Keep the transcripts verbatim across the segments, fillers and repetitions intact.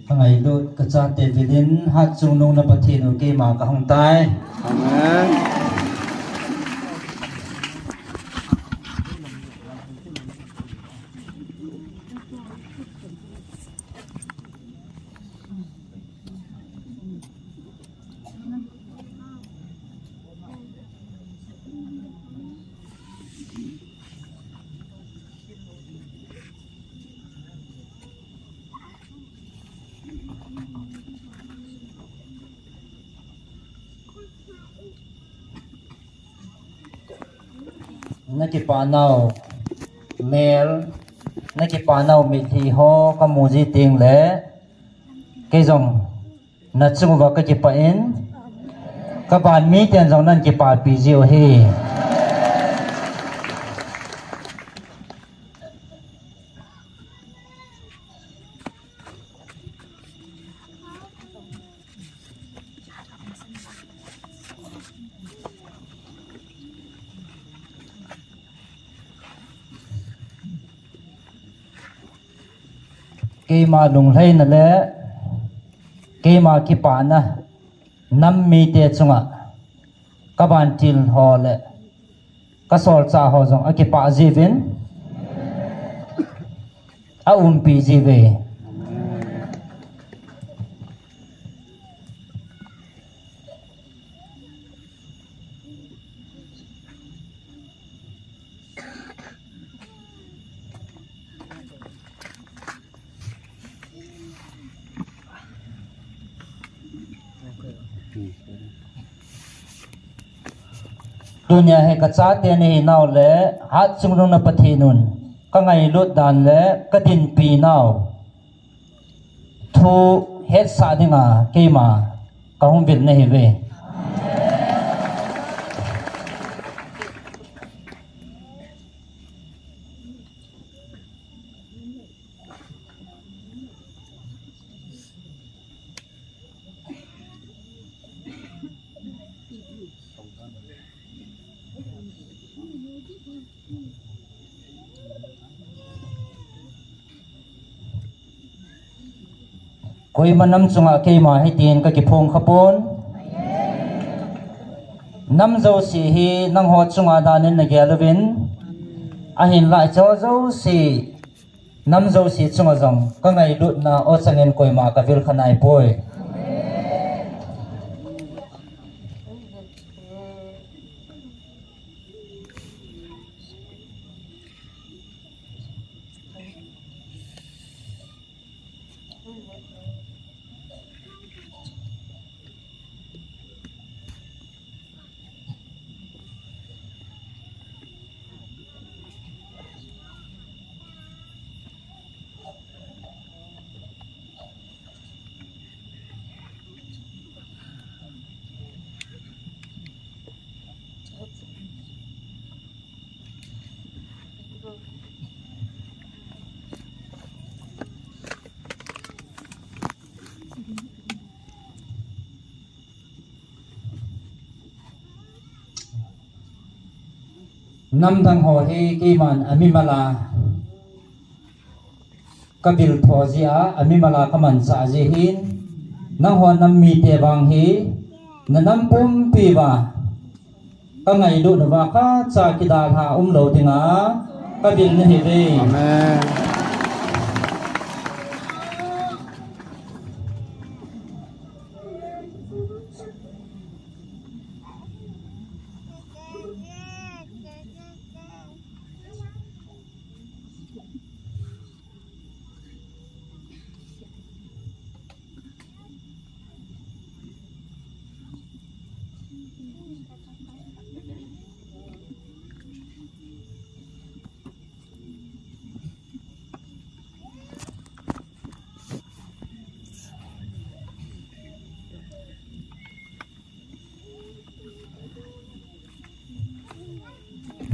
Ka ngailut ka chate vilin, Hatchungnung na Pathen u keima ka hung tai. Amen. Na kipa nau mel, na kipa nau mitlhi ho ka mu ji teng le, kei jong na chung uva ka kipah in, ka ban miten jong nan kipapi ji u hi. Keima lunglhaina le keima kipana nam mite chunga ka vantil ho le ka solchah ho jong akipah jiuvin, aumpi jiuve. Tunia hi ka chate nahi nau le Hatchungnung na Pathen un ka ngailut dan le ka dinpi nau thu hetsah dinga keima ka hung vil nahiuve. Koima nam chunga keima hitin ka kiphong khapon. Nam jouse hi nangho chunga danin na gel uvin, ahinlah hiche jouse, nam jouse chunga jong ka ngailutna o changin koima ka vil kha naipoi. Namdang ho hi keiman amimala ka vil tho jia, amimala ka manchah ji hin, nangho nam mite vang hi, na nam pumpi uva ka ngailut uva khatcha kidalha umlou dinga ka vil nahiuve. Amen.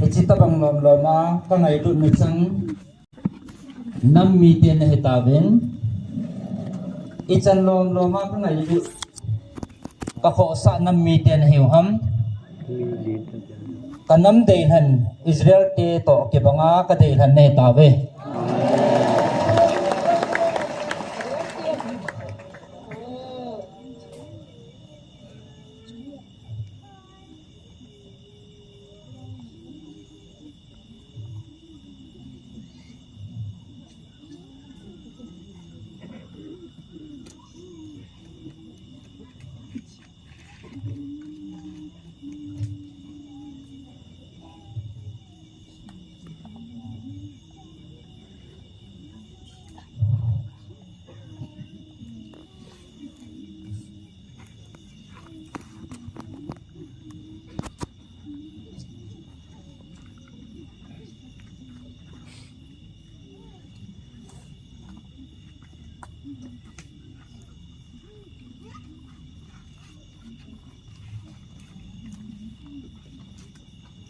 Hiche tabang lom lom a ka ngailutna chang nam mite nahi tauvin. Ichan lom lom a ka ngailut, ka khohsah nam mite nahiu ham? Ka nam deilhen Israel te toh kibanga ka deilhen nahi tauve.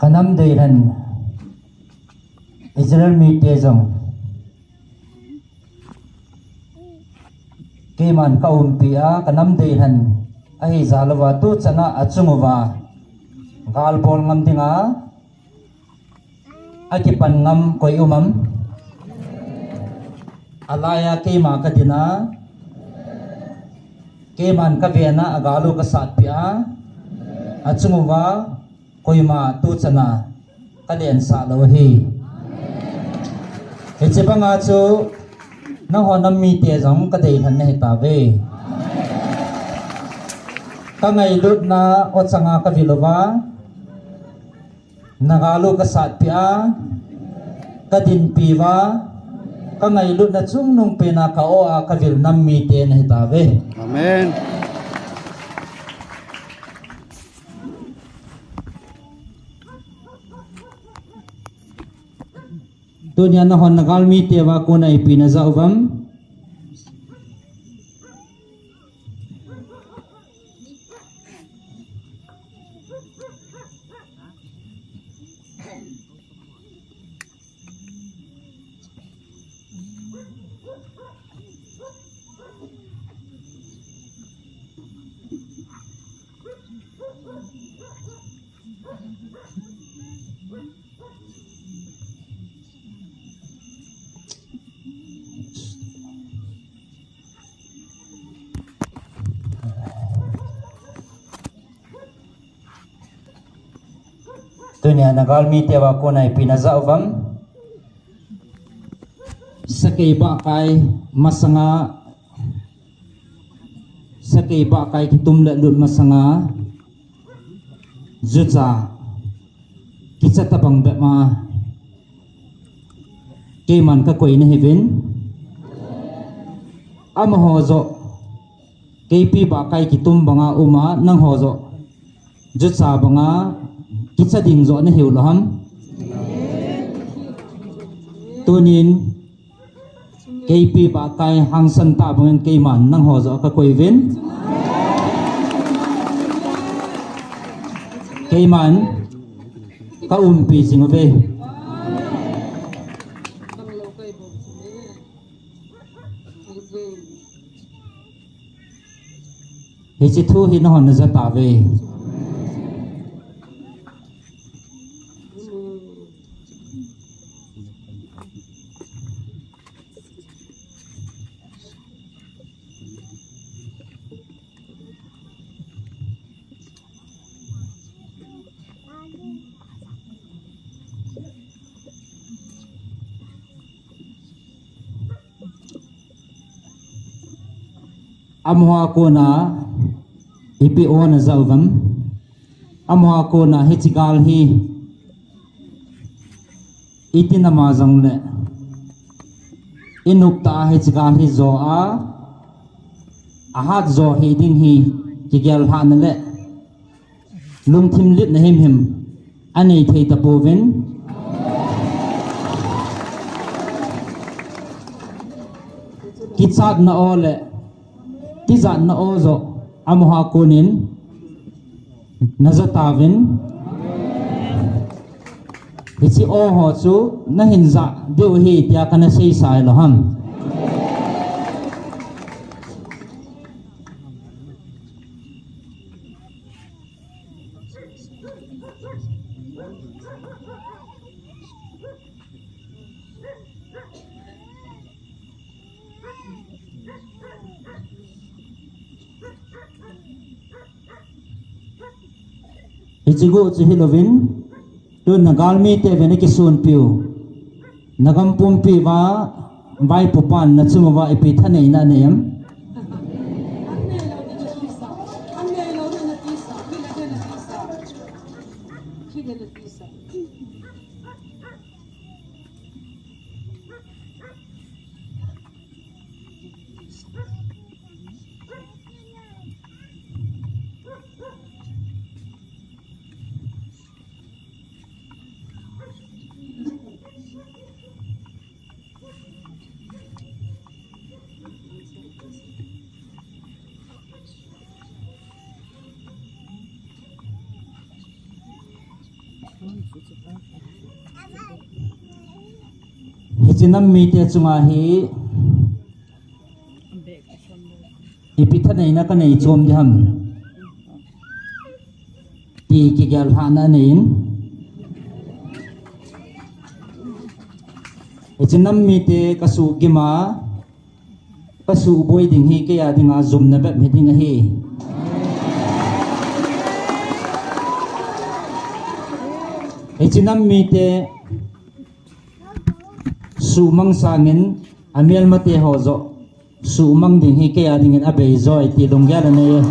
Ka nam deilhen Israel mite jong keiman ka umpi a, ka nam deilhen ahi jal uva tu chan a achung uva gal bol ngam dinga akipan ngam koi um am? Alai a keima ka din a, keiman ka ven a, agal u ka satpi a, achung uva koima tu chan a ka lensah lou ahi. Hiche banga chu nangho nam mite jong ka deilhen na hi tauve. Ka ngailutna o chang a ka vil uva, na gal u ka satpi a, ka dinpi uva, ka ngailutna chungnung pen a ka o a ka vil nam mite na hi tauve. Amen. Tunia nahon na gal mite uva kona ipi na ja uvam? Tunia na gal mite uva kona ipi na ja uvam? Sakei bahkai masanga, sakei bahkai kitum le lut masanga, jucha kicha tabang bep ma keiman ka koi na hiuvin. Amaho joh keipi bahkai kitum banga um a, nangho joh jucha banga kicha ding joh na hiu lou ham? Tunin keipi bahkai hangsan tah bangin keiman nangho joh ka koi uvin. Keiman ka umpi jing uve. Hiche thu hi nahon na ja tauve. Amaho a kona ipi o na ja uvam? Amaho a kona hiche gal hi iti nama jongle inop tah a hiche gal hi jo a, ahat jo hi ding hi kigel lhahna le lungthim lhitna himhim anei thei tapouvin. Kichatna o le tijatna o joh amaho a konin na ja tauvin. Hiche o ho chu na hin ja diu ahi tia kana seisa hilou ham? Hiche gu chu hilouvin, tun na galmite vin akisunpiu, na gam pumpi uva vaipopan na chunguva ipi thaneina anei em? Hiche nam mite chunga hi ipi thaneina kanei chom ding ham ti kigel lhahna anei in. Hiche nam mite kasuh gim a, kasuh boi ding hi kei a dinga jumna bep hi ding ahi. Hiche nam mite suhmang sangin amelmate ho joh suhmang ding hi kei a dingin abei joi ti lunggel anei.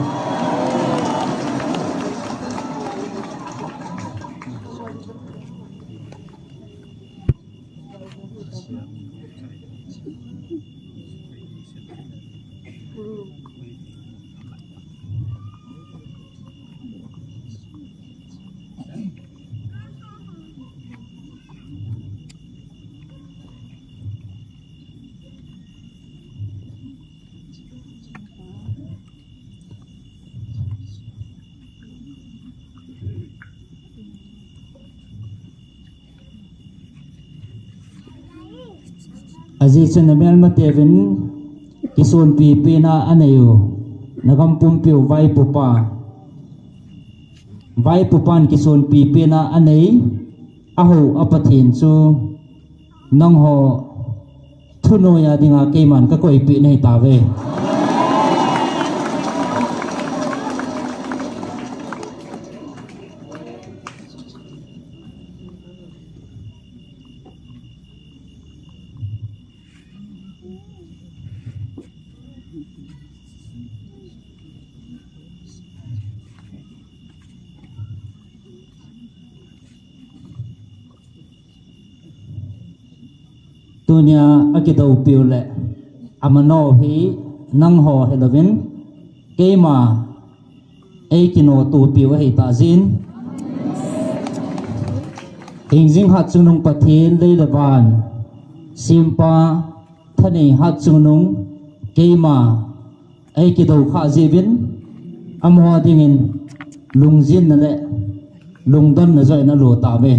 Ajeh chu namelmateuvin kisonpi pena anei u, nagam pumpiu vaipupa, vaipupan kisonpi pena anei, ahou a Pathen chu nangho thunoi a dinga keiman kakoipeh nahi tauve. Tunia akidoupiu le amanao hi nangho hilouvin, keima eikinotopiu ahitah jeh in, hingjing hatchungnung Pathen lei le van sempa, thanei hatchungnung keima eikidou khah jeh uvin, amaho dingin lungjinna le lungdonna joh in alo tauve.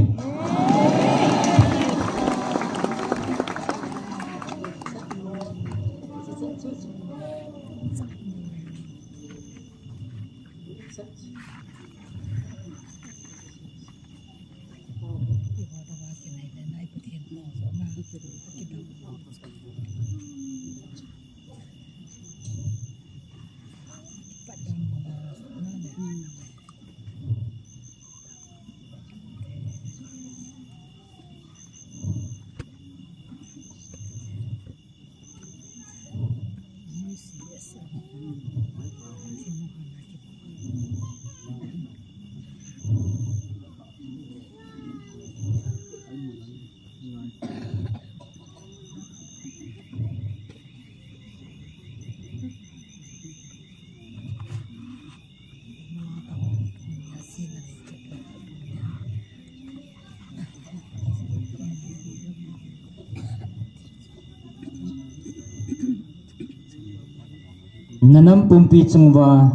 Nanam pumpi chunguva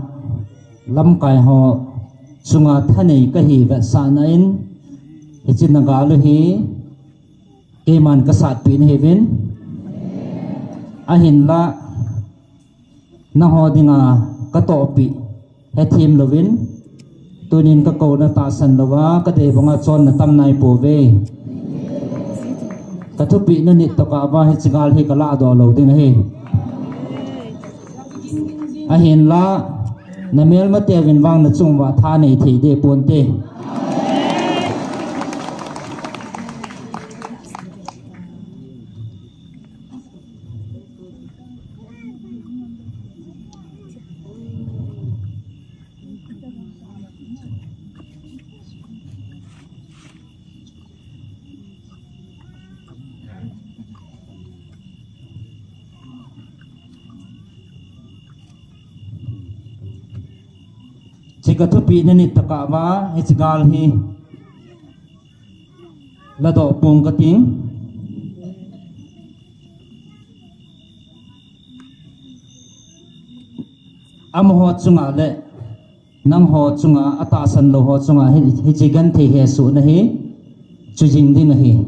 lamkai ho chunga thanei kahi vetsahna in, hiche nagal u hi keiman kasatpeh nahiuvin, ahinla nangho dinga katohpeh hethem louvin, tunin kakouna tahsan louva kadei banga chonna tam naipouve. Kathupeh nanit tokah uva hiche gal hi kalahdoh lou ding ahi. Ahinla namelmateuvin vang nachunguva thanei thei deh ponte. Hiche kathupeh nanit tokah uva hiche gal hi ladoh pong kating. Amaho chunga le nangho chunga, atahsan lou ho chunga hi, hiche genthei hesohna hi chu jing ding ahi.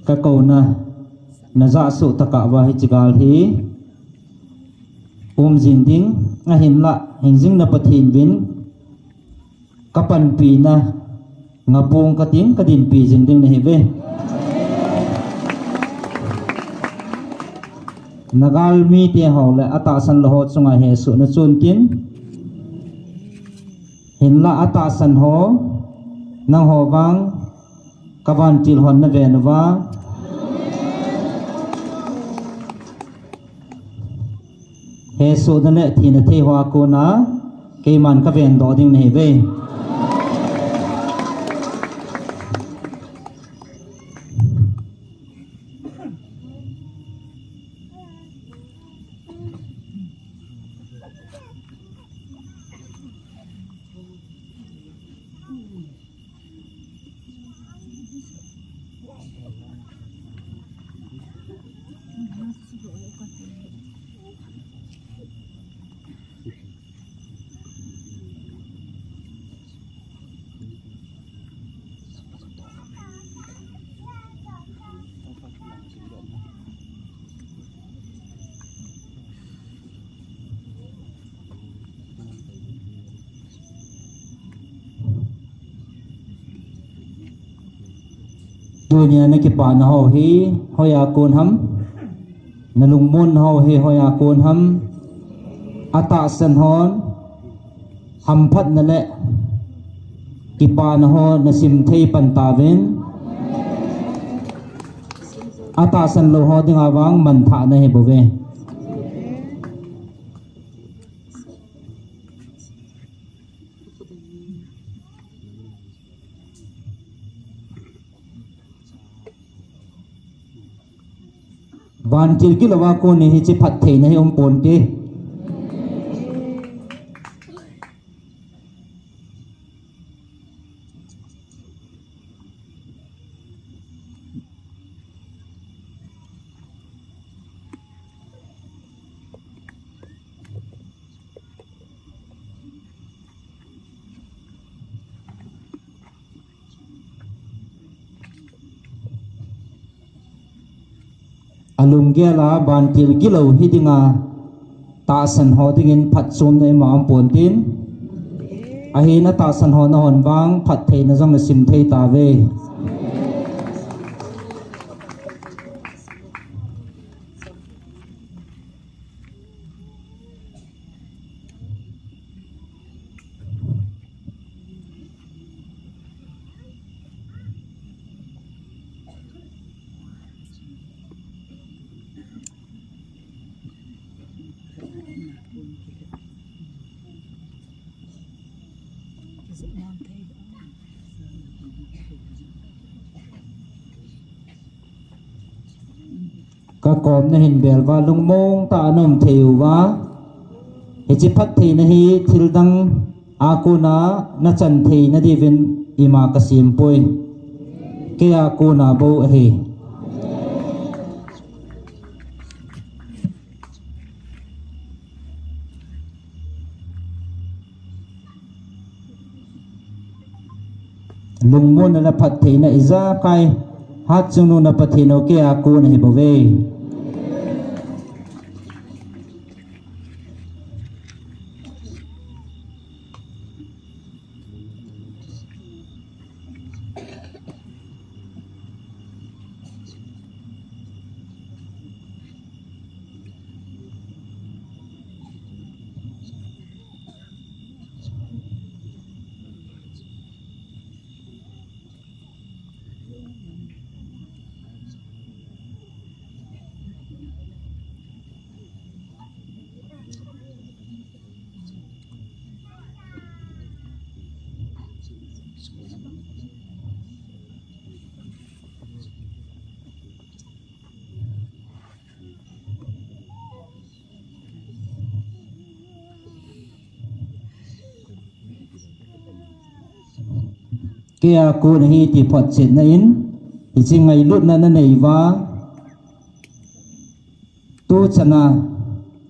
Ka kouna, na jahsuh tokah uva hiche gal hi um jing ding, ahinlah hingjing na Pathen vin ka panpina ngapung kating ka dinpi jing ding nahi ve. Na galmite ho le atahsan lou ho chunga hesoh na chun tin, hinlah atahsan ho, nangho vang ka vantil hon na ven uva, hesohna le thina thei hoa kona keiman ka vendoh ding nahi ve. Tunia na kipana ho hi hoiya kon ham? Na lungmonna ho hi hoiya kon ham? Atahsan hon hamphatna le kipana ho na sim thei pan tauvin, atahsan lou ho dinga vang manthahna ahi bouve. Vantil gilouva kon in hiche phattheina hi um ponte. Alunggel a vantil gilou hi dinga tahsan ho dingin phatchomna ima um pontin, ahin atahsan ho nahon vang phattheina jong nasim thei tauve. Ka komna hin bel uva lungmong tah a na um thei uva, hiche phattheina hi thil dang a kona na chan theina diuvin ima ka sem poi. Kei a kona bou ahi. Lungmonna le phattheina ijakai hatchungnung na Pathen u kei a kona ahi bouve. Kei a kon ahi ti photchetna in, hiche ngailutna nanei uva, tuchan a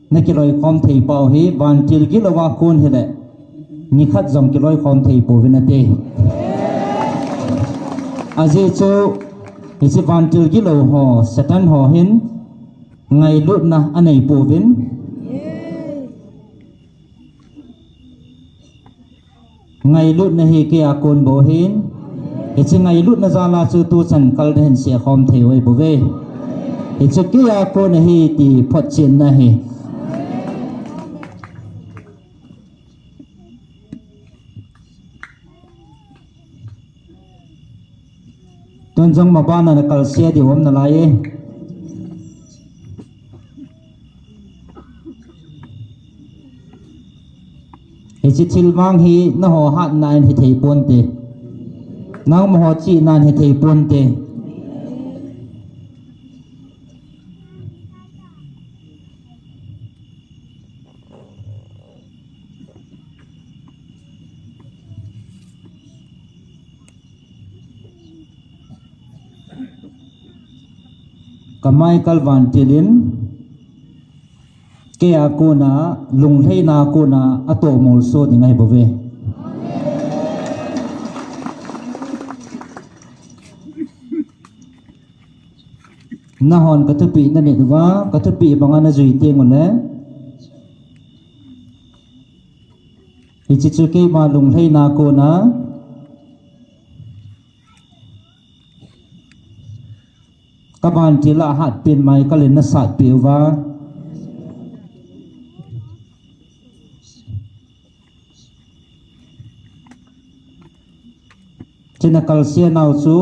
nakiloikhom thei pau hi, vantil gilou a kon hile, nikhat jong kiloikhom thei pouvin ati. Ajeh chu, hiche vantil gilou ho, Satan ho hin, ngailutna anei pouvin. Ngailutna hi kei a kon bou ahin. Hiche ngailutna jal a chu tuchan kal ding hin sekhom thei u ahi bouve. Hichu kei a kon ahi ti photchetna ahi. Tun jong maban a nakalse diu um nalai e. Hiche thil vang hi nangho hatna in hithei ponte. Nangho chihna in hithei ponte. Kamai kal vantil in, kei a kon a, lunglhaina kon a, atoh molso ding ahi bouve. Nanghon kathupeh nanit uva, kathupeh banga najui teng uleh, hiche chu keima lunglhaina kon a, kavantil a hatpen mai kal in nasatpeh uva. Hiche nakalse nau chu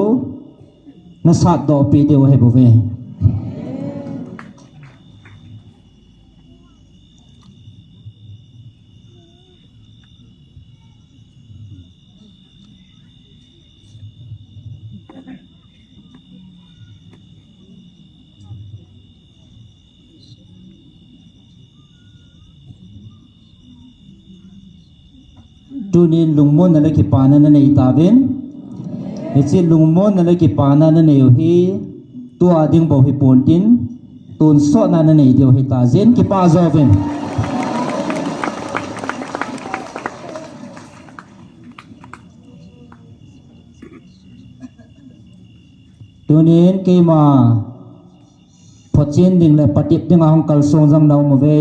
nasatdohpeh diu ahi bouve. Tunin lungmonna le kipana nanei tauvin. Hiche lungmonna le kipana nanei u hi tua ding bou hiponte, tonsotna nanei diu ahitai, kipah jouvin. Tunin keima photchen ding le patep dinga hung kalsong jong naum uve.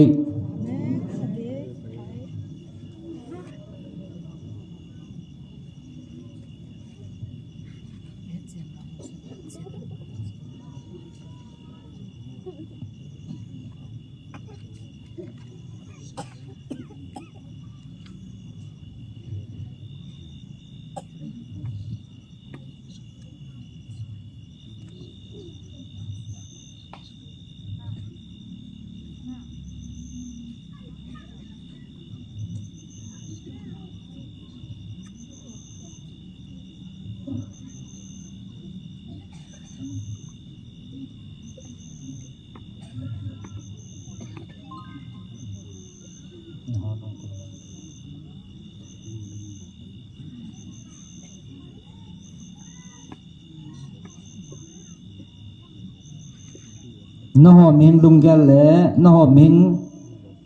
Nangho mihing lunggel le, nangho mihing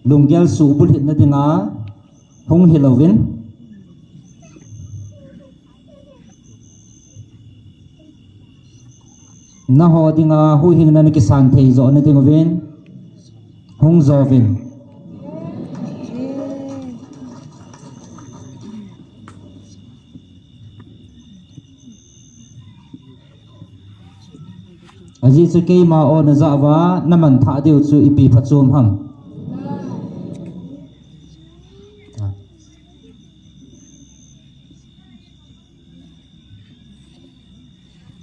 lunggel suhbulhitna dinga hung hilouvin, nangho dinga huhhingna nakisan thei johna dinguvin hung jouvin. Ajeh chu keima o najah uva, namanthah diu chu ipi phachom ham.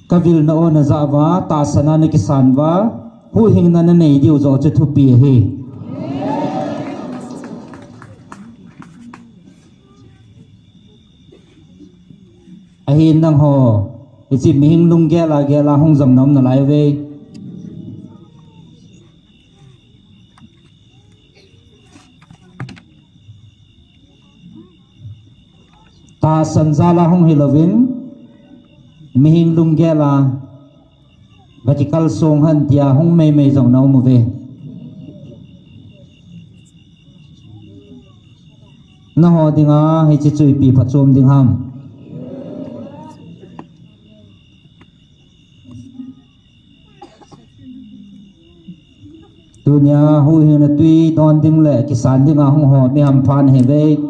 Kavilna o najah uva, tahsan a nakisan uva, huhhingna nanei diu joh chu thupi ahi. Ahin nangho, hiche mihing lunggel a gel a hung jong naum nalai uve. Tahsan jal a hung hilouvin, Mihing lunggel a, va kikalsong hen tia hung meimei jong na um uve. Nangho dinga hiche chu ipi phachom ding ham. Tunia huhhingna tui don ding le kisan dinga hung ho mi hampha nahiuve.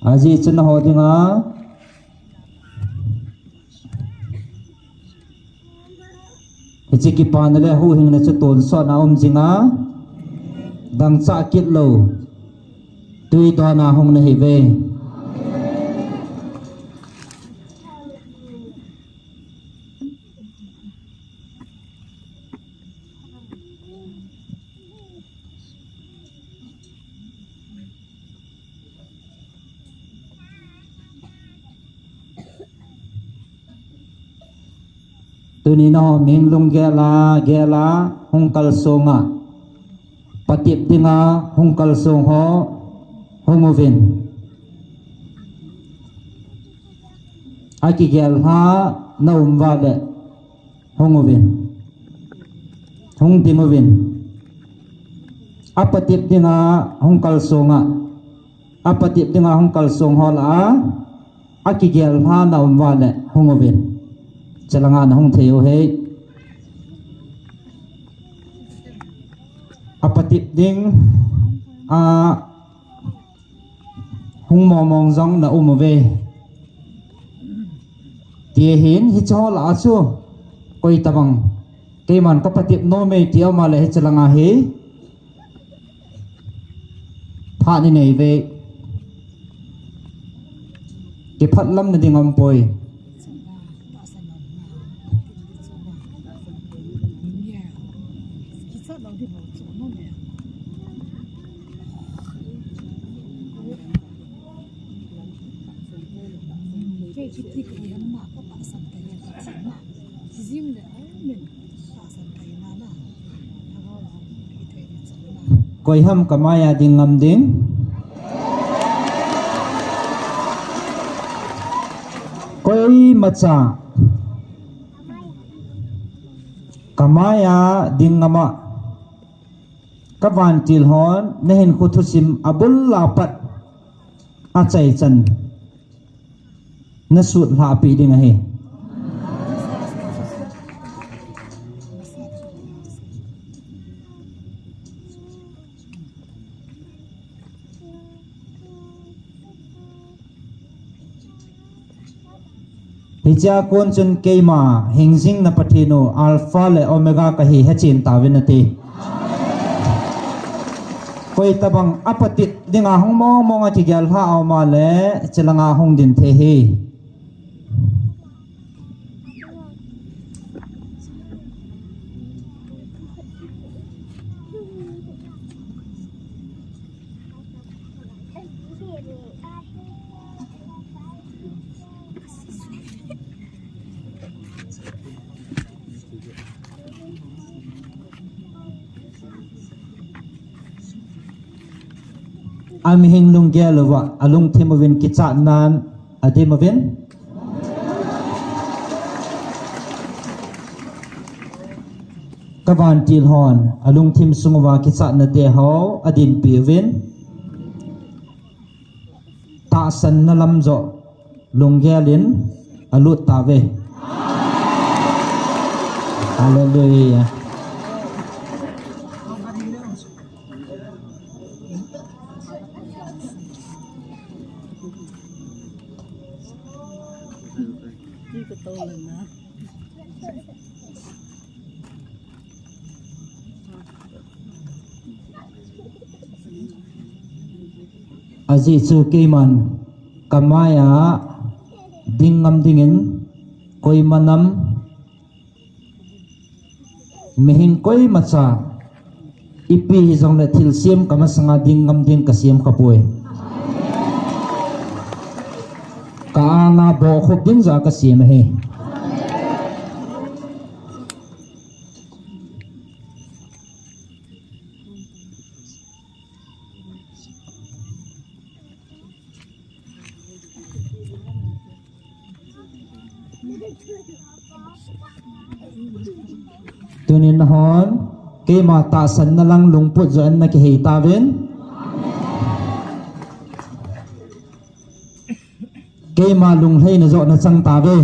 Ajeh chu nangho dinga hiche kipana le huhhingna chu tonsot na um jinga, dangchah kit lou tui don a hung nahiuve. Tuni nangho mihing lunggel a, gel a hung kalsong a, patep dinga hung kalsong ho hung uvin. Akigel lha na um uva le hung uvin. Hung ding uvin. Apatep dinga hung kalsong a, apatep dinga hung kalsong ho lah a, akigel lha na um uva le hung uvin. Chelanga nahung thei u ahi. Apatep ding a hung mong mong jong na um uve. Ti ahin, hiche ho lah a chu koi tabang keiman ka patep nom e ti aum a le hiche langa hi phat inei uve. Kiphatlamna ding aumpoi. Koi ham kamai a ding ngam ding? Koimacha kamai a ding ngam a, ka vantil hon nahinkho thusim abul a pat achaichan nasut lhahpeh ding ahi. Hichea kon chun keima hingjing na Pathen u Alpha le Omega kahi hechen tauvin ati. Koi tabang apatep dinga hung mong mong a kigel lha aum a le, chelanga hung ding thei ahi. Amihing lunggel uva alungthim uvin kichatnan adim uvin. Ka vantil hon alungthim sung uva kichatna te ho adinpi uvin. Tahsanna lam joh lunggel in alut tauve. Hallelujah. Ajeh chu keiman kamai a ding ngam dingin koima nam, mihing koimacha ipi hijongle thilsem kamasanga ding ngam ding kasem khapoi. Ka-anga bohkhup ding joh a kasem ahi. Tunin nahon keima tahsanna lang lungput joh in nakihei tauvin. Keima lunglhaina joh nachang tauve.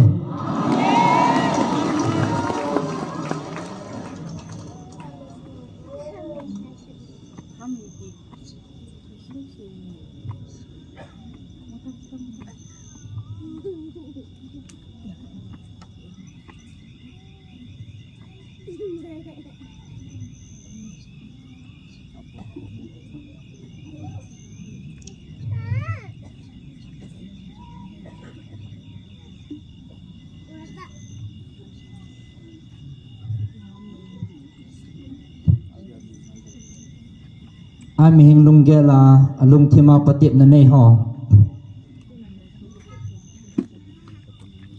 A mihing lunggel a, alungthim a patepna nei ho.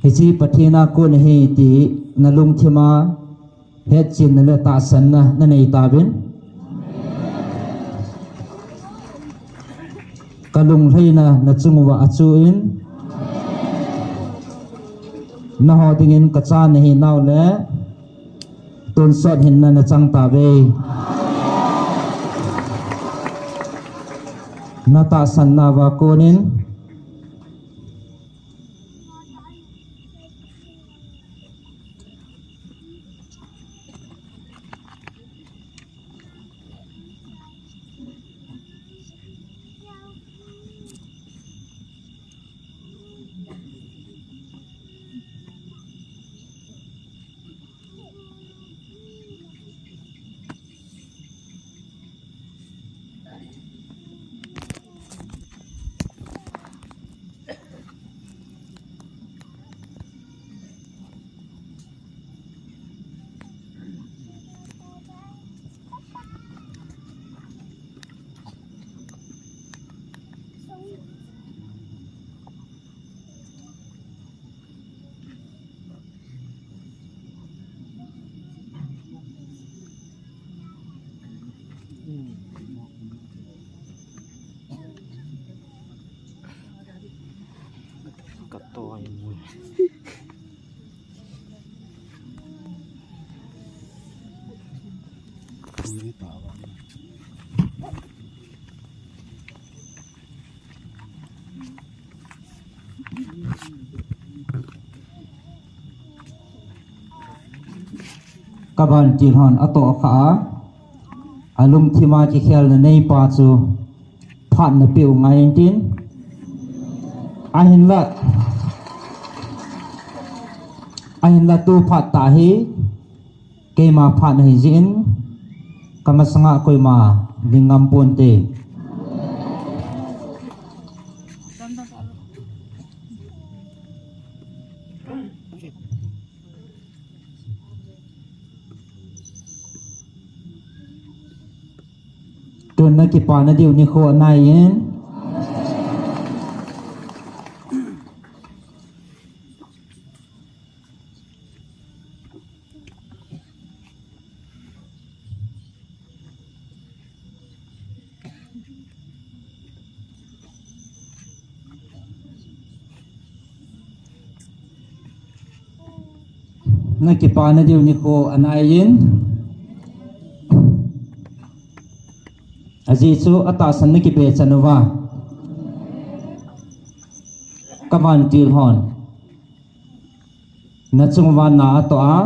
Hiche Pathen a kon ahi ti nalungthim a hetchenna le tahsanna nanei tauvin. Kalunglhaina nachung uva achuh in. Naho dingin kachan nahi nau le tonsot hinna nachang tauve. Natahsanna uva konin. Kaban til hon atoh kha a, alungthim a kikhelna neipa chu phatna peuh ngai intin. Ahinla, ahinla tu phat tah hi keima phat ahi jeh in, kamasanga koima ding ngam ponte. Tun nakipana diu nikho anai in. Nakipana diu nikho anai in. Ajeh chu atahsan nakipe chan uva, kaban til hon nachung uva na atoh a,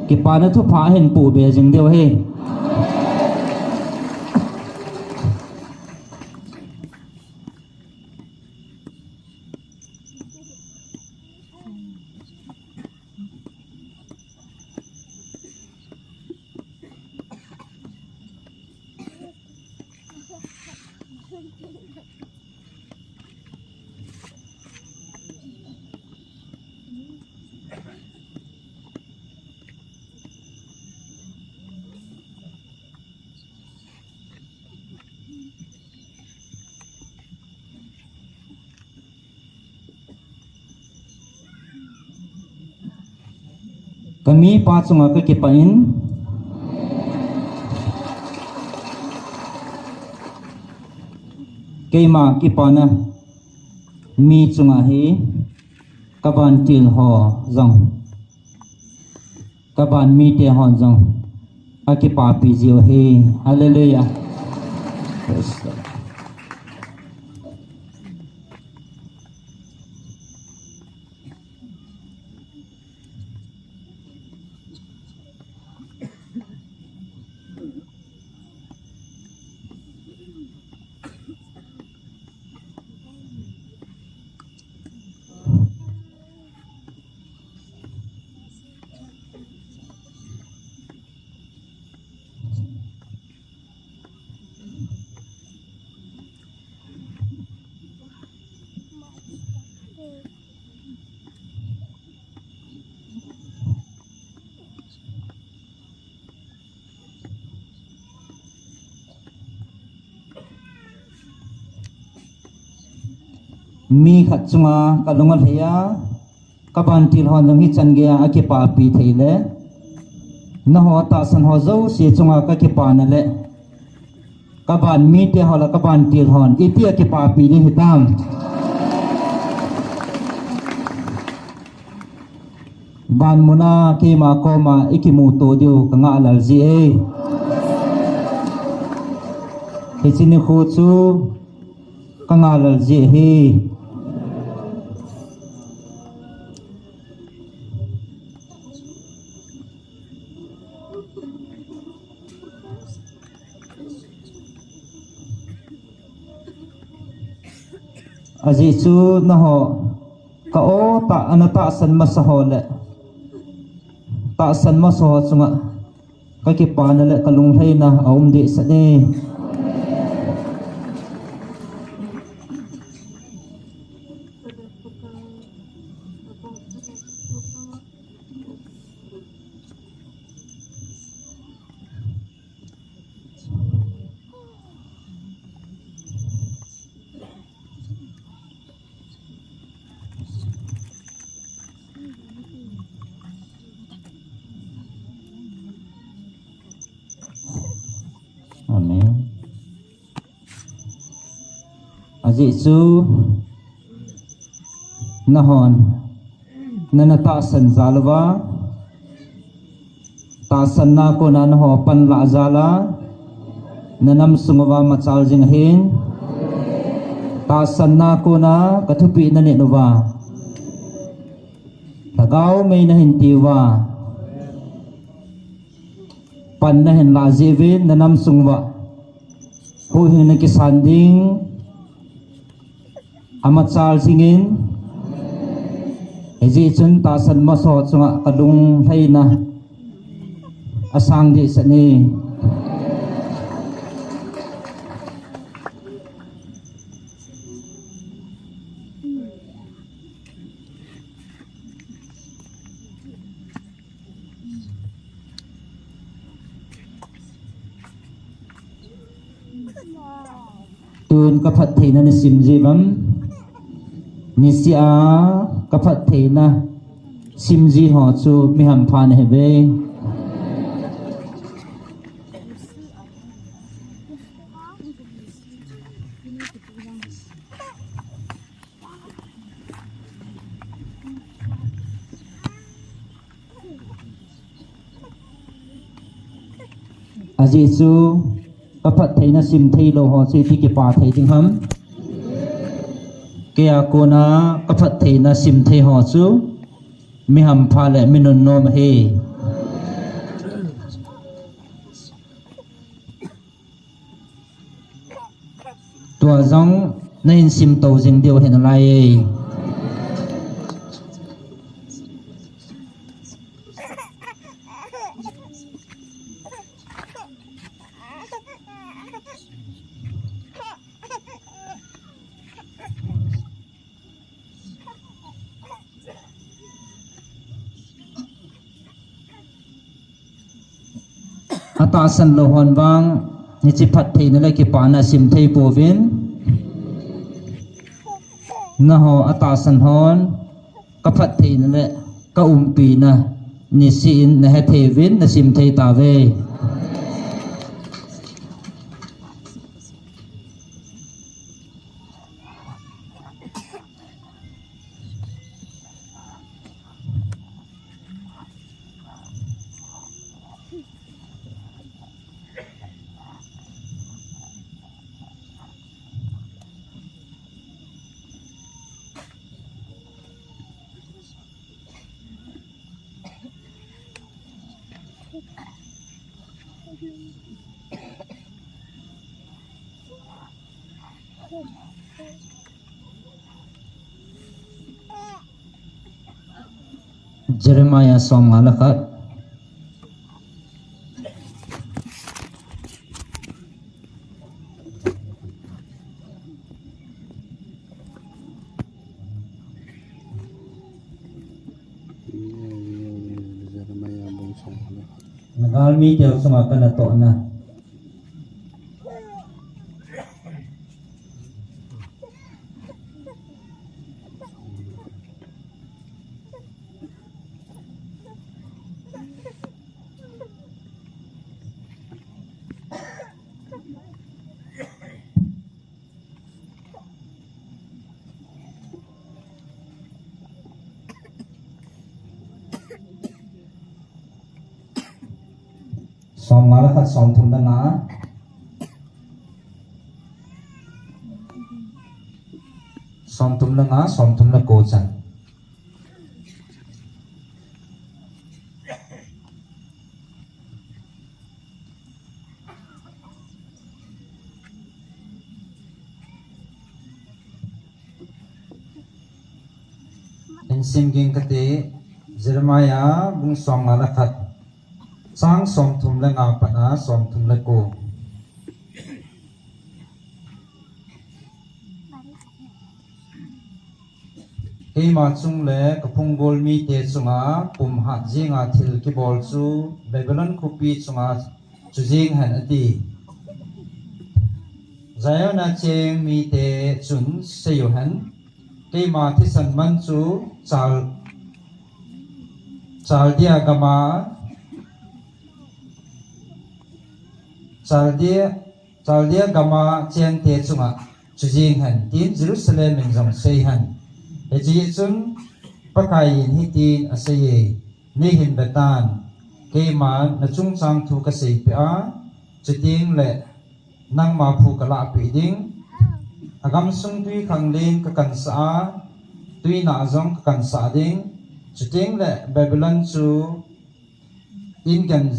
kipana thupha ahin pohbe jing diu ahi. Kamipa chunga kakipah in, keima kipana mi chunga hi Kavantil ho jong, kavan mite hon jong akipapi jiu ahi. Hallelujah. Praise the Lord. Mi khat chunga kalung alhai a, kavantil hon jong hichan geiya akipapi thei le, nangho tahsan ho jouse chunga kakipana le, kavan mite ho le kavantil hon iti akipapi ding hitam? Van muna keima koma ikimuto diu kangah lel jie. Hiche nikho chu kangah lel jie ahi. Ajeh chu nangho ka-o tah a natahsan masa ho le tahsan masa ho chunga kakipana le kalunglhaina aum dehset e. Amen. Ajeh chu nanghon nana tahsan jal uva, tahsanna kona nangho panlah jal a, nanam sung uva machal jing ahin, tahsanna kona kathupeh nanit uva, lhagao mei nahin ti uva, pan nahin lah jeh uvin nanam sung uva huhhingna kisan ding amachal jingin, hijeh chun tahsan masa ho chunga kalunglhaina asang dehset e. Tun kaphattheina nasim jiuvem? Niseh a kaphattheina simji ho chu mi hampha nahiuve. Ajeh chu kaphattheina simthei lou ho chu iti kipah thei ding ham? Keija kona kaphattheina simthei ho chu mi hampha le mi nunnom ahi. Tua jong nahin simtou jing diu ahi nalai e. Atahsan lou hon vang, hiche phattheina le kipana simthei pouvin. Nangho atahsan hon, kaphattheina le kaumpina niseh in nahethei uvin, nasimthei tauve. Jeremiah somnga le khat. Jeremiah bung somnga le khat. Na galmi teu chunga kana tohna. Somnga le khat, somthum le nga. Somthum le nga, somthum le ko chan. Hin sim ging kate, Jeremiah bung somnga le khat, chang somthum le nga pat a somthum le ko. Keima chung le kaphung gol mite chunga pum hat jinga thil kibol chu Babylon khopi chunga chu jing hen ati. Zion a cheng mite chun seiyu hen, keima thisan man chu chal, Chaldea gama, Chaldea, Chaldea gama chengte chunga chu jing hen, tin Jerusalem in jong sei hen. Hiche chun Pakai in hitin aseiye, neihin vetan, keima nachungchang thu kaseipeh a, chuteng le nangma phu kalahpeh ding. Agamsung twikhanglen kakansah a, tuinah jong kakansah ding. Chuteng le Babylon chu in gem,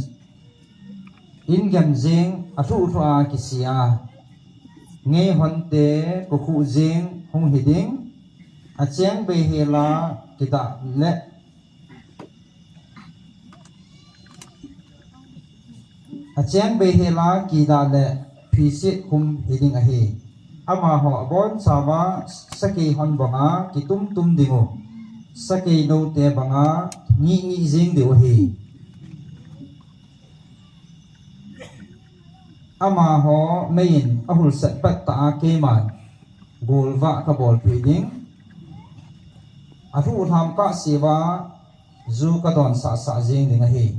in gem jeng, alhuh lhuh a kisi a, ngeihon te kokhuh jeng hung hiding. Acheng beihel a kidah le Acheng beihel a kidah le phiset khum hiding ahi. Amaho abonchauva sakei hon banga kitumtum dingu, sakei noute banga ngih ngih jeng diu ahi. Amaho meiyin ahulsat pat tah a keiman golvah kabolpeh ding. Alhuh lham kahseuva ju kadonsah sah jeng ding ahi.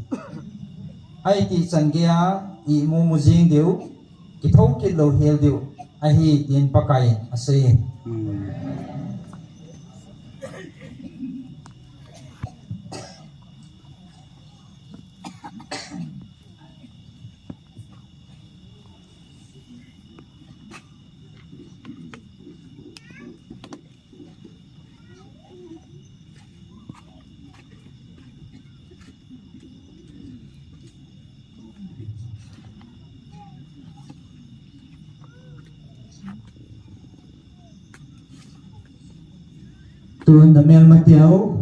Ahiti chan geiya imumu jeng diu, kithou kit louhel diu ahi, tin Pakai in asei. Tun namelmateu,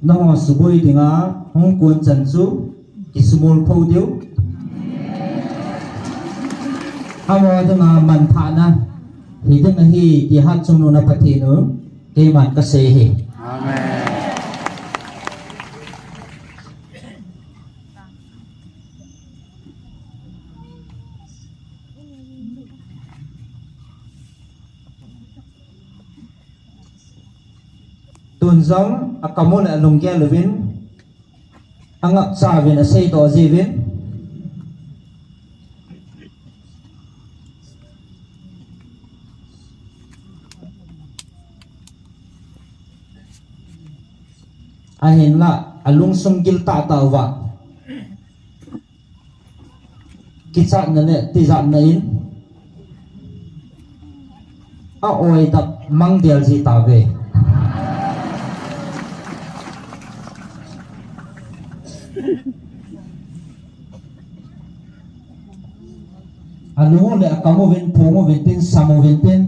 nangho suboi dinga hung kon chan chu kisumol pho diu. Amaho dinga manthahna hiding ahi, ti Hatchungnung Pathen u, keiman kasei ahi. Amen. Tun jong akam u le alunggel uvin, angapcha uvin, aseidoh jiuvin. Ahinla, alungsung gil tahtah uva kichatna le tijatna in a-oidap mangdel ji tauve. Alung u le akam uvin, phung uvin tin, sam uvin tin.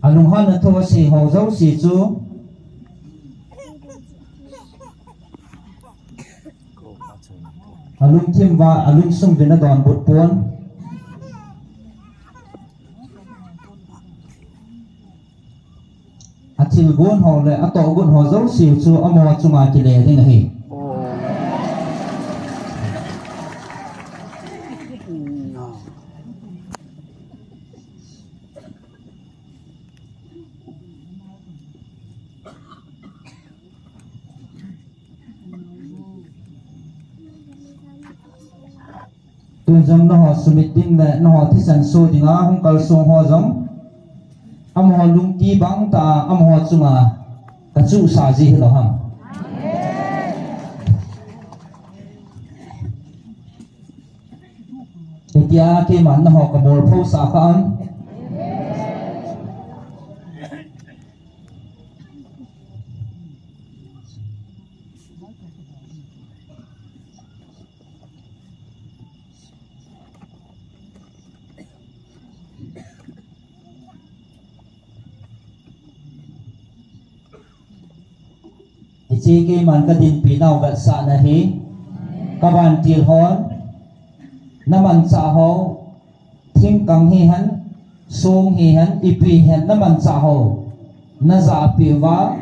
Alunghanna thu asei ho jouse chu alungthim uva, alungsung uvin adonbut pon. Athilgon ho le atohgon ho jouse chu amaho chunga kile ding ahi. Tun jong nangho sumit ding le nangho thisan so dinga hung kalsong ho jong, amaho lungki bang tah a amaho chunga kachuhsa ji hilou ham. Hitia keiman nangho kamolphosah kha am? Hiche keiman kadinpi nau vetsahna hi, kavantil hon, namanchah ho, thingkang hihen, song hihen, ipi hihen, namanchah ho najahpeh uva,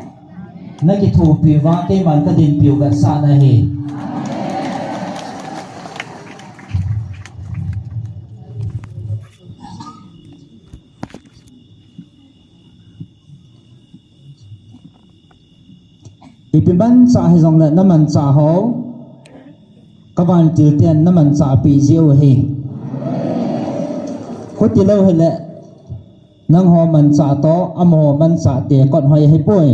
nakithopi uva, keiman kadinpiu vetsahna ahi. Ipi manchah hijongle namanchah ho, kavantil ten namanchahpeh jiu ahi. Khuti lou hile, nangho manchah toh amaho manchah tekot hoi ahipoi.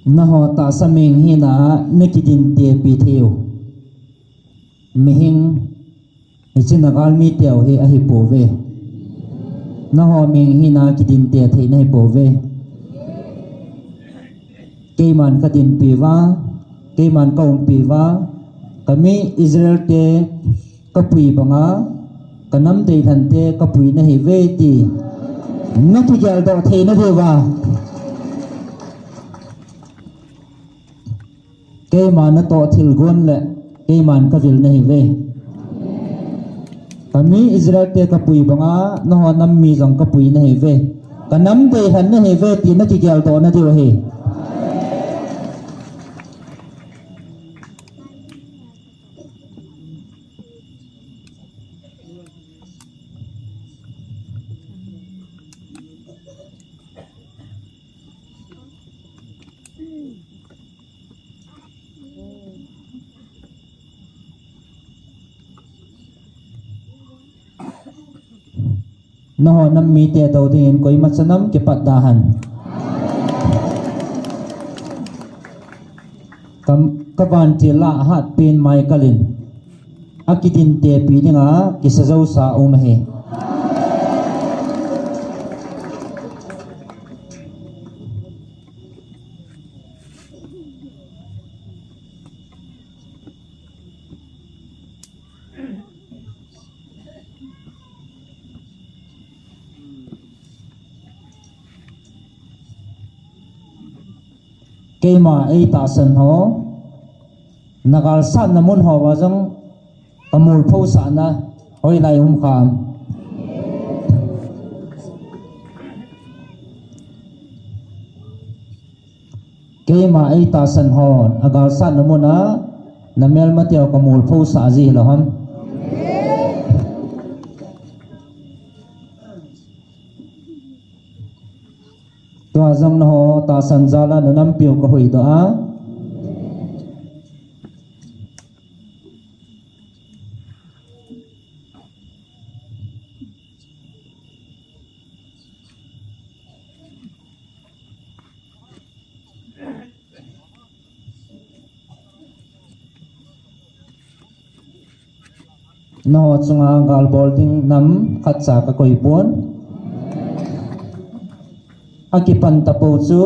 Nangho tahsa meng hina a nakidintepi theiu mihing, hiche nagalmi teu hi ahipouve. Nangho meng hina kidinte thei nahipouve. Keiman kadinpi uva, keiman kaumpi uva, kami Israel te kapui banga, kanam deilhen te kapui nahiuve ti nakigeldoh thei nadiuva. Keiman natoh thilgon le keiman kavil nahiuve. Kami Israel te kapui banga, nangho nam mi jong kapui nahiuve. Kanam deilhen nahiuve ti nakigeldoh nadiu ahi. Nangho nam mite dou dingin koima chanam kipat da hen. Ka, kavantil a hatpen Michael in akidintepi dinga kisa jousa um ahi. Keima eitahsan ho, nagalsatna mun hoa jong kamolphosahna hoilai um kham. Keima eitahsan hon agalsatna muna namelmateu kamolphosah ji hilou ham? Tua jong nangho tahsan jal'a nanampiu kahuhdoh a. Nangho chunga galbol ding nam khatcha kakoipon. Akipan tapou chu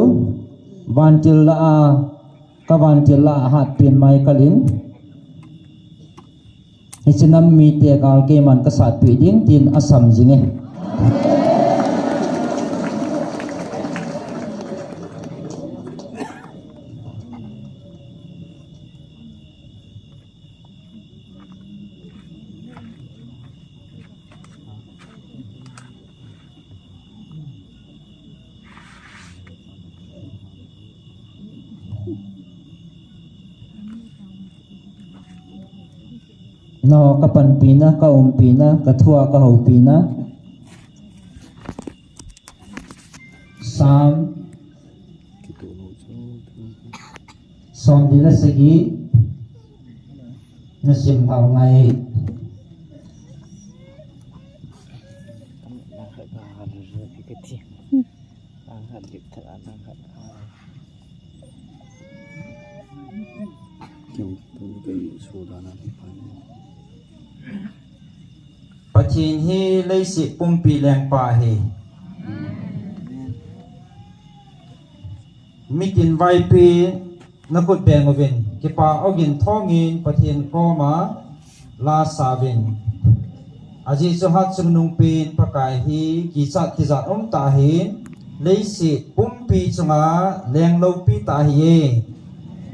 vantil lah a, kavantil lah a hatpen mai kalin. Hiche nam mite gal keiman kasatpeh ding tin asam jinge. Nangho kapanpina, kaumpina, kathua kahoupina. Psalm somni le sagi nasim lhau ngai. Pathen hi leiset pumpi lengpa ahi. Mitin vaipi nakhut beng uvin, kipa ogin thongin Pathen koma la sauvin. Ajeh chu hatchungnung pen Pakai hi kichat tijat umtah ahin, leiset pumpi chunga lengloupi tah ahiye.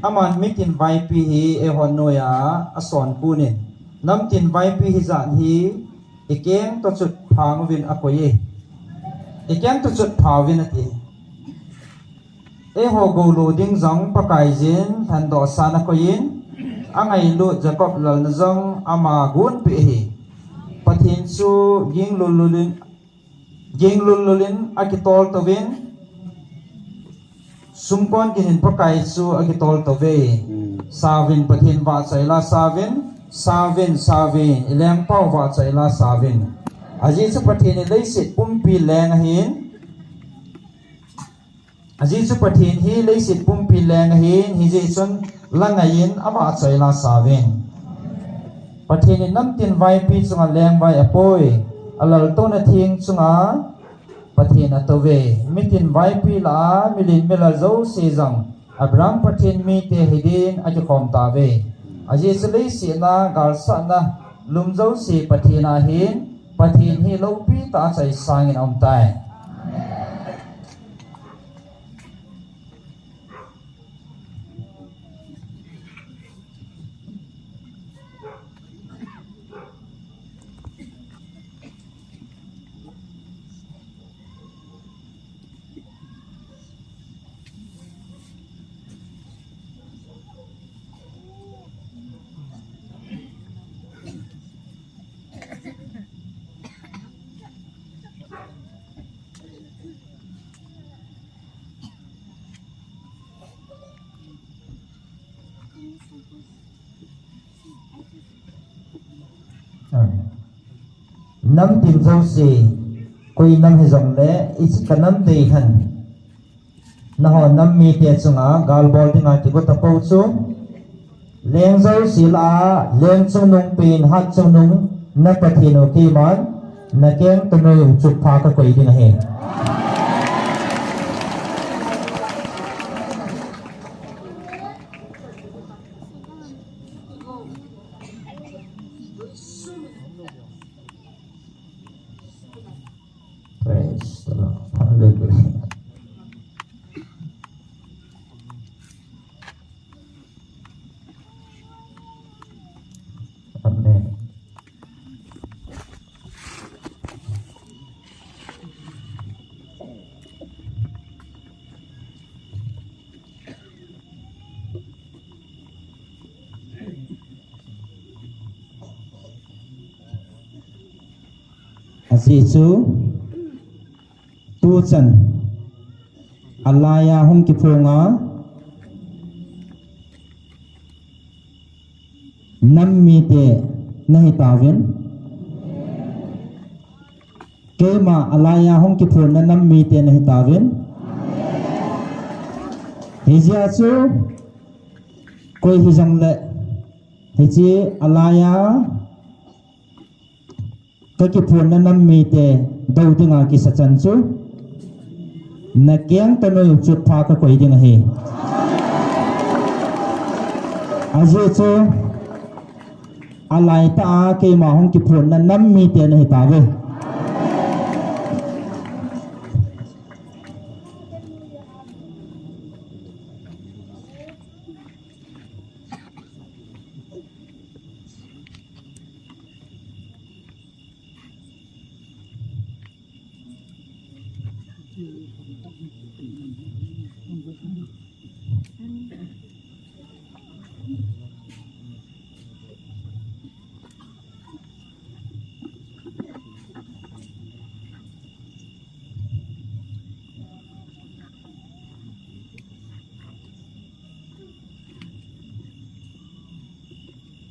Aman mitin vaipi hi eihon noiya asonkunin, namtin vaipi hijat hi ikeng toh chutpha uvin akoiye. Ikeng toh chutpha uvin ati. Eiho goulou ding jong Pakaiyin lhendohsan akoiyin, angailut Jacob lalna jong ama gonpeh ahi. Pathen chu ginglul lulin, ginglul lulin akitol touvin, sumkon ginin Pakai chu akitol touve. Sauvin Pathen vahchoi la sauvin, sauvin, sauvin, ilengpau vahchoi la sauvin. Ajeh chu Pathen hi leiset pumpi leng ahin, Ajeh chu Pathen hi leiset pumpi leng ahin, hijeh chun langaiyin avahchoi la sauvin. Pathen in namtin vaipi chunga lengvai apoi, alaltouna theng chunga Pathen atouve. Mitin vaipi lah a milen milal jouse jong Abraham Pathen mite hidin akikhom tauve. Ajeh chu leiset a galsatna lum jouse Pathen ahin, Pathen hi loupitah a choisangin aumtai. Namtin jouse, koi nam hijongle, ichi kanam dei hen. Nangho nam mite chunga galbol dinga kigot tapou chu, leng jouse lah a, leng chungnung pen, hat chungnung, na Pathen u keiman, nakeng toh noiya chutpha kakoi ding ahi. Praise the Lord. Hallelujah. Amen. Ajeh chu tuchan alaiya hung kiphong a nam mite nahi tauvin. Keima alaiya hung kiphonna nam mite nahi tauvin. Hijeh chun koi hijongle hiche alaiya ka kiphonna nam mite dou dinga kisa chan chu nakeng tanoi chutpha kakoi ding ahi. Ajeh chu alaitah a keima hung kiphonna nam mite nahi tauve.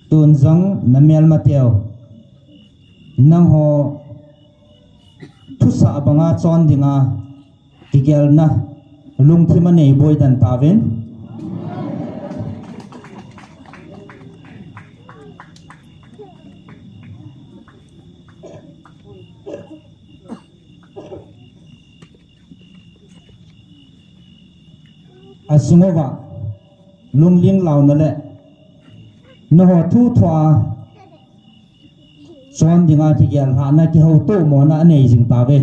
Tun jong namelmateu, nangho thusah banga chon dinga kigelna lungthim anei boi den tauvin. Asunguva lungling launa le nangho thuthoa chon dinga kigel lhahna kihoutoh mona anei jing tauve.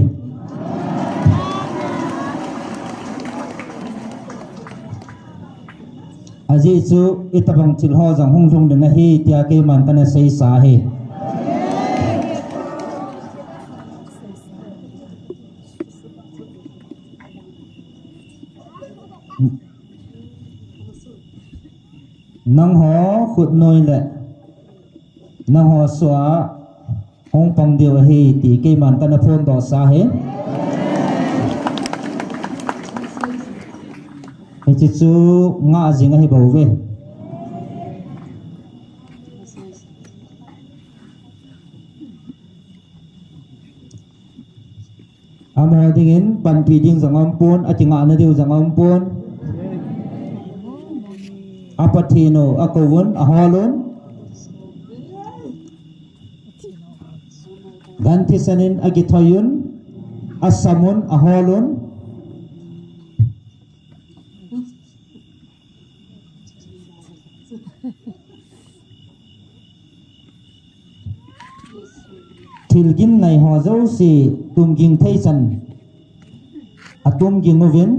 Ajeh chu itobang thil ho jong hung lhung ding ahi tia keiman kana seisa ahi. Nangho khutnoi le nangho soh a hung pang diu ahi ti keiman kana phondohsa ahi. Hiche chu ngah jing ahi bouve. Amaho dingin panpi ding jong aumpon, akingahna diu jong aumpon. A Pathen u akouvun, aholun. Ganthisan in akithoiyun, asamun, aholun. Thil gimnei ho jouse tumging thei chan atumging uvin,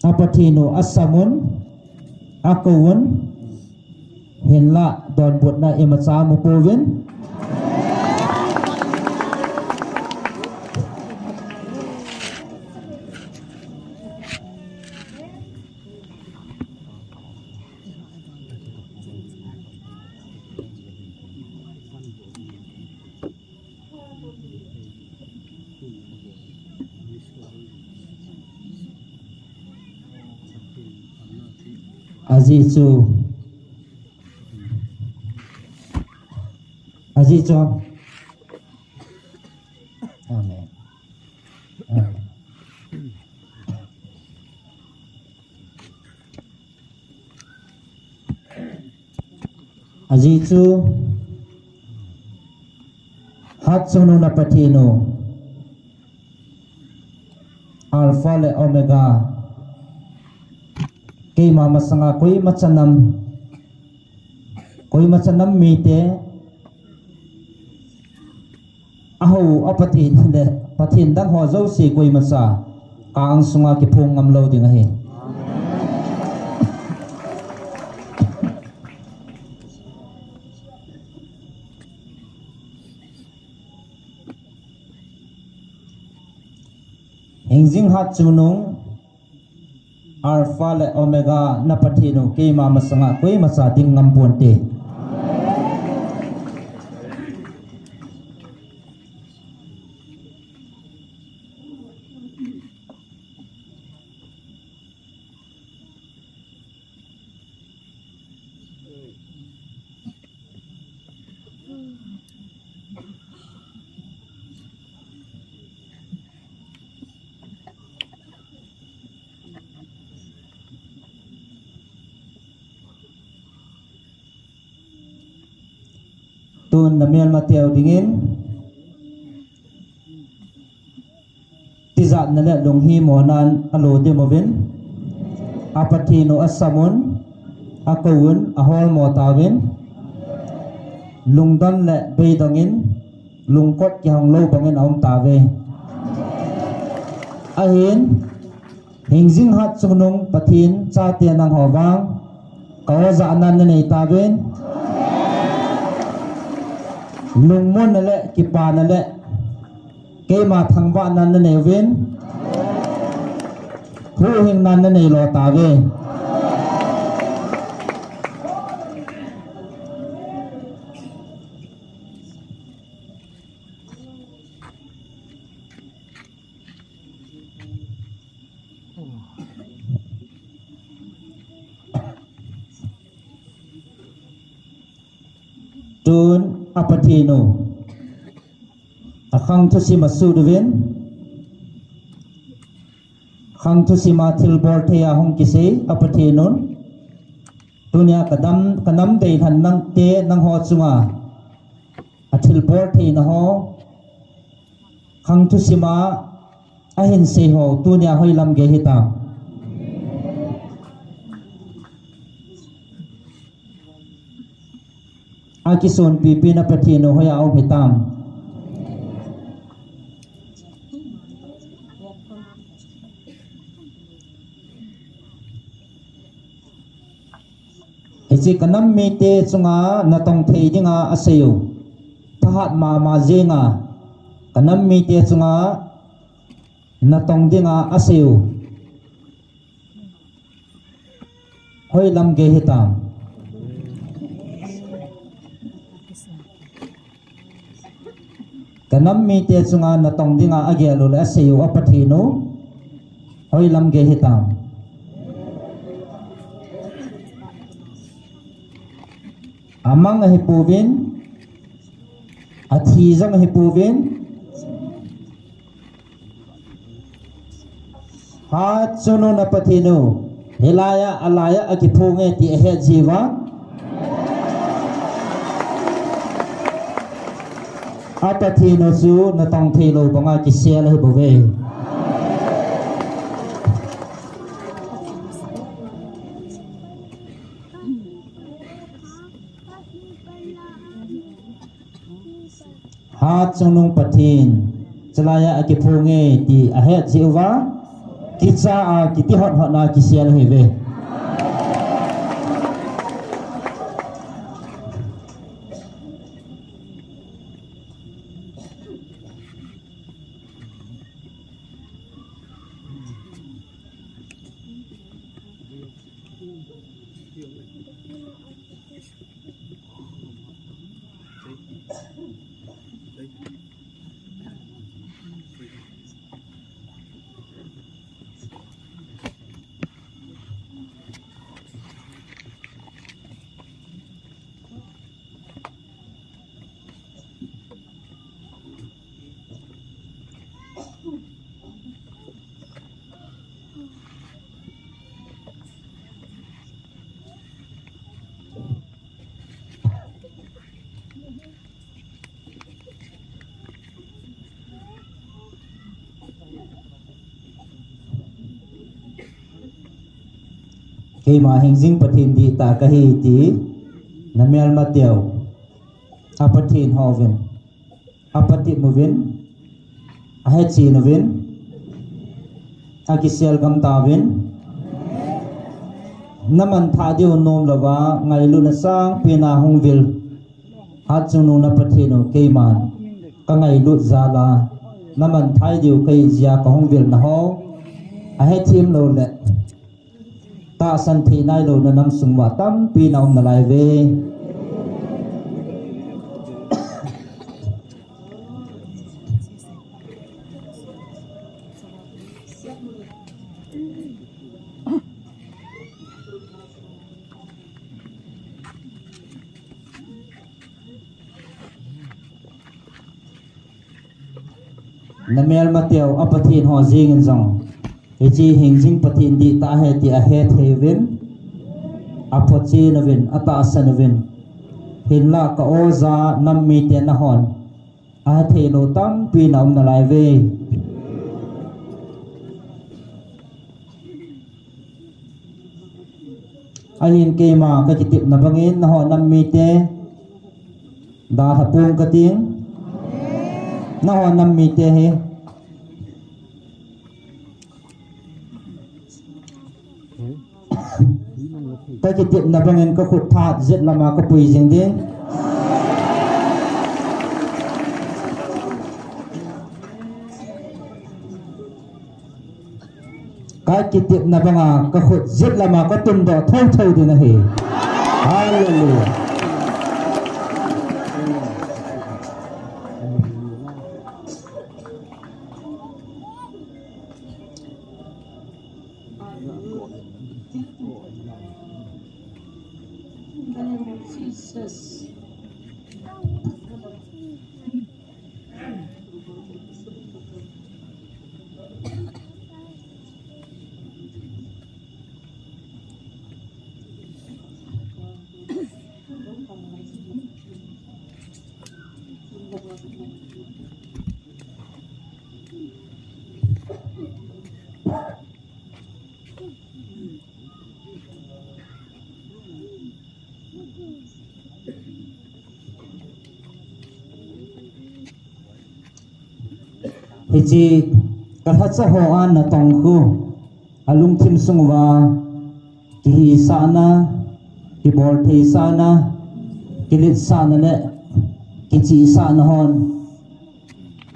a Pathen u asamun, akouvun, hinlah donbutna imacha amu pouvin. Ajeh chu, ajeh chu. Amen. Amen. Ajeh chu, hatchungnung na Pathen u, Alpha le Omega, keima masanga koimacha nam, koimacha nam mite, ahou a Pathen le Pathen dang ho jouse koimacha ka angsunga kiphong ngam lou ding ahi. Hingjing hatchungnung, Alpha le Omega na Pathen u keima masanga koimacha ding ngam ponte. Tun na melmateu dingin tijatna le lunghimonan alo dim uvin, a Pathen u asamun, akouvun, aholmo tauvin, lungdon le beidongin, lungkot kihong lou bangin aum tauve. Ahin, hingjing hat chungnung Pathen chate nangho vang, ka-o jahna nanei tauvin, lungmonna le kipana le keima thangvahna nanei uvin, huhhingna nanei lo tauve. Tun a Pathen u, akhang thusim asut uvin, khang thusima thilbol thei a hung kisei a Pathen un, tunia kadam, kanam deilhen nangte nangho chunga athilbol theina ho, khang thusima ahin sei ho, tunia hoilam gei hitam? Akisonpipi na Pathen u hoiya um hitam? Hiche kanam mite chunga natong thei dinga asei u, thahat mama jenga kanam mite chunga natong dinga asei u, hoilam gei hitam? Kanam mite chunga natong dinga agel u le asei u a Pathen u, hoilam gei hitam? Amang ahipouvin, athi jong ahipouvin, hat chungnung na Pathen u, hilaiya, alaiya akiphonge ti ahet jiuva, a Pathen u chu natong thei lou banga kisel ahibouve. Hat chungnung Pathen, chalaiya akiphonge ti ahet jiuva, kicha a kiti hot hot na kisel ahiuve. Keima hingjing Pathen dihtah kahi ti na melmateu a Pathen hovin, apatit uvin, ahetchen uvin, akisel gam tauvin, namanthah diu nom louva ngailutna sangpen a hung vil hat chungnung na Pathen u, keiman kangailut jal a namanthah diu kahi jeh a kahung vilna ho, ahethem lou le tahsan thei nailou na nam sung uva tampi na um nalai uve. Na melmateu a Pathen ho jeng in jong, hiche hingjing Pathen dihtah ahi ti ahethei uvin, aphochen uvin, atahsan uvin, Hinlah ka oja nam mite nahon athei lou tampi na um nalai ve. Ahin keima ka kitepna bangin nahon nam mite dalha pong kating. Nahon nam mite hi ka kitepna bangin ka khut tha jet lama ka pui jing ding. Ka kitepna banga ka khut jet lama ka tundoh thotho ding ahi. Hallelujah. In the name of Jesus. Hiche ka lhacha hoa natong khu alungthim sung uva kihisahna, kiboltheisahna, kiletsahna le kichihsahna hon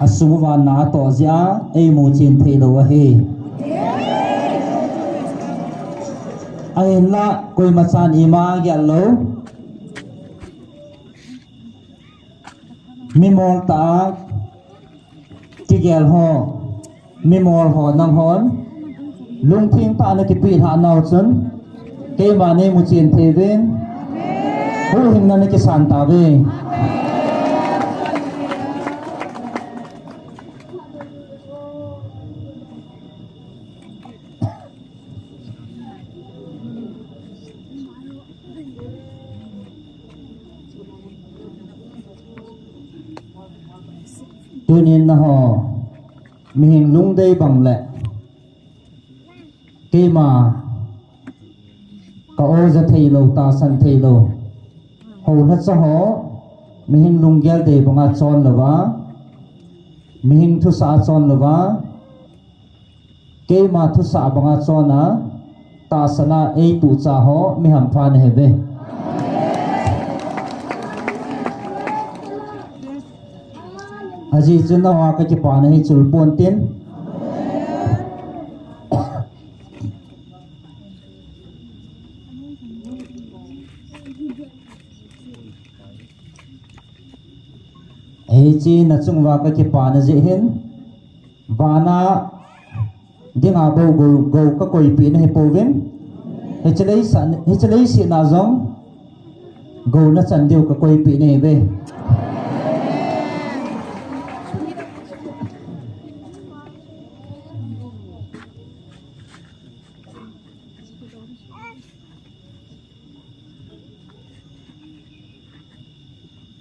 asung uva natoh jeh a eimu chen thei lou ahi. Ahinlah koima chan ima gel lou. Mimol tah a kigel ho, mimol ho nanghon lungthim tah a nakipeh lhah nau chun keima neimu chen thei uvin, huhhingna nakisan tauve. Tunin nangho mihing lungdei bang le keima ka oja thei lou, tahsan thei lou, houlhacha ho mihing lunggel dei banga chon louva, mihing thusah a chon louva, keima thusah banga chon a tahsan a eituh cha ho mi hampha nahiuve. Ajeh chu nangho a ka kipana hi chul pontin. Hiche nachung uva ka kipana jeh hin vana dinga bou gou, gou ka koipeh nahi pouvin. Hiche leiset, hiche leiset a jong gou nachan diu ka koipeh nahiuve.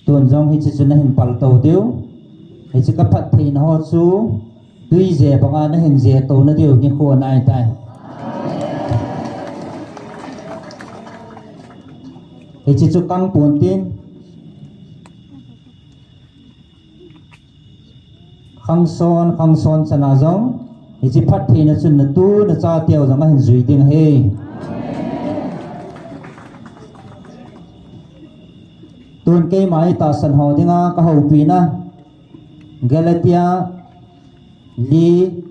Tun jong hiche chu nahin paltou diu. Hiche ka phattheina ho chu tuije banga nahin je touna diu nikho anaitai. Hiche chu kang pontin. Khangson, khangson chana jong hiche phattheina chun natu nachateu jong ahin jui ding ahi. Tun keima itahsan ho dinga ka houpina, Galatia li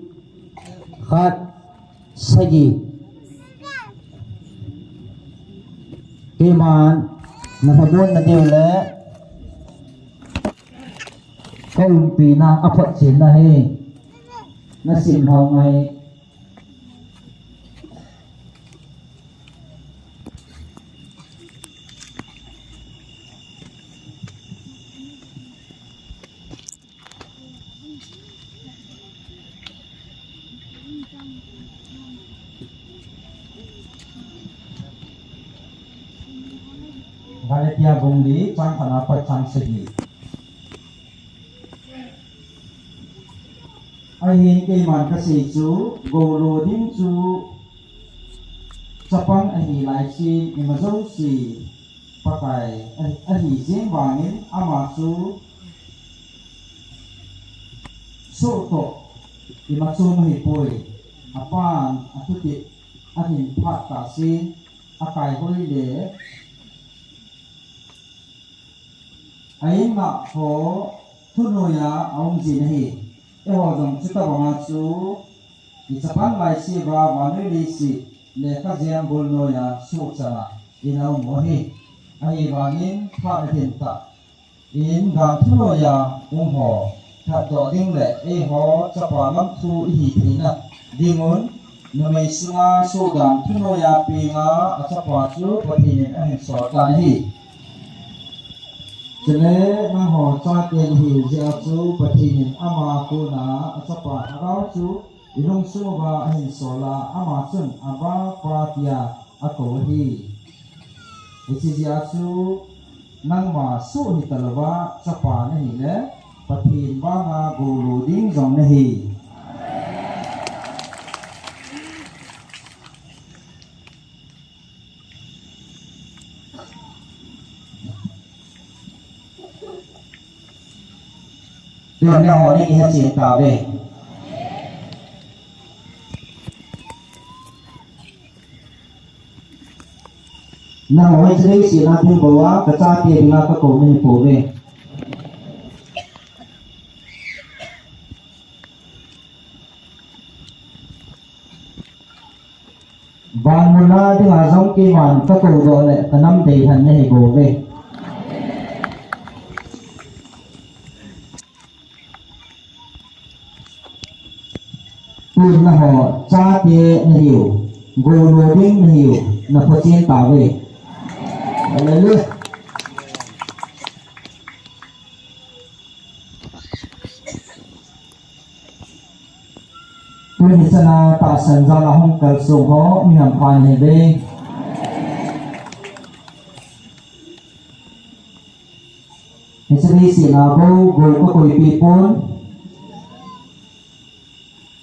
khat sagi. Keiman nalhamon nadiu le ka umpina aphotchenna hi nasim hou ngai. Galatia bung li chang khat a pat chang sagi. Ahin keiman kasei chu, goulo ding chu chapang ahi lai chin, ima jouse Pakai ahi, ahi jeng vangin ama chu soh toh ima chom ahipoi. Apan athutep ahin phat tah chin, akaihoi le a-in ngah ho thunoiya aum jin ahi. Eiho jong chutobanga chu ichapang lai cheva vannoi leiset lekha jeng bul noiya sohchana ina um u ahi. Ahivangin phat ahin tah in gam thunoiya um ho thatdoh ding le eiho chapa lamthu ihi theina dingun, numei sunga sohdan thunoiya penga achapa chu Pathen in ahin sol tan ahi. Chule nangho chate nahiu jeh a chu Pathen in ama kona achapa lhagao chu ilungsung uva ahin sol a, ama chun Abba Pa tia akou ahi. Hiche jeh a chu nangma soh hitalouva chapa nahile Pathen vanga goulo ding jong nahi. Tun nangho ni kihechen tauve. Nangho hiche leiset a ding bou a kachate dinga kakou nahipouve. Van muna dinga jong keiman kakou doh le kanam dei lhon nahibouve. Tun nangho chate nahiu, goulo ding nahiu, naphochen tauve. Hallelujah. Tuni chana tahsan jal a hung kalsong ho mi hampha nahiuve. Hiche leiset a bou gou kakoipeh pon.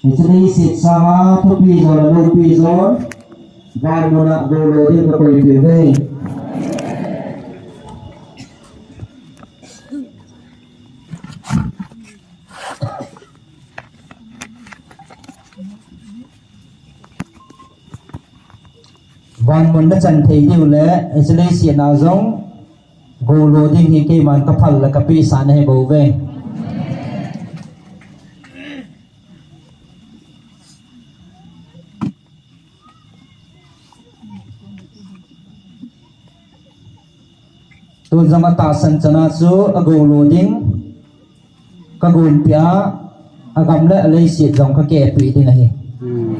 Hiche leiset sanga thupi jol a loupi jol, van muna goulo ding kakoipeh uve. Van mun nachan thei diu le, hiche leiset a jong goulo ding hi keiman kaphal le kapehsa nahibouve. Tun jong atahsan chana chu agoulo ding kagonpeh a, agam le aleiset jong kakehpeh ding ahi. Hmm.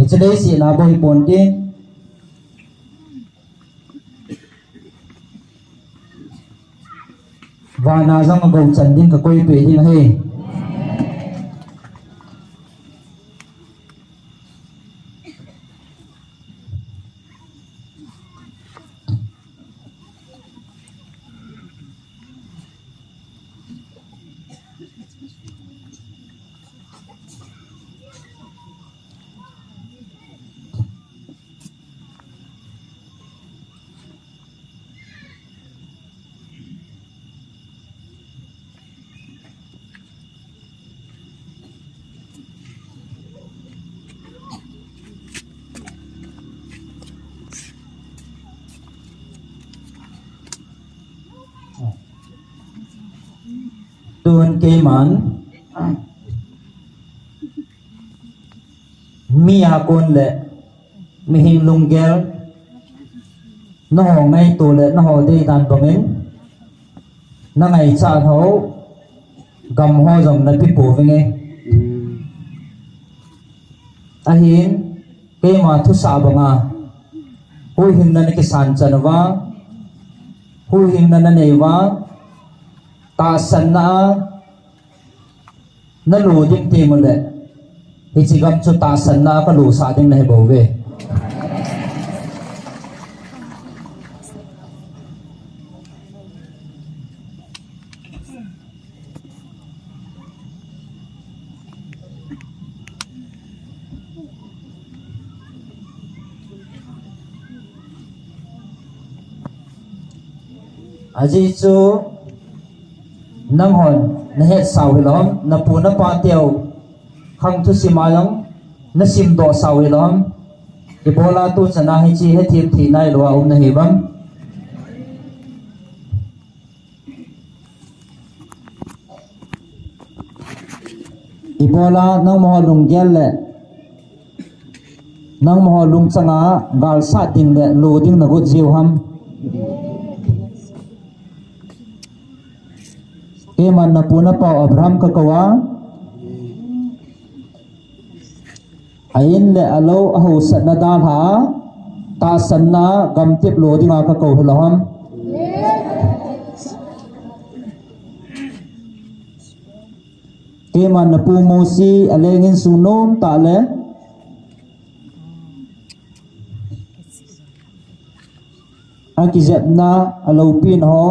Hiche leiset a bou hipon tin, vana jong agou chan ding kakoipeh ding ahi. Tun keiman mi a kon le mihing lunggel, nangho ngaito le nangho deidan bangin nangaichat ho gam ho jong nape pouvinge. Hmm. Ahin keima thusah banga huhhingna nakisan chan uva, huhhingna nanei uva, tahsanna a nalo ding teng uleh, hiche gam chu tahsanna a kalosah ding nahibouve. Ajeh chu nanghon nahetsau hilou ham, napu napa teu khang thusim a jong nasimdoh sau hilou ham. Ibola tuchan a hiche hethem thei nailou a um nahiuvem? Ibola nangmaho lunggel le nangmaho lungchang a galsat ding le lo ding nagot jiu ham? Keiman napu napau Abraham kakou a, a-in le alou ahousatna dalha a, tahsanna gamtep lo dinga kakou hilou ham? Keiman napu Mosi aleng insung nomtah le akijepna aloupina ho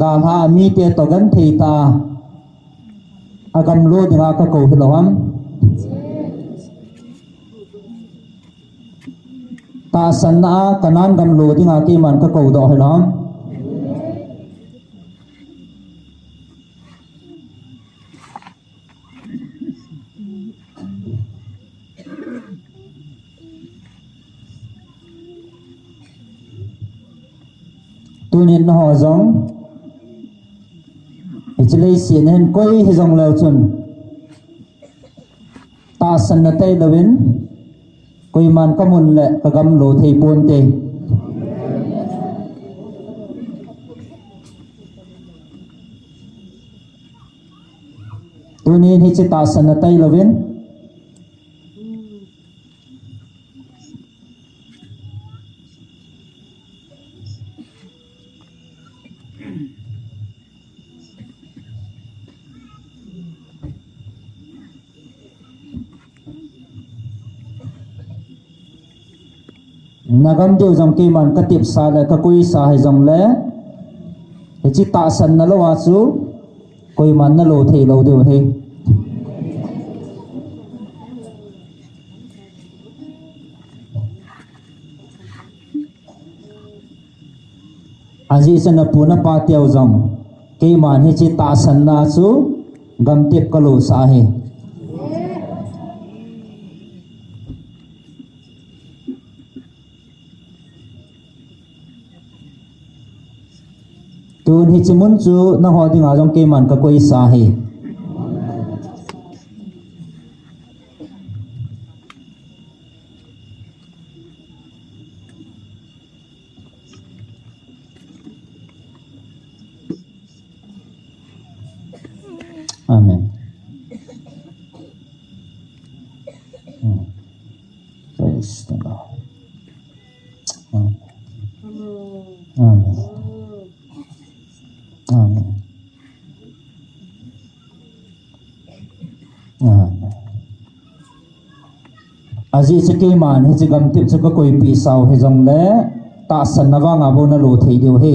dalha a mite toh genthei tah a agamlo dinga kakou hilou ham? Tahsanna a Canaan gamlo dinga keiman kakoudoh hilou ham? Tunin nangho jong hiche leiset a hin koi hijongleu chun tahsanna tailouvin koiman kamun le kagamlo thei ponte. Tunin hiche tahsanna tailouvin nagam diu jong keiman katepsa le kakoisa hijongle, hiche tahsanna louva chu koiman nalo theilou diu ahi. Ajeh chu napu napa teu jong keiman hiche tahsanna chu gamtep kalosah ahi. Tun hiche mun chu nangho dinga jong keiman kakoisa ahi. Amen. Hmm. Praise the Lord. Amen. Amen. Amen. Amen. Ajeh chu keiman hiche gamtep chu kakoipeh sau hijongle, tahsanna vanga bou nalo thei diu ahi.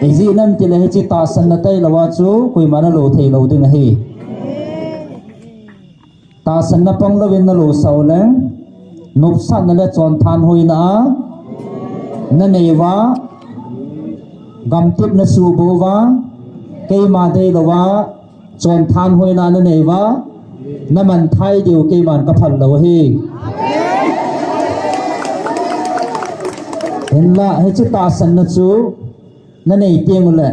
Ijeh inem itile hiche tahsanna tailouva chu koima nalo theilou ding ahi. Tahsanna panglouvin nalosah uleng, nopsahna le chonthanhoina a nanei uva, gamtep nasuhboh uva, keima deilouva, chonthanhoina nanei uva, namanthei diu keiman kaphal lou ahi. Hinla, hiche tahsanna chu nanei tengule,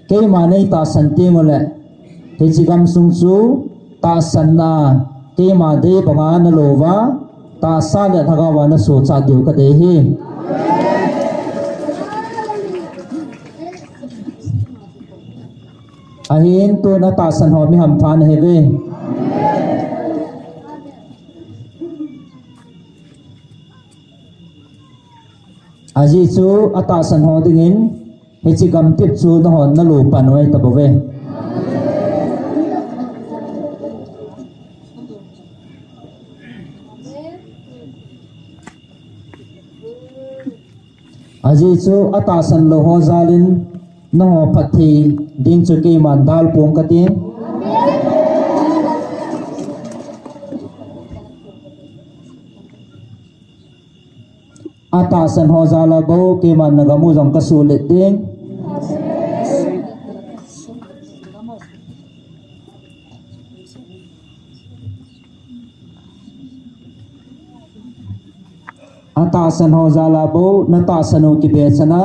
keima neitahsan tengule, hiche gamsung chu tahsanna keima dei banga nalouva, tahsa le lhagaova nasochat diu kadei ahi. Ahin tun atahsan ho mi hampha nahiuve. Ajeh chu atahsan ho dingin hiche gamtep chu nanghon nalo pan u ahitabouve. Ajeh chu atahsan lou ho jalin nangho phatthei ding chu keiman dalpong kate. Atahsan ho jal a bou, keiman nagam u jong kasuhlet ding. Atahsan ho jal a bou, natahsan u kibechana,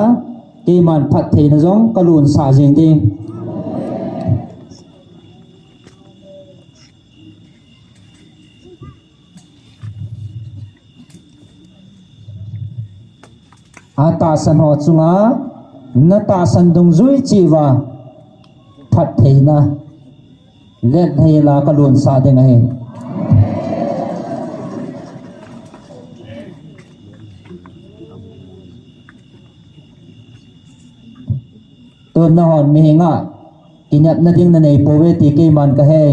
keiman phattheina jong kalunsah jing ding. Atahsan ho chunga, natahsan dungjui cheh uva, phattheina, let hei la kalunsah ding ahi. Tun nahon mihinga, kinepna ding nanei pouve ti keiman kahei.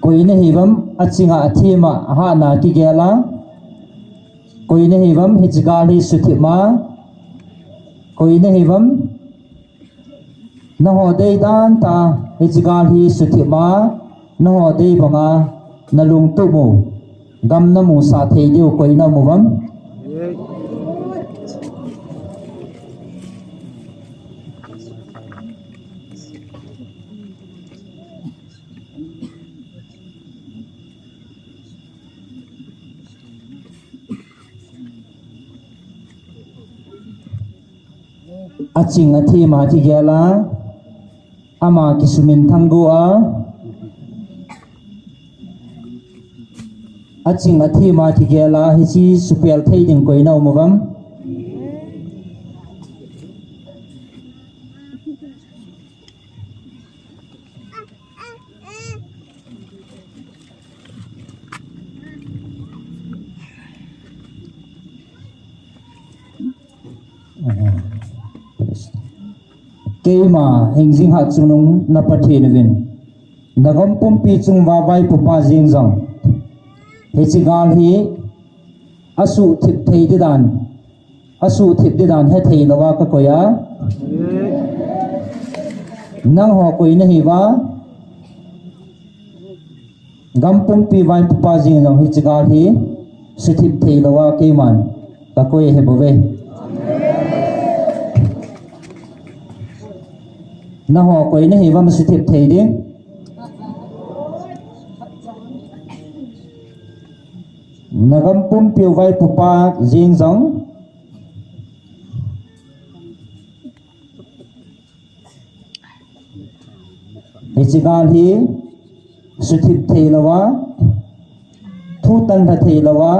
Koi nahiuvem, achinga athema, ahatna kigel a. Koi nahiuvem, hiche gal hi suthip ma. Koi nahiuvem, naho dei dan tah, hiche gal hi suthip ma, naho dei banga, nalungtup u, gam namusah thei diu koi naum uvem. Aching athema kigel a, ama kisuminthang go a, aching athema kigel a, hiche supel thei ding koi naum uvem. Keima hingjing hatchungnung na Pathen uvin, nagam pumpi chunga vaipopa jeng jong, hiche gal hi asuhthip thei ding dan, asuhthip ding dan hethei louva kakoi a. Nangho koi nahiuva, gam pumpi vaipopa jeng jong hiche gal hi suthip thei louva keiman kakoi ahi bouve. Nangho koi nahiuva, masuthip thei ding. Nagam pumpiu vaipopa jeng jong, hiche gal hi suthip thei louva, thutan lha thei louva,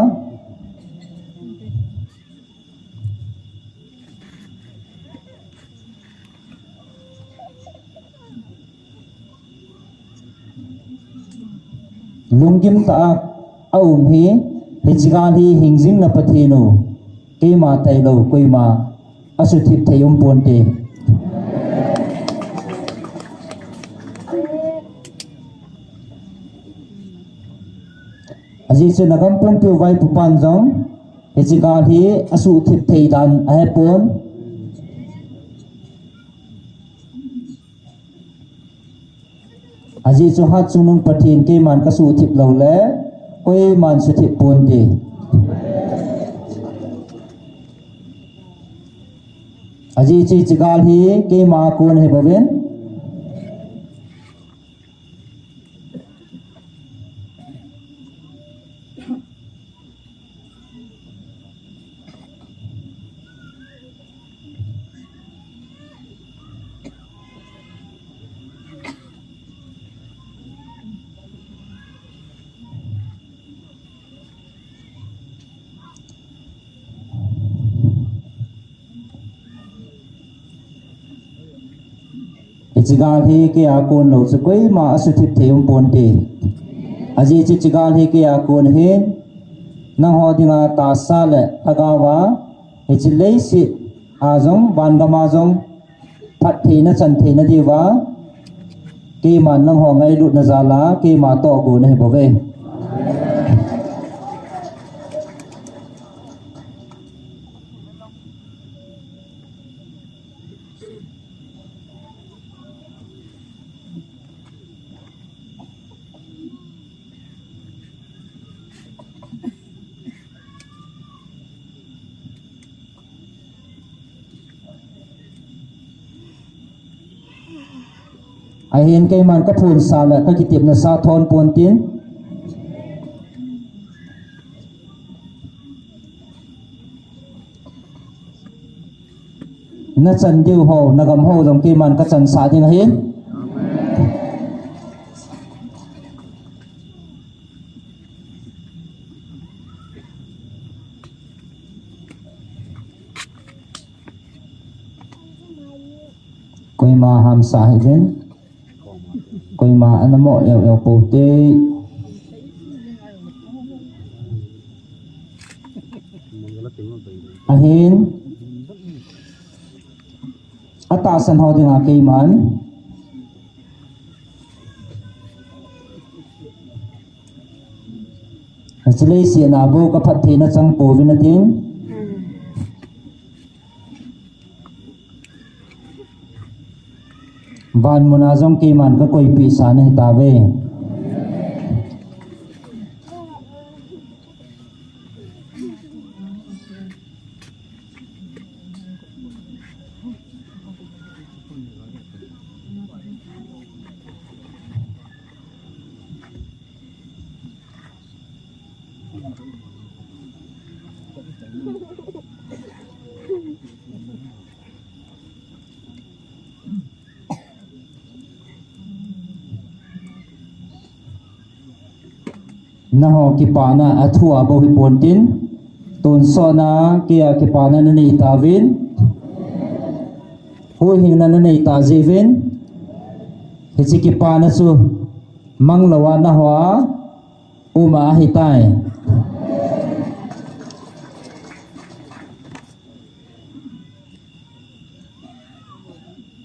lunggim tah a aum hi, hiche gal hi hingjing na Pathen u, keima tailou koima asuthip thei umponte. Ajeh chu nagam pumpiu vaipopan jong hiche gal hi asuhthip thei dan ahepon. Ajeh chu hatchungnung Pathen keiman kasuhthip loule, koiman suthip ponte. Ajeh chu hiche gal hi keima a kon ahi bouvin. Hiche gal hi keiya kon lou chu koima asuthip thei umponte. Ajeh chu hiche gal hi keiya kon ahin, nangho dinga tahsa le lhagaova, hiche leiset a jong, vangam a jong, phattheina chan theina diuva, keiman nangho ngailutna jal a, keima tohgon ahi bouve. Ahin keiman kaphonsa le kakitepna sa thon pontin. Nachan diu ho, nagam ho jong keiman kachansah ding ahin. Koima hamsa hih in. Koima ana mo eu eu pou te. Ahin. Atahsan ho dinga keiman. Hiche leiset a bou kaphattheina chang pouvin atin. Van muna jong keiman kakoipeh sa nahi tauve. Nangho kipana athu a bou hipon tin, tonsot a kei a kipana nanei tauvin, huhhingna nanei tah jeh uvin, hiche kipana chu mang lou a nangho a um ahitai.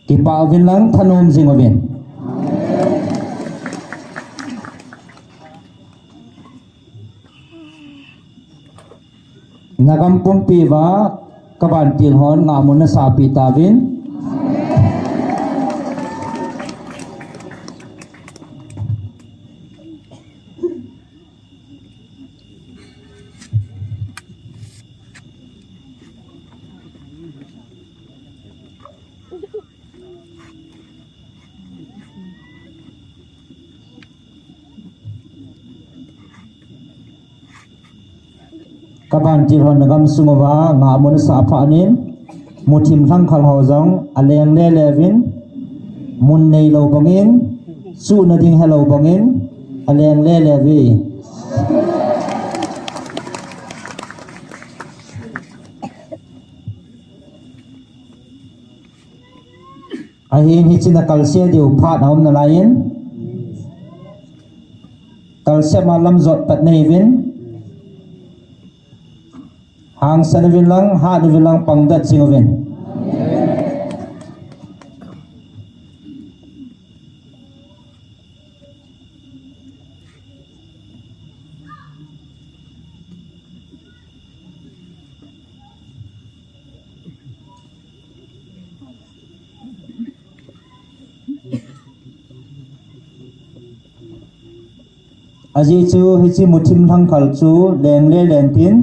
Kipah uvin lang, thanom jing uvin. Nagam pumpi uva kavantil hon ngahmun nasapeh tauvin. Kavantil hon nagam sung uva ngahmun asah phat in, muthim lhangkhal ho jong aleng lele uvin, mun neilou bangin, suhna ding helou bangin, aleng lele uve. Ahin hiche nakalse diu phat aum nalai in, kalse ma lamjot pat nahiuvin, hangsan uvin lang, hat uvin lang, pangdet jing uvin. Ajeh chu hiche muthim lhangkhal chu leng lele intin,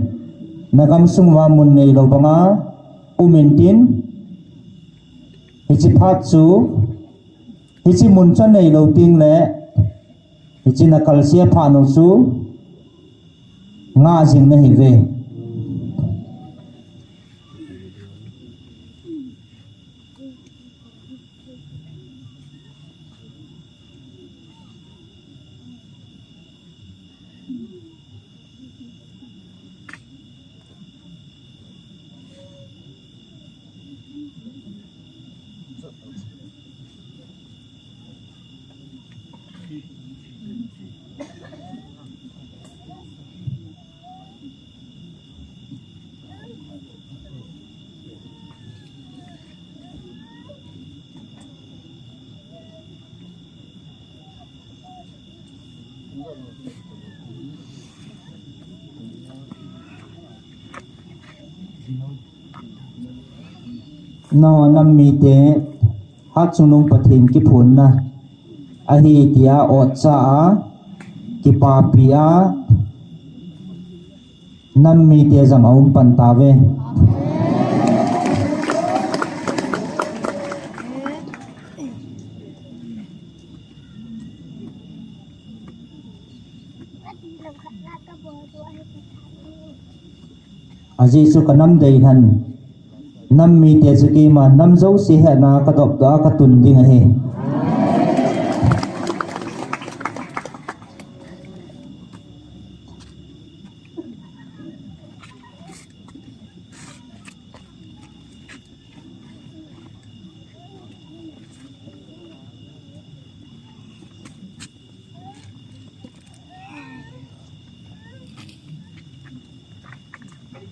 nagam sung uva mun neilou banga um intin, hiche phat chu, hiche mun chu aneilou tengle, hiche nakalse phat u chu ngah jing nahiuve. Nangho nam mite hatchungnung Pathen kiphonna ahi tia otcha a, kipapi a, nam mite jong aum pan tauve. Ajeh chu ka nam dei hen, nam mite chu keima nam jouse hetna ka dop doh a ka tun ding ahi.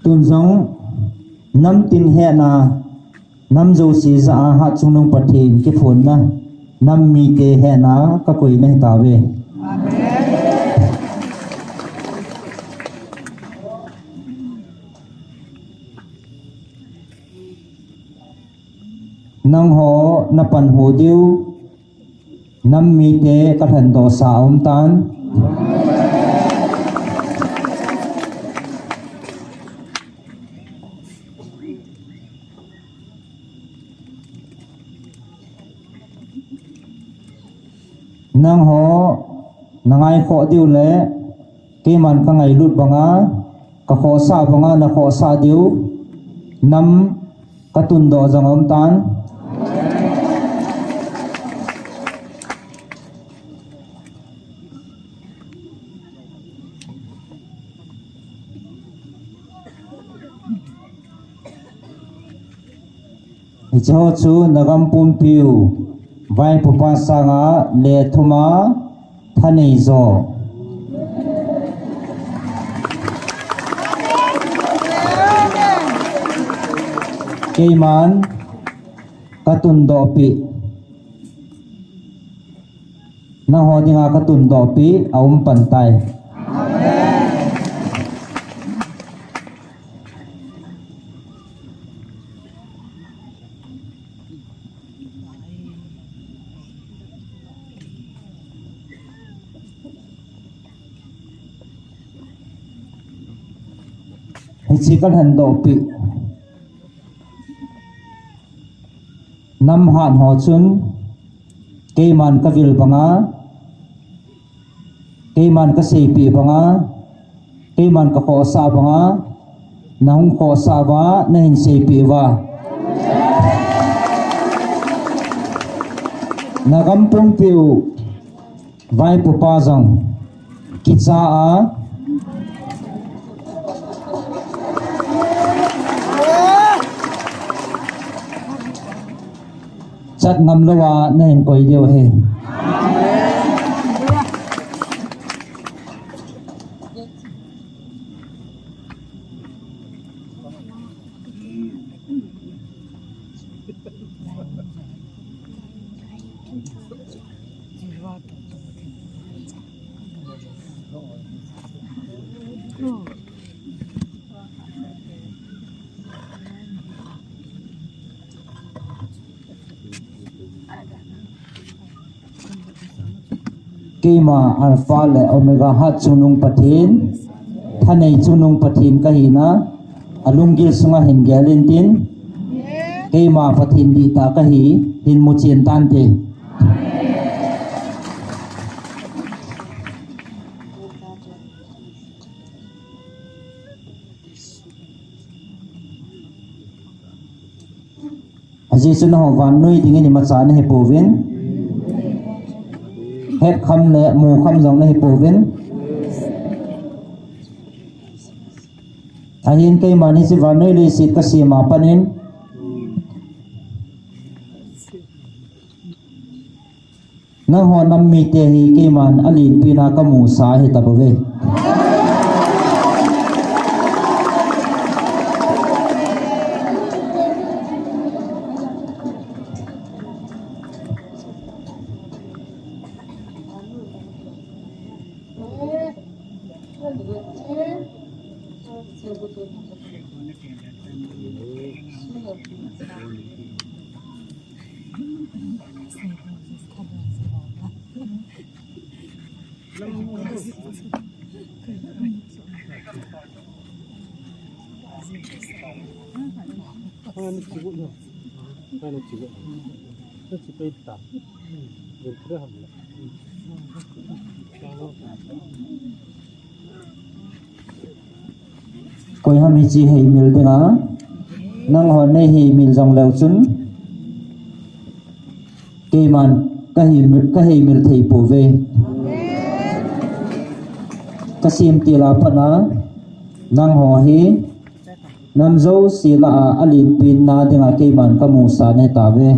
Tun jong nam tin hetna, nam jouse jah a Hatchungnung Pathen kiphonna, nam mite hetna ka koina hitauve. Nangho na panhu diu, nam mite ka lhendoh sa aum tan. Nangho na ngaikhoh diu le keiman ka ngailut banga, ka khohsah banga na khohsah diu nam ka tundoh jong aum tan. Hiche ho chu na gam pumpiu vaipopa sanga le thuma thanei jo. Keiman ka tundoh pi. Nangho dinga ka tundoh pi aum pan tai. Hiche ka lhendoh pi. Nam hat ho chun keiman ka vil banga, keiman ka seipeh banga, keiman ka khohsah banga, na hung khohsah uva, na hin seipeh uva. Na gam pumpiu vaipopa jong kicha a chat ngam louva na hin koi diu ahi. Keima Alpha le Omega, Hatchungnung Pathen, thanei chungnung Pathen kahina, alunggil sunga hin gel intin, keima Pathen dihtah kahi, hin muchen tante. Ajeh chu nangho vannoi dingin imacha nahipouvin, hetkham le mukham jong nahipouvin. Ahin keiman hiche vannoi leiset kasem a panin, nangho nam mite hi keiman alenpina kamusa ahitabouve. Koiham hiche heimil dinga, nangho nei heimil jong leu chun, keiman ka heimil, ka heimil thei pouve. Ka semtil a pat a, nangho hi, nam jouse lah a, alenpen na dinga keiman ka musan ahi tauve.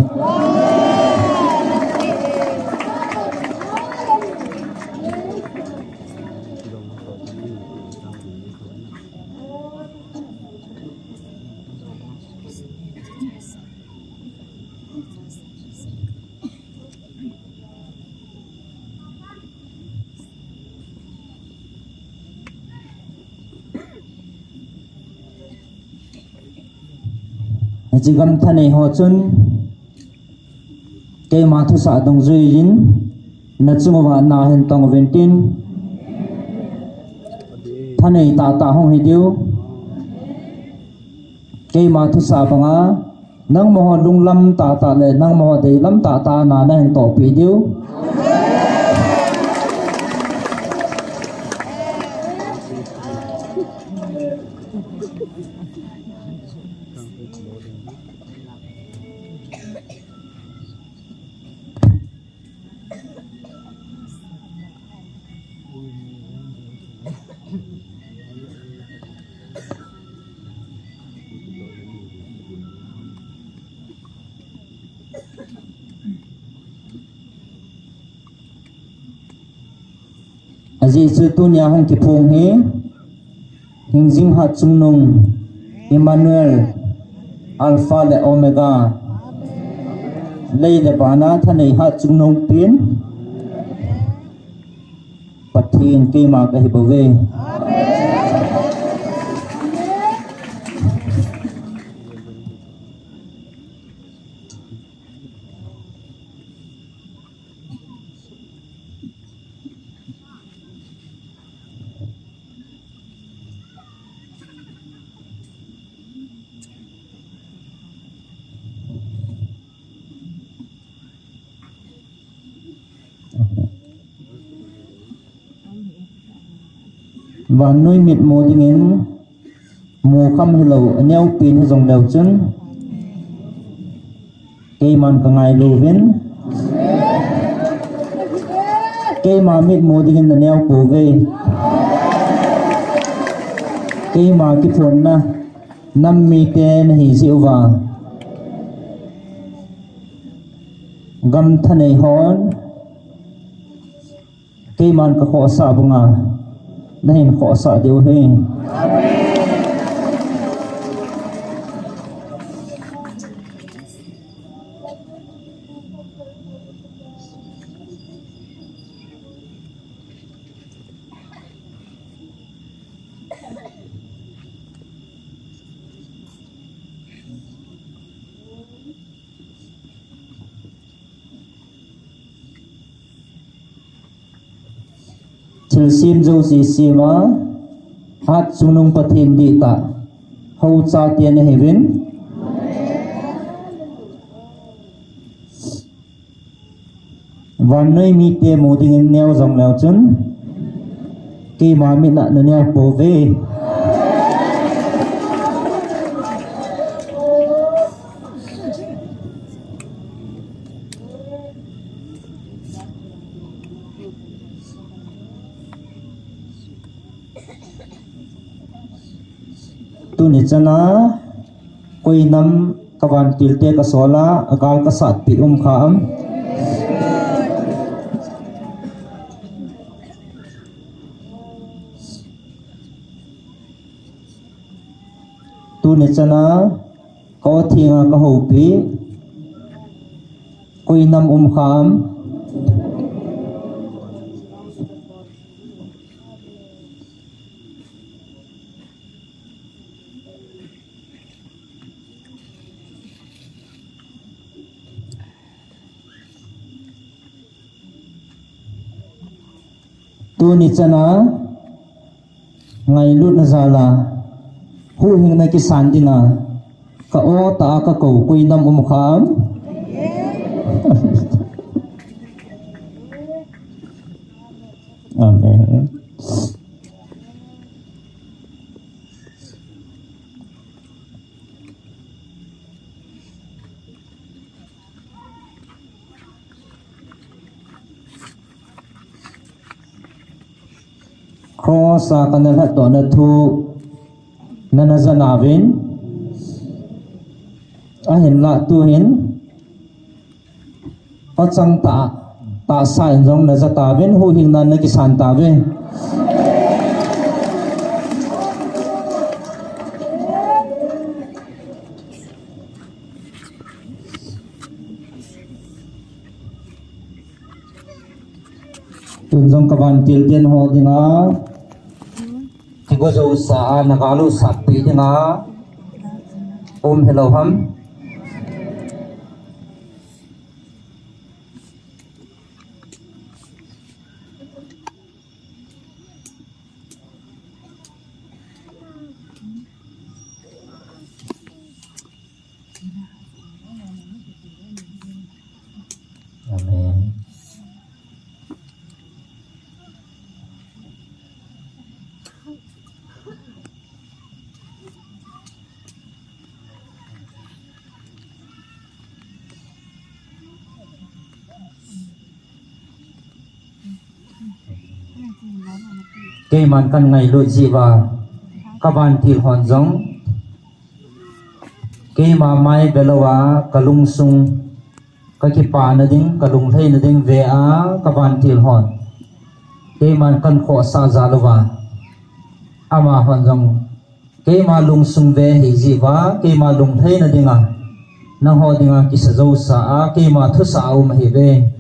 Hiche gam thanei ho chun, keima thusah dungjuiyin, nachung uva na hin tong uvin tin, thanei tahtah hung hi diu. Keima thusah banga, nangma ho lunglam tahtah le, nangma ho deilam tahtah a na nahin tohpeh diu. Ajeh chu tunia hung kiphong hi, hingjing hatchungnung, Emmanuel, Alpha le Omega, lei le vana thanei hatchungnung pen, Pathen keima kahi bouve. Vannoi mitmu dingin mukham hilou, aneopen hijong leu chun, keiman kangailu uvin. Keima mitmu dingin naneo pouve. Keima kiphonna nam mite nahi jeh uva, gam thanei hon, keiman kakhohsah banga, nahin khohsah diu ahi. Thilsem jouse sema, hatchungnung Pathen dihtah, houchate nahiuvin. Vannoi mite mu dingin neo jong leu chun, keima mitna naneo pouve. Tuni chana, koi nam kavantilte kasol a, agal kasatpi um kha am? Tuni chana, ka-o thenga kahoupi, koi nam um kha am? Tuni chana ngailutna jal a huhhingna kisan dinga ka-o tah a kakou koi nam um kha am? Amen. Cross a kana lhatdohna thu nana ja nauvin, ahinlah tuhin achang tah, tahsa in jong naja tauvin, huhhingnan nakisan tauve. Tun jong kavantil ten ho dinga kigo jousa a naga lusatpi dinga um hilou ham? Amen. Keiman kangailut jeh uva, kavantil hon jong keima mai velou a, kalungsung, kakipana ding, kalunglhaina ding ve a, kavantil hon keiman kankhohsah jal uva, amahon jong keima lungsung ve ahi jeh uva, keima lunglhaina dinga, nangho dinga kisa jousa a, keima thusah a um ahiuve.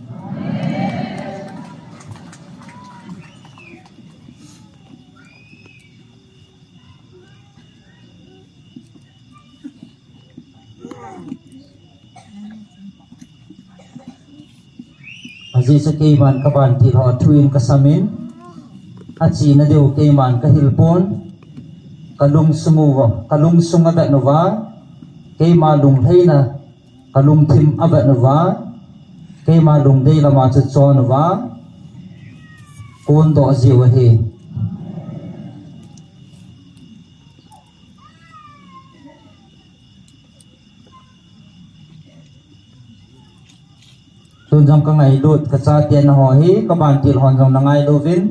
Ajeh chu keiman kavantil ho thuin kasamin, achena diu keiman kahilpon, kalungsung uva, kalungsung avet uva, keima lunglhaina, kalungthim avet uva, keima lungdei lama chu chon uva, kondoh jiu ahi. Tun jong kangailut kachate naho hi, kavantil hon jong nangailu uvin.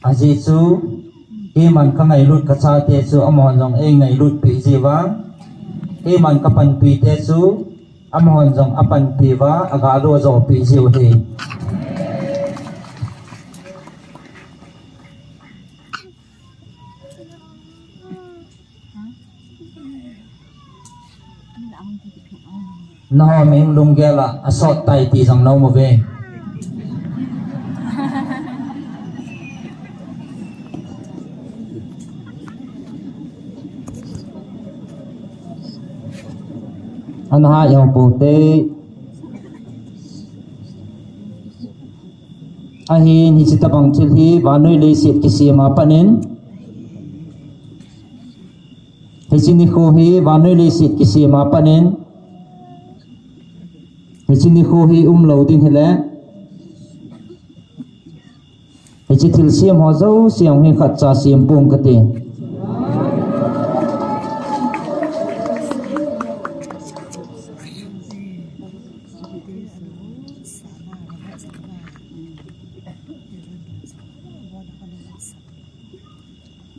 Ajeh chu, keiman kangailut kachate chu, amahon jong eingailutpi jiuva, keiman kapanpite chu, amahon jong apanpi uva, agalo ajopi jiu ahi. Nangho ming lunggel a asot tai ti jong naum uve. Ana ha jong poute. Ahin hiche tobang thil hi vannoi leiset kisem a panin, hiche nikho hi vannoi leiset kisem a panin, hiche nikho hi umlou ding hile, hiche thilsem ho jouse hi khatcha sem ponge kati.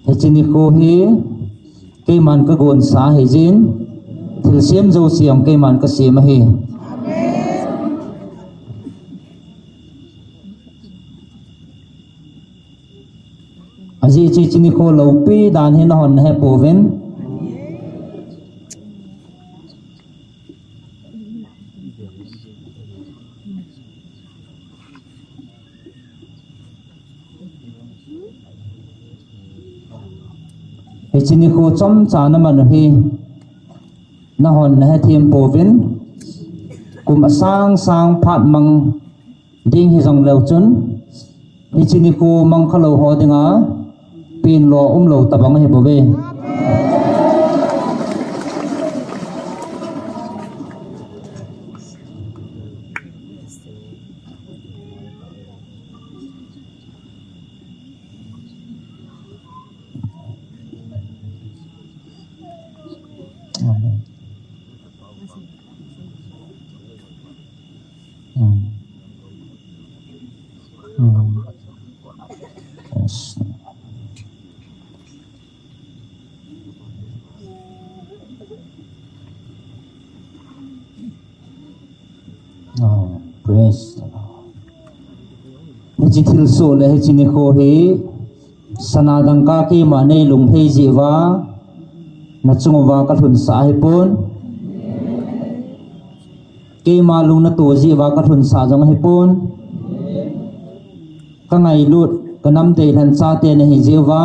Hiche nikho hi keiman kagonsa ahi jin, thilsem jouse hi keiman kasem ahi. Ajeh chu hiche nikho loupi dan hi nahon nahe pouvin. Hiche nikho chomcha naman u hi nahon nahethem pouvin, kum asang sang phat mang ding hijong leu chun, hiche nikho mangkhalou ho dinga, penlo umlou tobang ahi bouve. Amen. Mm. Mm. Yes. Oh, praise the Lord. Hiche thilsoh le hiche nikho hi sana dangka keima nei lunglhai jeh uva, nachung uva kalhunsah ahipon. Keima lung natoh jeh uva kalhunsah jong ahipon. Kangailut, kanam deilhen chate nahi jeh uva,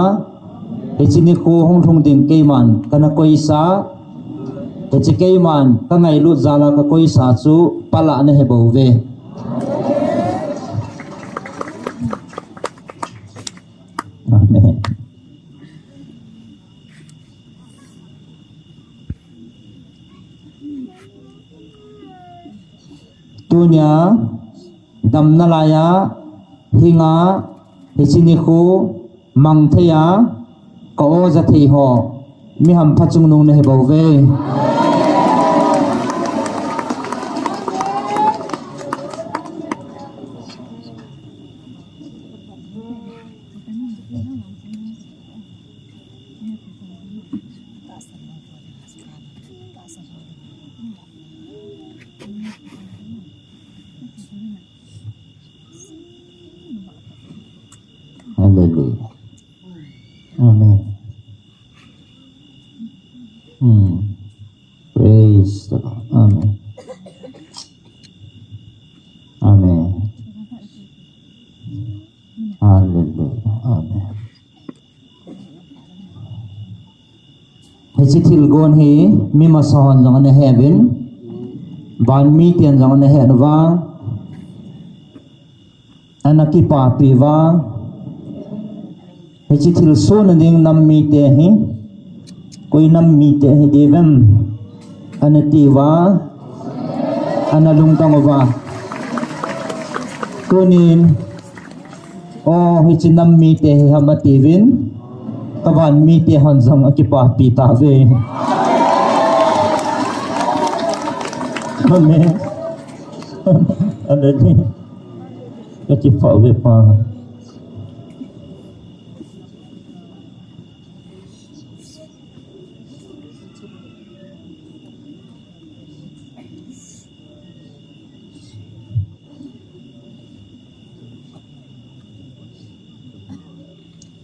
hiche nikho hung lhung ding keiman kana koisa, hiche keiman kangailut jal a kakoisa chu pal a nahi bouve. Amen. Tunia, damna laiya, hinga, hiche nikho, mang thei a, ka-o ja thei ho, mi hampha chungnung nahi bouve. Hallelujah. Amen. Hmm. Praise the Lord. Amen. Amen. Hallelujah. Amen. Hiche thilgon hi mi masa hon jong ana he uvin, van miten jong ana he uva, ana kipapi uva. Hiche thilsoh na ding nam mite hi, koi nam mite hi diu vem, ana ti uva, ana lungdong uva. Tunin, o, hiche nam mite hi ham ati uvin, ka van mite hon jong akipapi tauve. Amen. Hallelujah. Kakipah uve Pa.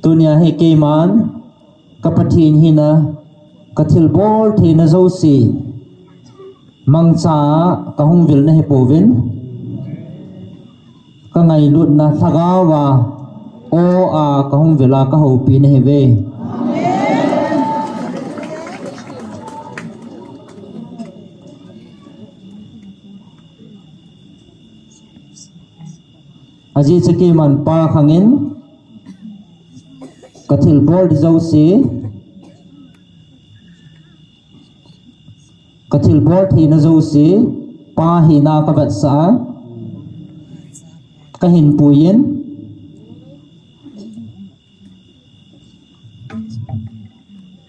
Tunia hi keiman, ka Pathen hina, ka thilbol theina jouse, mangcha a kahung vil nahi pouvin, ka ngailutna lhagao a, o a kahung vil a ka houpi nahiuve. Ajeh chu keiman Pa khangin, ka thilbol ding jouse, ka thilbol theina jouse, Pa hina ka vetsah a, ka hinpui in,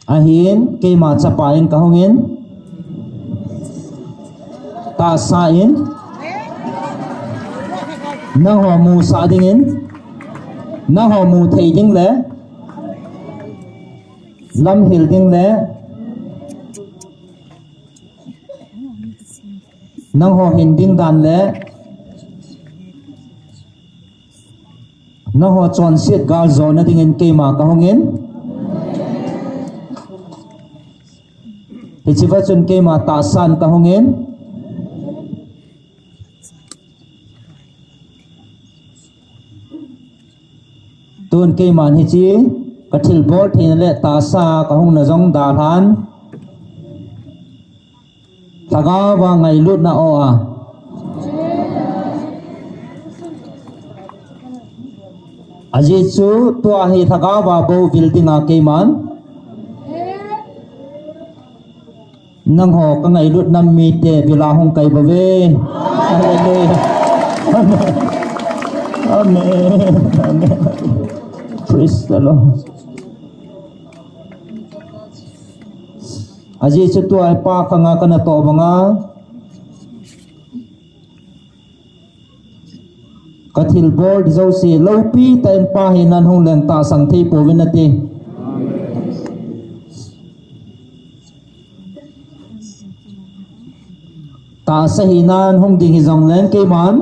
ahin, keima chapa in kahungin, tahsa in, nangho musah dingin, nangho mu thei ding le, lamhil ding le, nangho hin ding dan le, nangho chonset galjona dingin keima kahungin. Hichea chun keima tahsan kahungin. Tun keiman hiche, ka thilbol theina le tahsa kahungna jong dalhan. Lhagao a ngailutna o a. Ajeh chu tua hi lhagao a bou vil dinga keiman. Nangho ka ngailut nam mite vil a hung kai bouve. Hallelujah. Amen. Amen. Amen. Praise the Lord. Ajeh chu tua pa khanga kana toh banga, ka thilbol jouse loupi tah in pa hinan hung leng tahsan thei pouvin ati. Tahsa hinan hung ding hijongleng keiman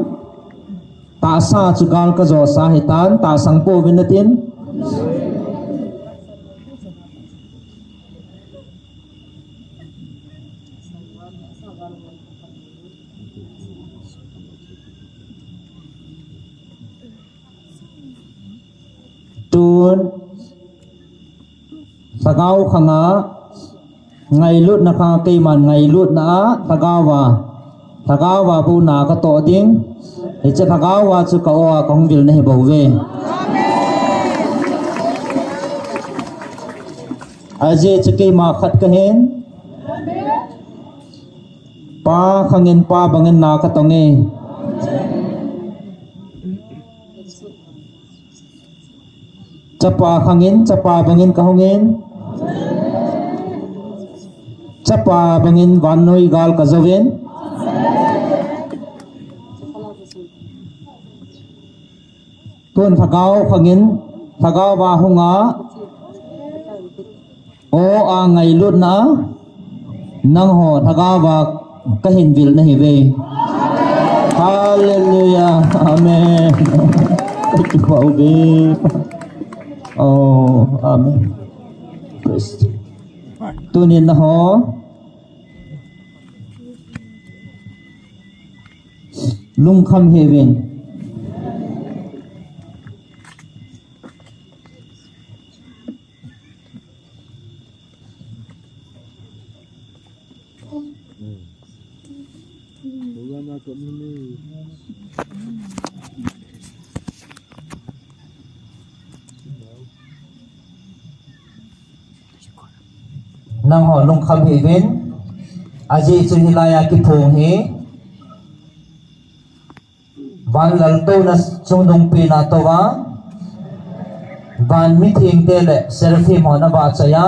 tahsa chu gal kajosa hitan, tahsan pouvin atin. Tun, lhagao khanga ngailutna kha keiman ngailutna a lhagao a, lhagao a bou na katoh ding. Hiche lhagao a chu ka aw a kahung vilna hi bouve. Ajeh chu keima khat kahin. Pa khangin pa bangin na katong e. Chapa khangin chapa bangin kahungin. Chapa bangin vannoi gal kajouvin. Tun lhagao khangin, lhagao a hunga, aw a ngailutna, nangho lhagao a kahin vilna hive. Hallelujah. Amen. Kipah uve. Oh, amen. Praise. Tunin nangho lungkham hiuvin. Nangho lungkham hiuvin, ajeh chu hilai a kiphong hi van laltouna chungnungpena touva, van mithengte le seraphim hon avahchoi a,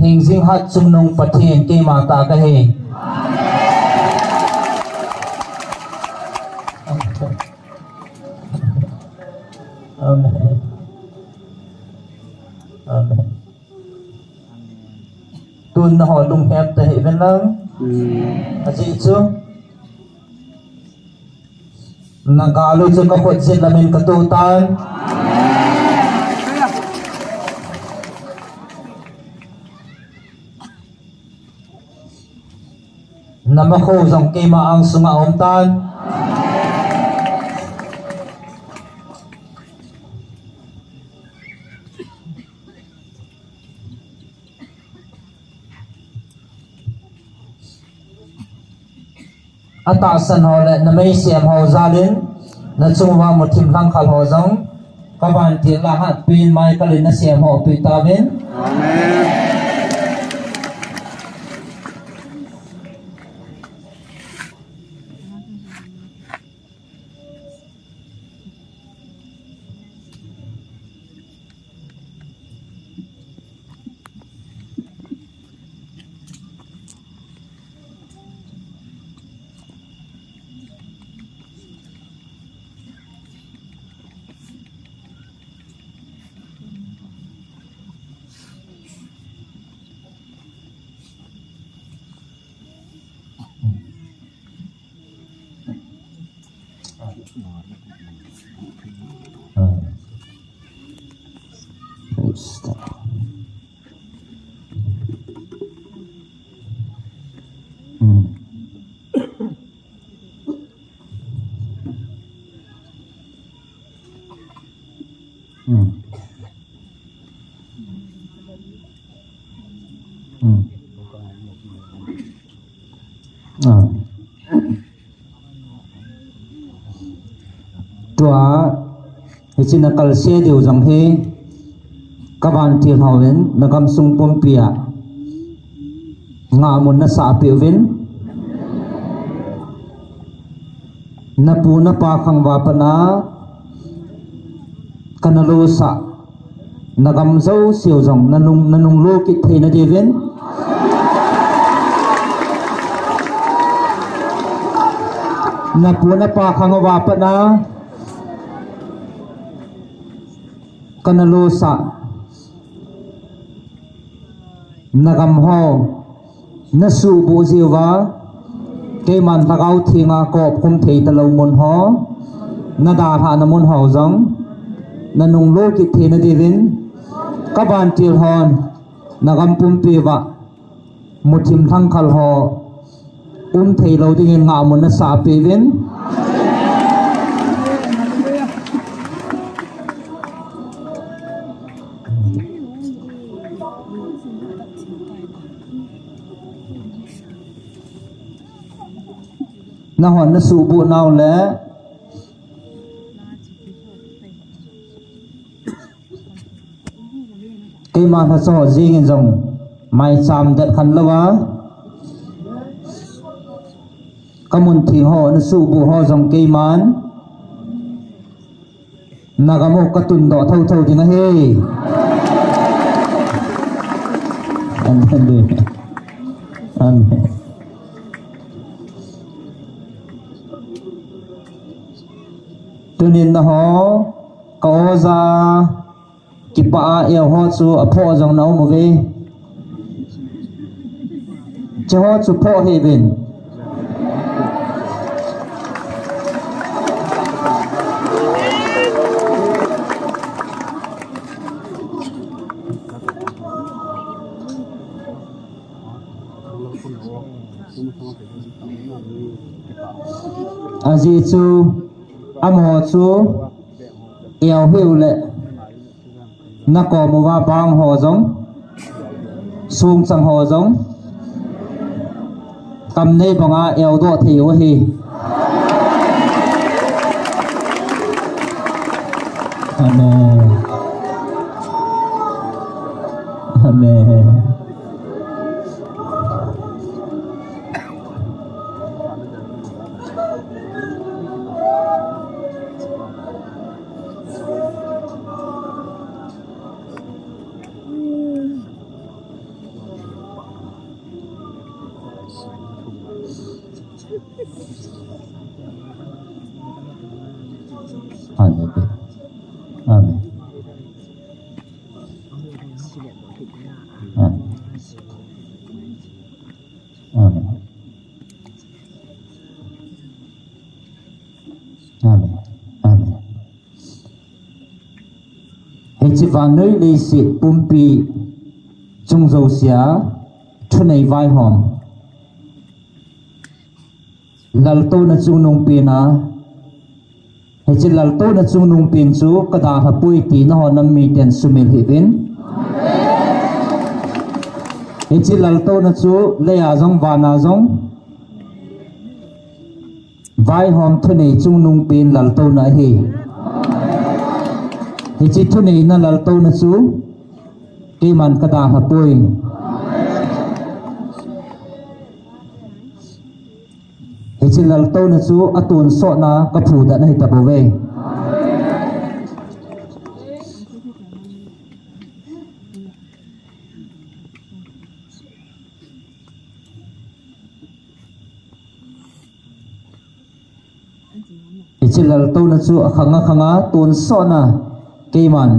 hingjing hat chungnung Pathen keima tah kahi. Amen. Amen. Tun nangho lunghem tahih uvin lang. Hmm. Ajeh chu, na gal u chu ka khut jet lamin ka toh tan. Na makho jong keima angsunga aum tan. Atahsan ho le na meisem ho jalin, na chung uva muthim lhangkhal ho jong, ka vantil a hatpin Michael in na semhopi tauvin. Amen. Tua, hiche na kalse diu jong hi, ka vantil hon, na gamsung pumpi a ngahmun na sahpeh uvin. Na pu na pa khang uva pat a kana losah nagam jouseu jong nanung, nanung lo kit theina diuvin. Napu napa khang uva pat a kana losah nagam ho nasuhbuh jeh uva, keiman Lhagao Thenga kaopkhum thei talou mun ho, nadalhahna mun ho jong nanung lo kit theina diuvin, kavantil hon nagam pumpi uva muthim lhangkhal ho um thei lou dingin ngahmun nasah peh uvin. Nahon nasuhbuh nau le keima lhacha ho jeng in jong maicham det khan louva, kamun theng ho nasuhbuh ho jong keiman nagam u katun doh thotho ding ahi. Amen. Amen. Tunin naho, ka oja, kipah a eiho chu aphoh jong na um uve. Hiche ho chu phoh hih uvin. Ajeh chu, amaho chu, eiho hih u le, nakom uva bang ho jong, songchang ho jong, kam nei banga eiho doh thei u ahi. Amen. Amen. Amen. Amen. Amen. Amen. Amen. Amen. Hiche vannoi leiset pumpi chung jousea thunei vaihom, laltouna chungnungpen a, hiche laltouna chungnungpen chu kadalhapoi ti nahon nam miten sumil hih uvin. Hiche laltouna chu leiya jong vana jong vaihom thunei chungnungpen laltouna ahi. Hiche thuneina laltouna chu keiman kadalhapoi. Hiche laltouna chu atonsotna kaphudet na ahi tabouve. Hiche laltouna chu akhang akhanga tonsotna keiman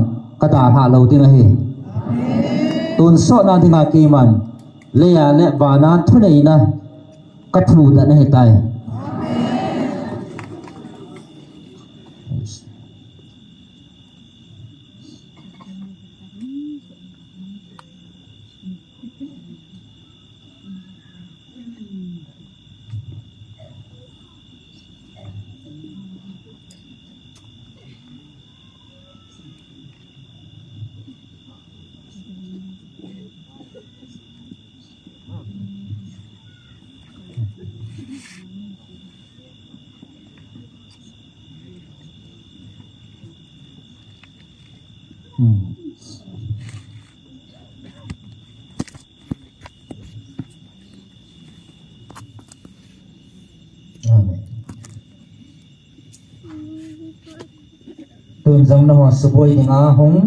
kadalhah lou ding ahi. Tonsotna dinga keiman leiya le vana thuneina kaphudet na ahitai. Tun jong nahon suboi dinga hung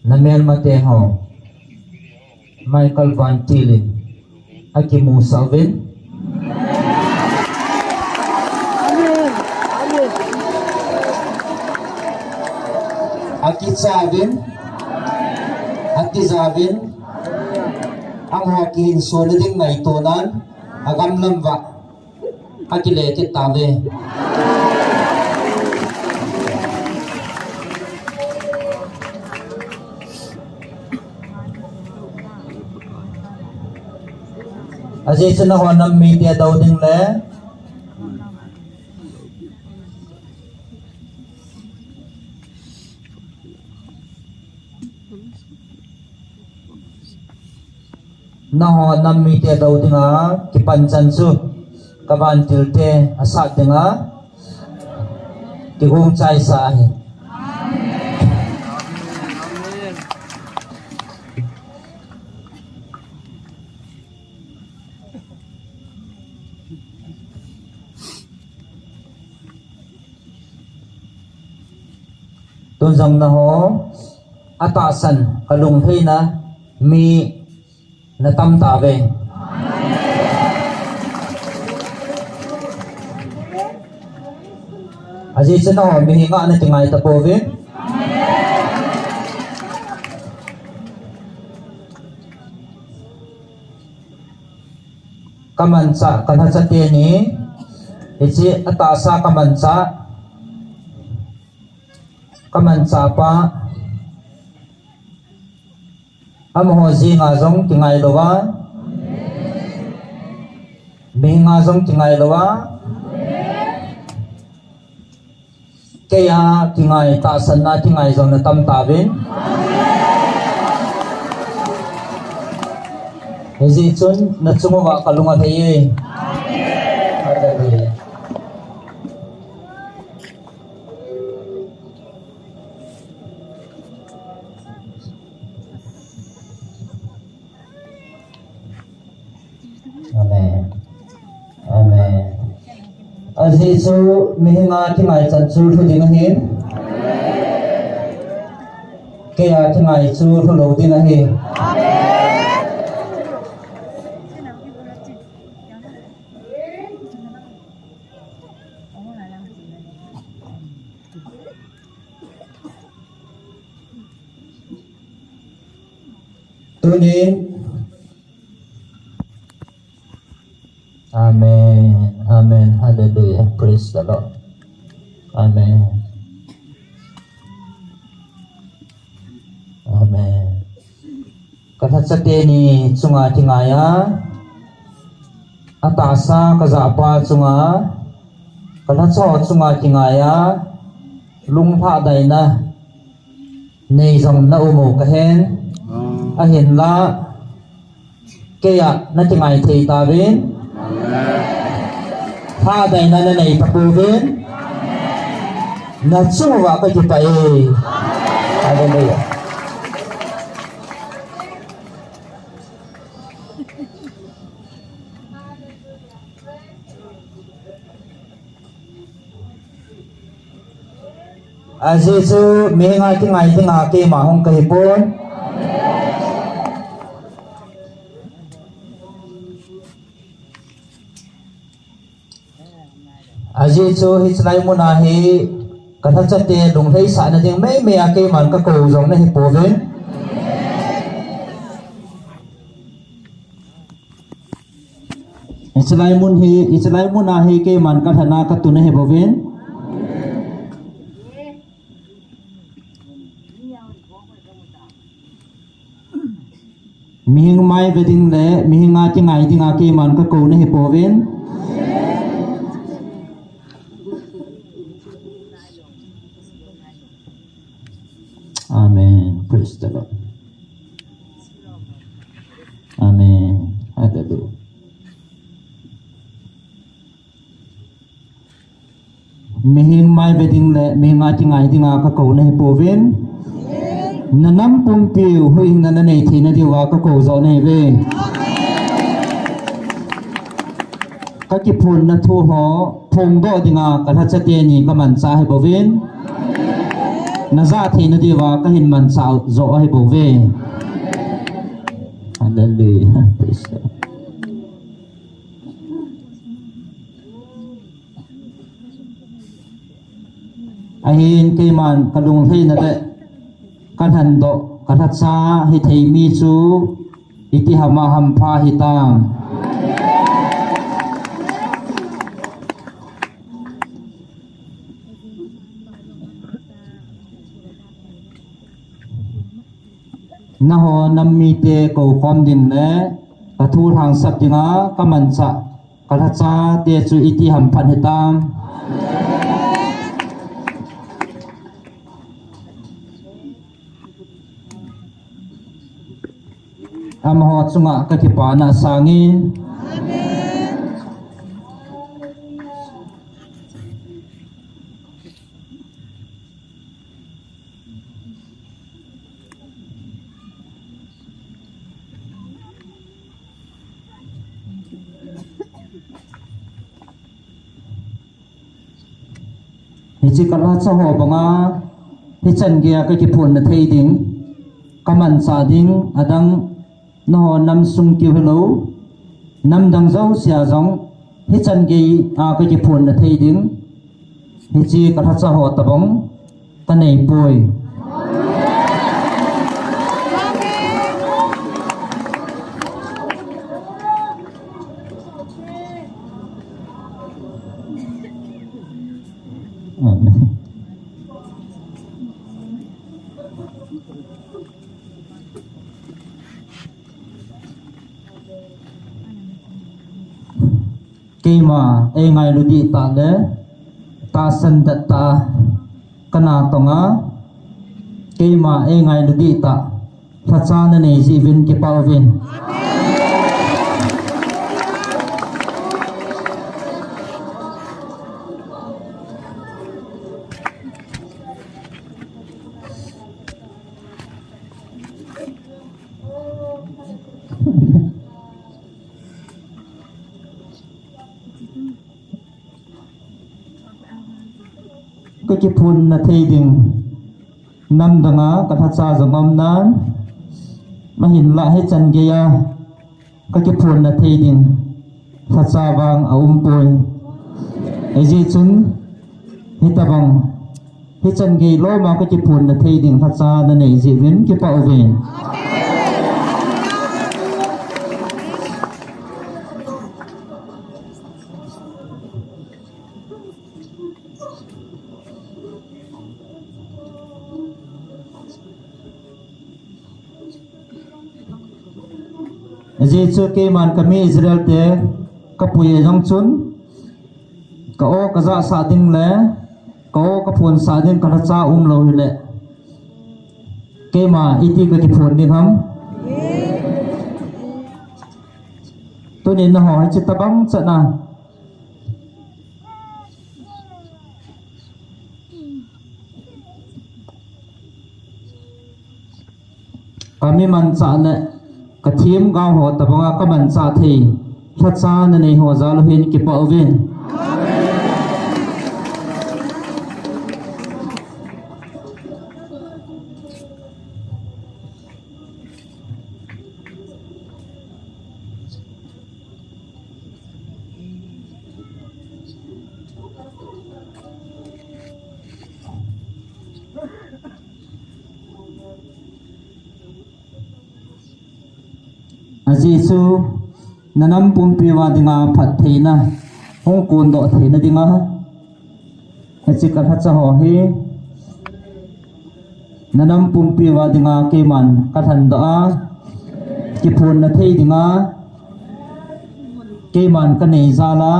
Namelmate ho Michael Vantil in akimusah uvin, akicha uvin, akija uvin, amaho kihinsona ding ngaito nan, agam lam uva akile kit tauve. Ajeh chu nangho nam mite dou ding le nangho nam mite dou dinga kipan chan chu ka vantil te asat dinga kigong chaisa ahi. Tun jong nangho atahsan kalung heina mi natam tauve. Ajeh chu nangho mihinga nakingai tapouvin. Kamanchah, kalhacha teni, hiche atahsa kamanchah, kamanchah pa, amaho jenga jong kingai louva, mihinga jong kingai louva, keiya kingai, tahsanna kingai jong natam tauvin. Hijeh chun nachung uva kalung alhai e. Hallelujah. Amen. Amen. Ajeh chu mihinga kingai chan chu lhu ding ahin, keiya kingai chu lhu lou ding ahi. Tunin, Amen. Amen. Hallelujah. Praise the Lord. Amen. Amen. Kalhacha teni chunga kingaiya, atahsa kajahpa chunga, kalhacha chunga kingaiya, lunglhadaina nei jong na um u kahen. Ahinla, keiya nakingai thei tauvin. Lhadaina nanei tapouvin. Nachung uva kakipah e. Hallelujah. Ajeh chu mihinga kingai dinga keima hung kahipon. Ajeh chu hichelai muna hi kalhachate lunglhaisahna ding meimei a keiman kakou jong nahipouvin. Hichelai mun hi, hichelai muna hi keiman kalhana katun ahibouvin. Mihing mai ve ding le mihinga kingai dinga keiman kakou nahipouvin. Amen. Praise the Lord. Amen. Hallelujah. Mihing mai ve ding le mihinga kingai dinga kakou nahipouvin. Nanam pumpiu huhhingna nanei theina diuva kakou joh nahiuve. Kakiphonna thu ho phongdoh dinga kalhachate ni kamanchah ahibouvin. na ja theina diuva ka hin manchah jo ahi bouve. Hallelujah. Praise the Lord. Ahin keiman ka lunglhaina le ka lhandoh ka lhacha hithei mi chu iti hama hampha hitam. Nangho nam mite kou khom ding le ka thu lhangsap dinga ka manchah ka lhacha te chu iti ham phat hitam. Amaho chunga ka kipana sangin. Hiche ka lhacha ho banga hichan geiya ka kiphonna thei ding, ka manchah ding, adang nangho nam sung keu hilou, nam dang jousea jong hichan geiya ka kiphonna thei ding, hiche ka lhacha ho tabang ka nei poi. Amen. Keima eingailu dihtah le tahsan dihtah kana tonga, keima eingailu dihtah lhacha nanei jeh uvin kipah uvin. Ka kiphonna thei ding nam danga ka lhacha jong um nan, ahinlah hichan geiya ka kiphonna thei ding lhacha vang aumpoi. Hijeh chun hitabang hichan gei loma ka kiphonna thei ding lhacha nanei jeh uvin kipah uvin. Ajeh chu keiman ka mi Israel te ka pui jong chun, ka o ka ja sah ding le ka o ka phon sah ding ka lhacha umlou hile, keima iti ka kiphon ding ham? Tunin nangho hiche tabang chan a ka mi manchah le ka themgao ho tabanga ka manchah thei lhacha nanei ho jal u hin kipah uvin. Ajeh chu na nam pumpi uva dinga phattheina hung kondoh theina dinga, hiche ka lhacha ho hi na nam pumpi uva dinga keiman ka lhandoh a, kiphonna thei dinga keiman ka nei jal a,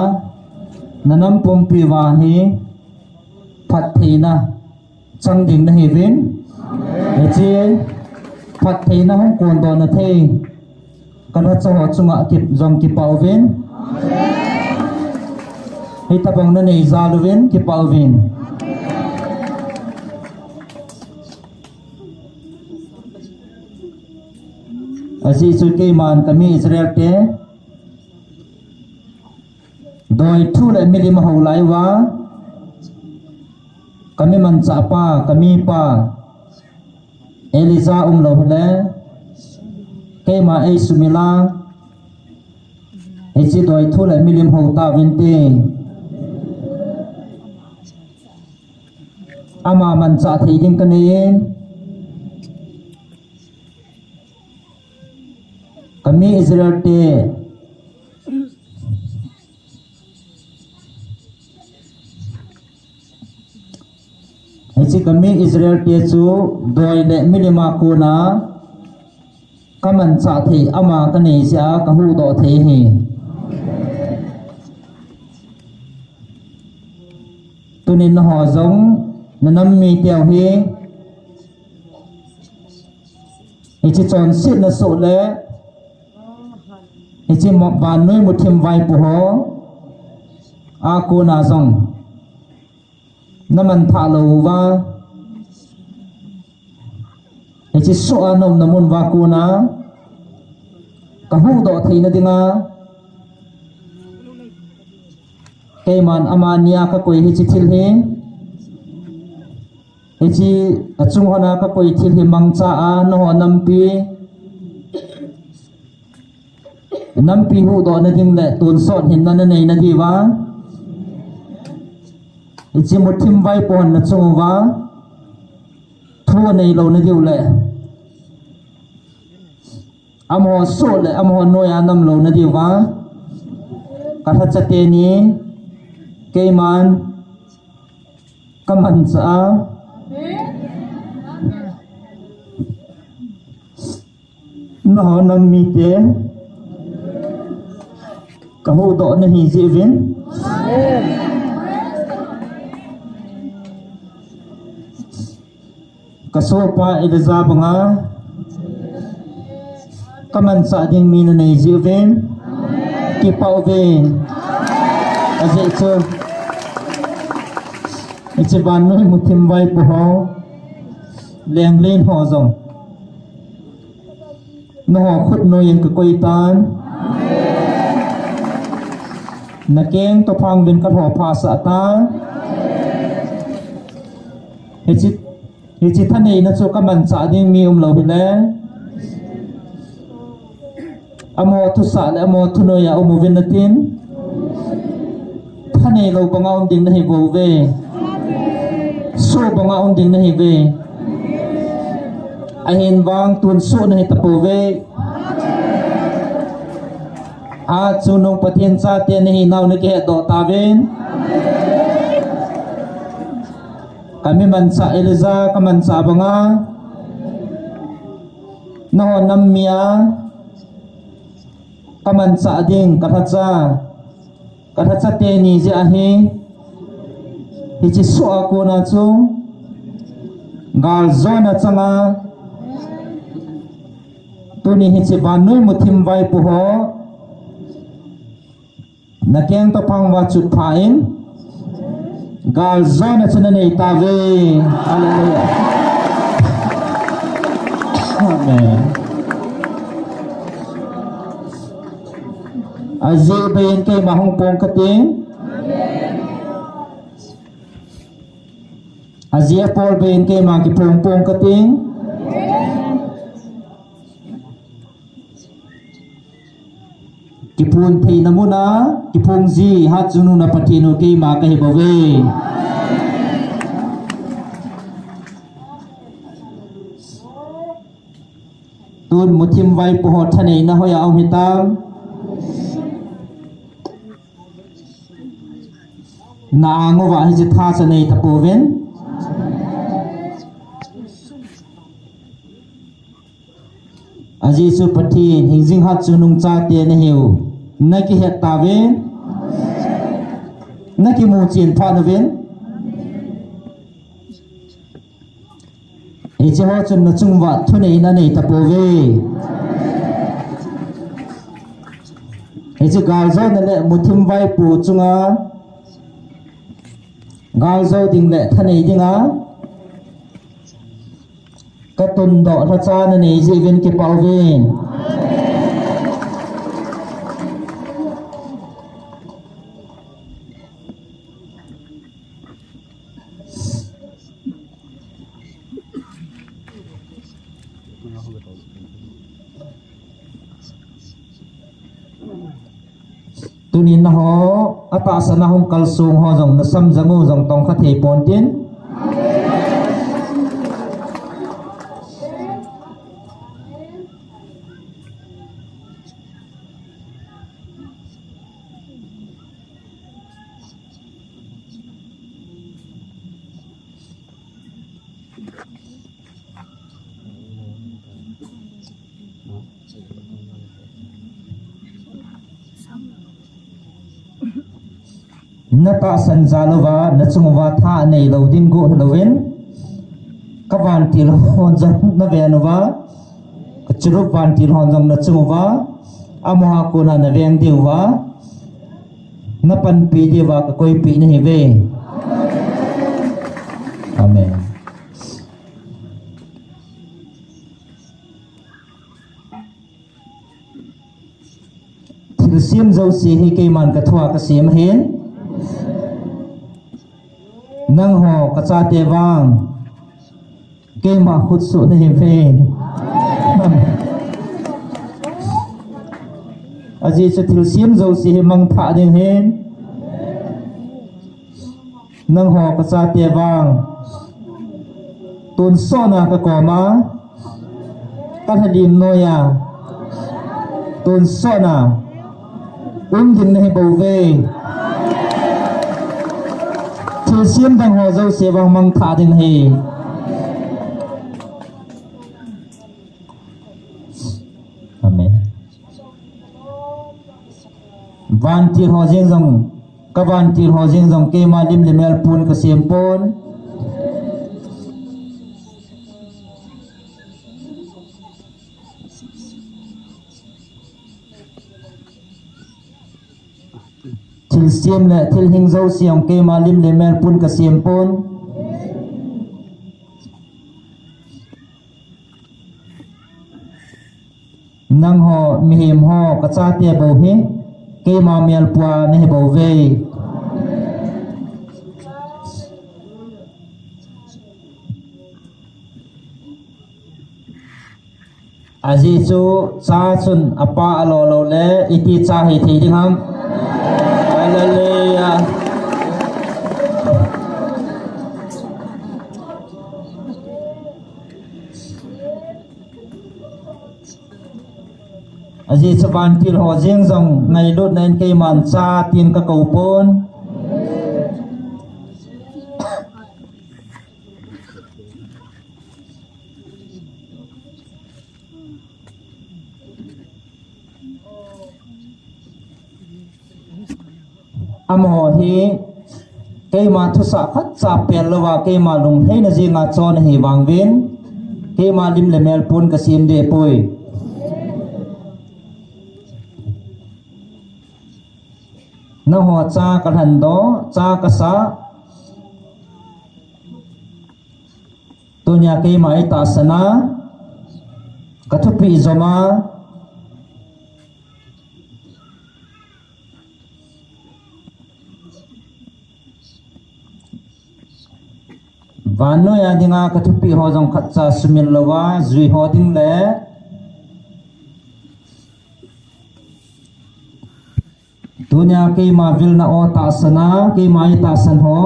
na nam pumpi uva hi phattheina chang ding nahiuvin. Hiche phattheina hung kondoh na thei ka lhacha ho chunga kip, jong kipah uvin. Hitabang nanei jal uvin kipah uvin. Ajeh chu keiman ka mi Israel te doi thu le milim ahou lai uva, Kami manchah pa, kami pa, Elijah umlou hile, keima eisumil a, hiche doi thu le milim hou tauvinte. Ama manchah thei ding kanei in. Kami Israel te, hiche kami Israel te chu doi le milim a kona kamanchah thei ama kanei jeh a kahuhdoh thei ahi. Tunin nangho jong nanam mite u hi hiche chonsetna soh le hiche mo-, vannoi muthim vaipo ho a kona jong namanthah lou uva, hiche soh a naumna mun uva kona kahuhdoh theina dinga keiman amani a kakoi hiche thil hi, hiche achung hon a kakoi thil hi mangcha a nangho nampi, nampi huhdohna ding le tonsot hinna nanei nadiuva, hiche muthim vaipo hon nachung uva thu anei lou nadiu le amaho soh le amaho noi a nam lou nadiuva, kalhacha teni keiman kamanchah a, nangho nam mite kahuhdoh nahi jeh uvin, kasohpa Elijah banga kamanchah ding mi nanei jeh uvin, kipah uve. Ajeh chu hiche vannoi muthim vaipo ho, lenglen ho jong nangho khutnoi in kakoi tan, nakeng tophang uvin kalhophasah tan. Hiche, hiche thaneina chu kamanchah ding mi umlou hile, amaho thusah le amaho thunoi a um uvin natin, thanei lou banga um ding nahi bouve, soh banga um ding nahiuve. Ahin vang tonsot nahi tapouve. Achungnung Pathen chate nahinau nakihetdoh tauvin. Kami manchah Elijah kamanchah banga nangho nam mi a kamanchah ding kalhacha, kalhacha teni jeh ahi. Hiche soh a kona chu galjona changa tuni hiche vannoi muthim vaipo ho nakeng tophang uva chutpha in galjona chu nanei tauve. Hallelujah. Amen. Ajeh bei in keima hung pong kating. Ajeh apol bei in keima kipong pong kating. Kiphong theina muna kiphong ji Hatchungnung na Pathen u keima kahi bouve. Tun muthim vaipo ho thaneina hoiya um hitam? Na anguva hiche thacha nei tapouvin. Ajeh chu Pathen hingjing Hatchungnung chate nahiu nakihet tauvin, nakimu chen phat uvin. Hiche ho chun nachunguva thuneina nei tapouve. Hiche galjona le muthim vaipo chunga galjou ding le thanei dinga katundoh lhacha nanei jeh uvin kipah uvin. Tunin nangho atahsan a hung kalsong ho jong nasam jang u jong tongkha thei ponte. Natahsan jal uva, nachung uva tha neilou ding got louvin, kavantil hon jong naven uva, kachurup vantil hon jong nachung uva, amaho a kona naveng diuva, napanpi diuva kakoipeh nahiuve. Amen. Thilsem jouse hi keiman kathua kasem ahin. Nangho kachate vang keima khutsoh nahiuve. Ajeh chu thilsem jouse hi mangthah ding ahin. Nangho kachate vang tonsot na kakoma, kalhalim noiya tonsot na um ding nahi bouve. Thilsem dang ho jouse vang mangthah ding ahi. Amen. Vantil ho jeng jong, kavantil ho jeng jong keima lim le mel pon kasem pon. Thilsem le thilhing jouse jong keima lim le mel pon kasem pon. Nangho mihem ho kachate bou hi keima melpua nahi bouve. Ajeh chu cha chun apa alo lou le iti cha hithei ding ham? Hallelujah. Ajeh chu vantil ho jeng jong ngailutna in keiman cha tin kakou pon. Amaho hi keima thusah khatcha pel louva keima lungheina jenga chon ahi vangin keima lim le mel pon kasem deh poi. Nangho cha kalhan doh, cha kasah. Tunia keima itahsan a, kathupeh jom a, vannoi a dinga kathupeh ho jong khatcha sumil louva, jui ho ding le tunia keima vilna o tahsan a, keima itahsan ho.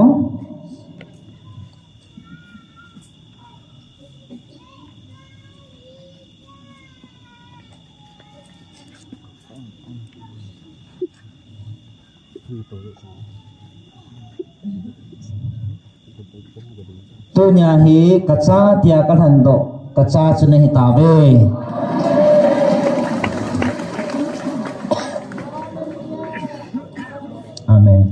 Tunia hi kacha tia kalhan doh, kacha chu nahi tauve. Amen.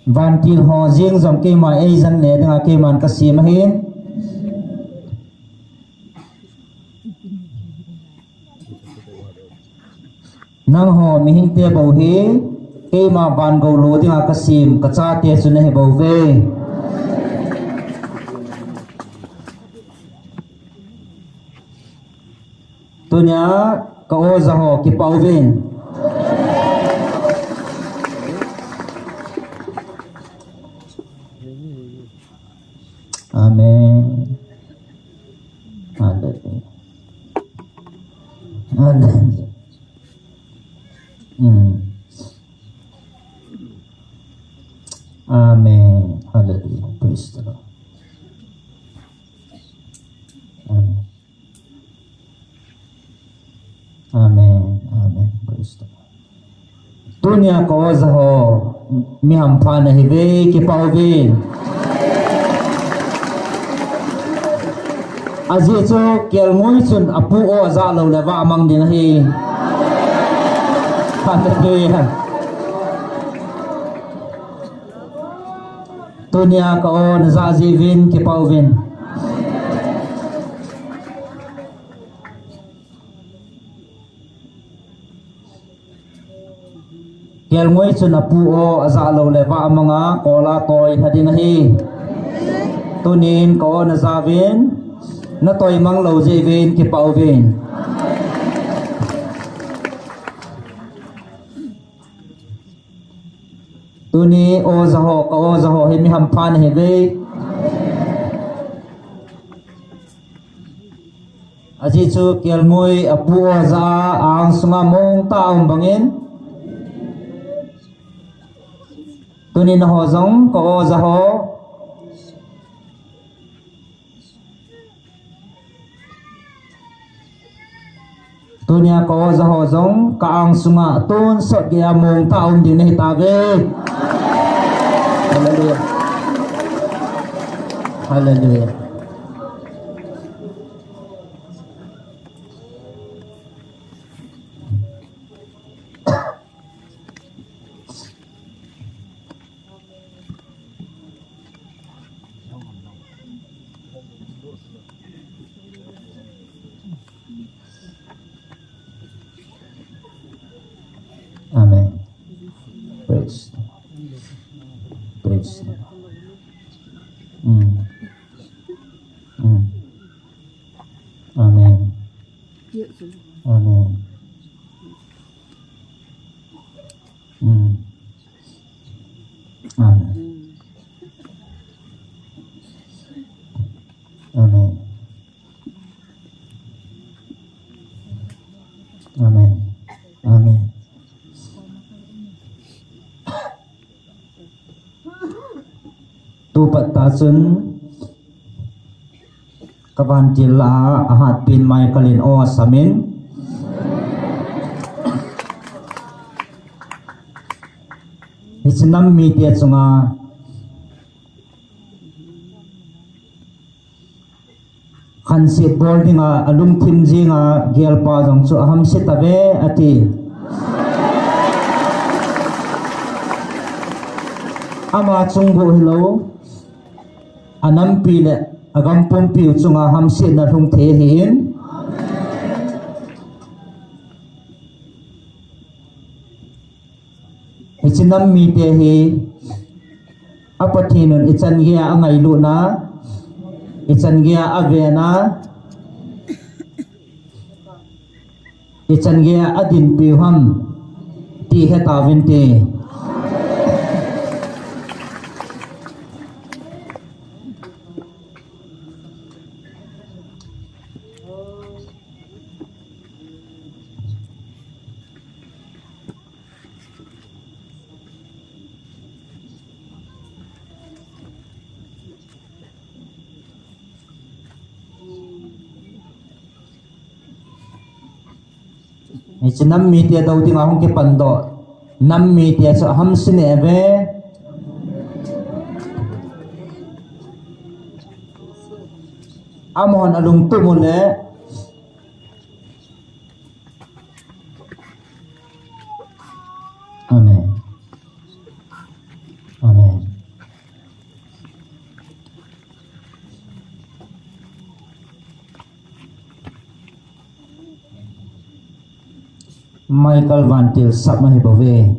Vantil ho jeng jong keima eijen le dinga keiman kasem ahin. Nangho mihingte bou hi keima van gou lou dinga kasem, kachate chu nahi bouve. Tunia ka oja ho kipah uvin. Amen. Hallelujah. Amen. Mm. Amen. Hallelujah. Praise the Lord. Amen. Amen. Amen. Praise the Lord. Tunia ka oja ho, mi hampha nahiuve, kipah uve. Ajeh chu kelngoi chun apu o aja lou le vah mang ding ahi. Hallelujah. Tunia ka o naja jiuvin, kipah uvin. Kelngoi chun apu o aja lou le vah mang a, kol a toi lha ding ahi. Tunin ka o naja uvin, natoi mang lou jeh uvin, kipah uvin. Tuni oja ho, ka oja ho hi mi hampha nahiuve. Ajeh chu kelngoi apu o aja a, a-ang sunga mong tah a um bangin, tuni nangho jong ka oja ho, tunia ka oja ho jong ka-ang sunga tonsot geiya mong tah a um ding nahitauve. Hallelujah. Hallelujah. Amen. Praise. Praise. Mm. Mm. Amen. Amen. Mm. Amen. Amen. Amen. Amen. Tupat tachun ka vantil a, ahatpin Michael in o asamin. Hiche nam mite chunga khanset bol dinga alungthim jinga gelpa jong chu ahamse tave ati. Ama chung bou hilou, anampi le agam pumpi u chunga hamsetna lhung thei ahin. Hiche nam mite hi, a Pathen un ichan geiya angailutna, ichan geiya avena, ichan geiya adinpiu ham, ti hetauvinte. Hiche nam mite dou dinga hung kipan doh nam mite chu ahamse neh uve. Amahon alungtup uleh. Amen. Amen. Michael vantil sap ahi bouve.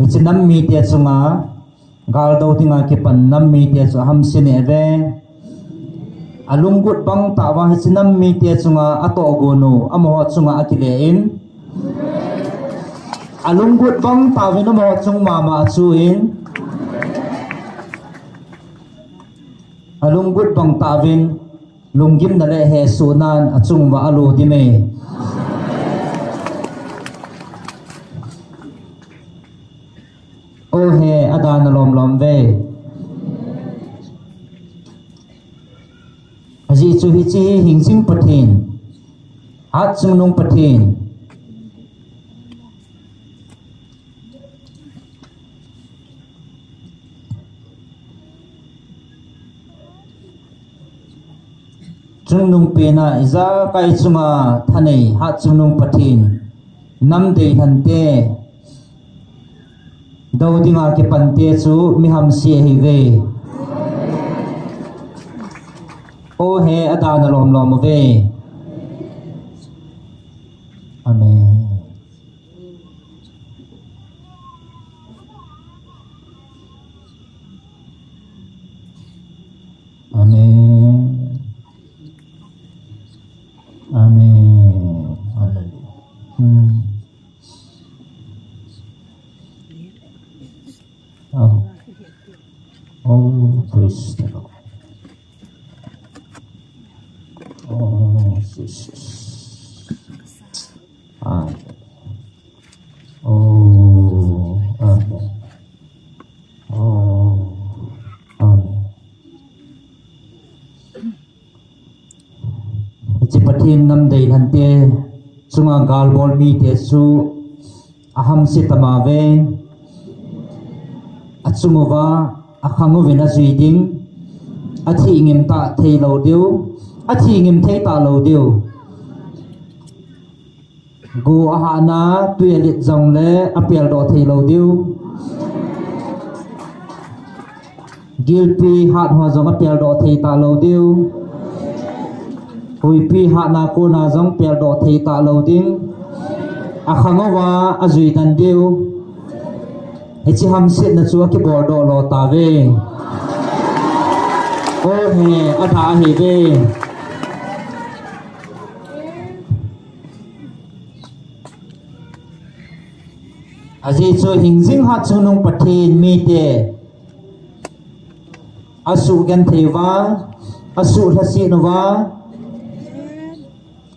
Hiche nam mite chunga, gal dou dinga kipan nam mite chu ahamse neh uve. Alunggut bang tah uva hiche nam mite chunga atohgon u, amaho chunga akile in. Alunggut bang tah uvin amaho chung mama achu in. Alunggut bang tah uvin lunggimna le hesohnan achung uva alo ding ahi. lom ve. Ajeh chu hiche hi hingjing Pathen, hatchungnung Pathen. Chungnung pena ijakai chunga thanei hatchungnung Pathen, namdei lhante, dou dinga kipante chu mi hamse ahi ve. O he, adana lom lom uve. Amen. Amen. Amen. Hallelujah. Hmm. Oh. Oh, praise the Lord. Oh, Jesus. Ah. Oh, amen. Oh, amen. Hiche Pathen namdei lhante chunga galbol mite chu ahamse tama ve. Achung uva, akhang uvin ajui ding. Athingim ta thei lou diu. Athingim thei talou diu. Gu ahahna tui alet jongle apeldoh thei lou diu. Gilpi hat ho jong apeldoh thei talou diu. Huipi hatna kona jong peldoh thei talou ding. Akhang uva ajui dan diu. Hiche hamsetna chu akiboldoh lou tave. O he, adha ahi ve. Ajeh chu hingjing hatchungnung Pathen mite asuh genthei uva, asuh lhaset uva,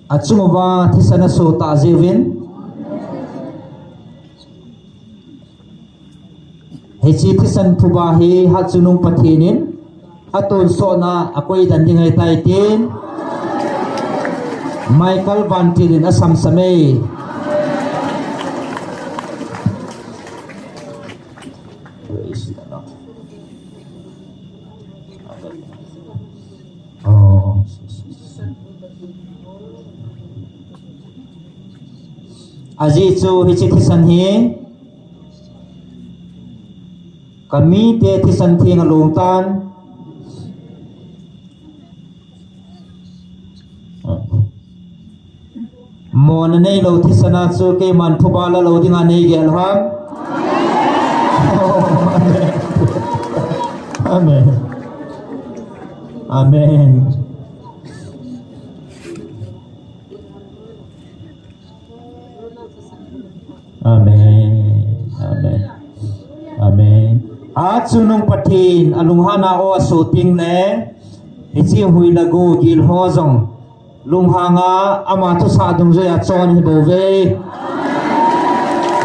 achung uva thisan aso tah jeh uvin. Hiche thisan phuba hi hatchungnung Pathen in atonsotna akoi dan ding ahitai tin Michael Vantil in asamsam e. Praise the Lord. Oh, Jesus. Ajeh chu hiche thisan hi kamite thisan theng along tan. Mona neilou thisan a chu keiman phuba la lou dinga nei gel ham. Amen. Amen. Amen. Amen. Amen. Hatchungnung Pathen alunghanna o aso teng le, hiche Huilagu gil ho jong lunghanga ama thusah dungjuia chon ahi bouve.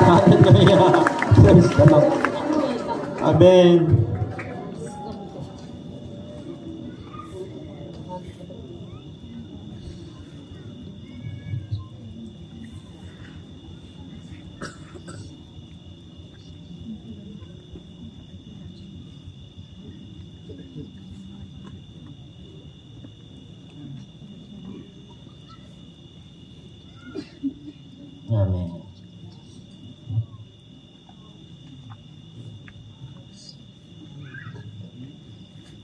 Hallelujah. Praise the Lord. Amen. Amen.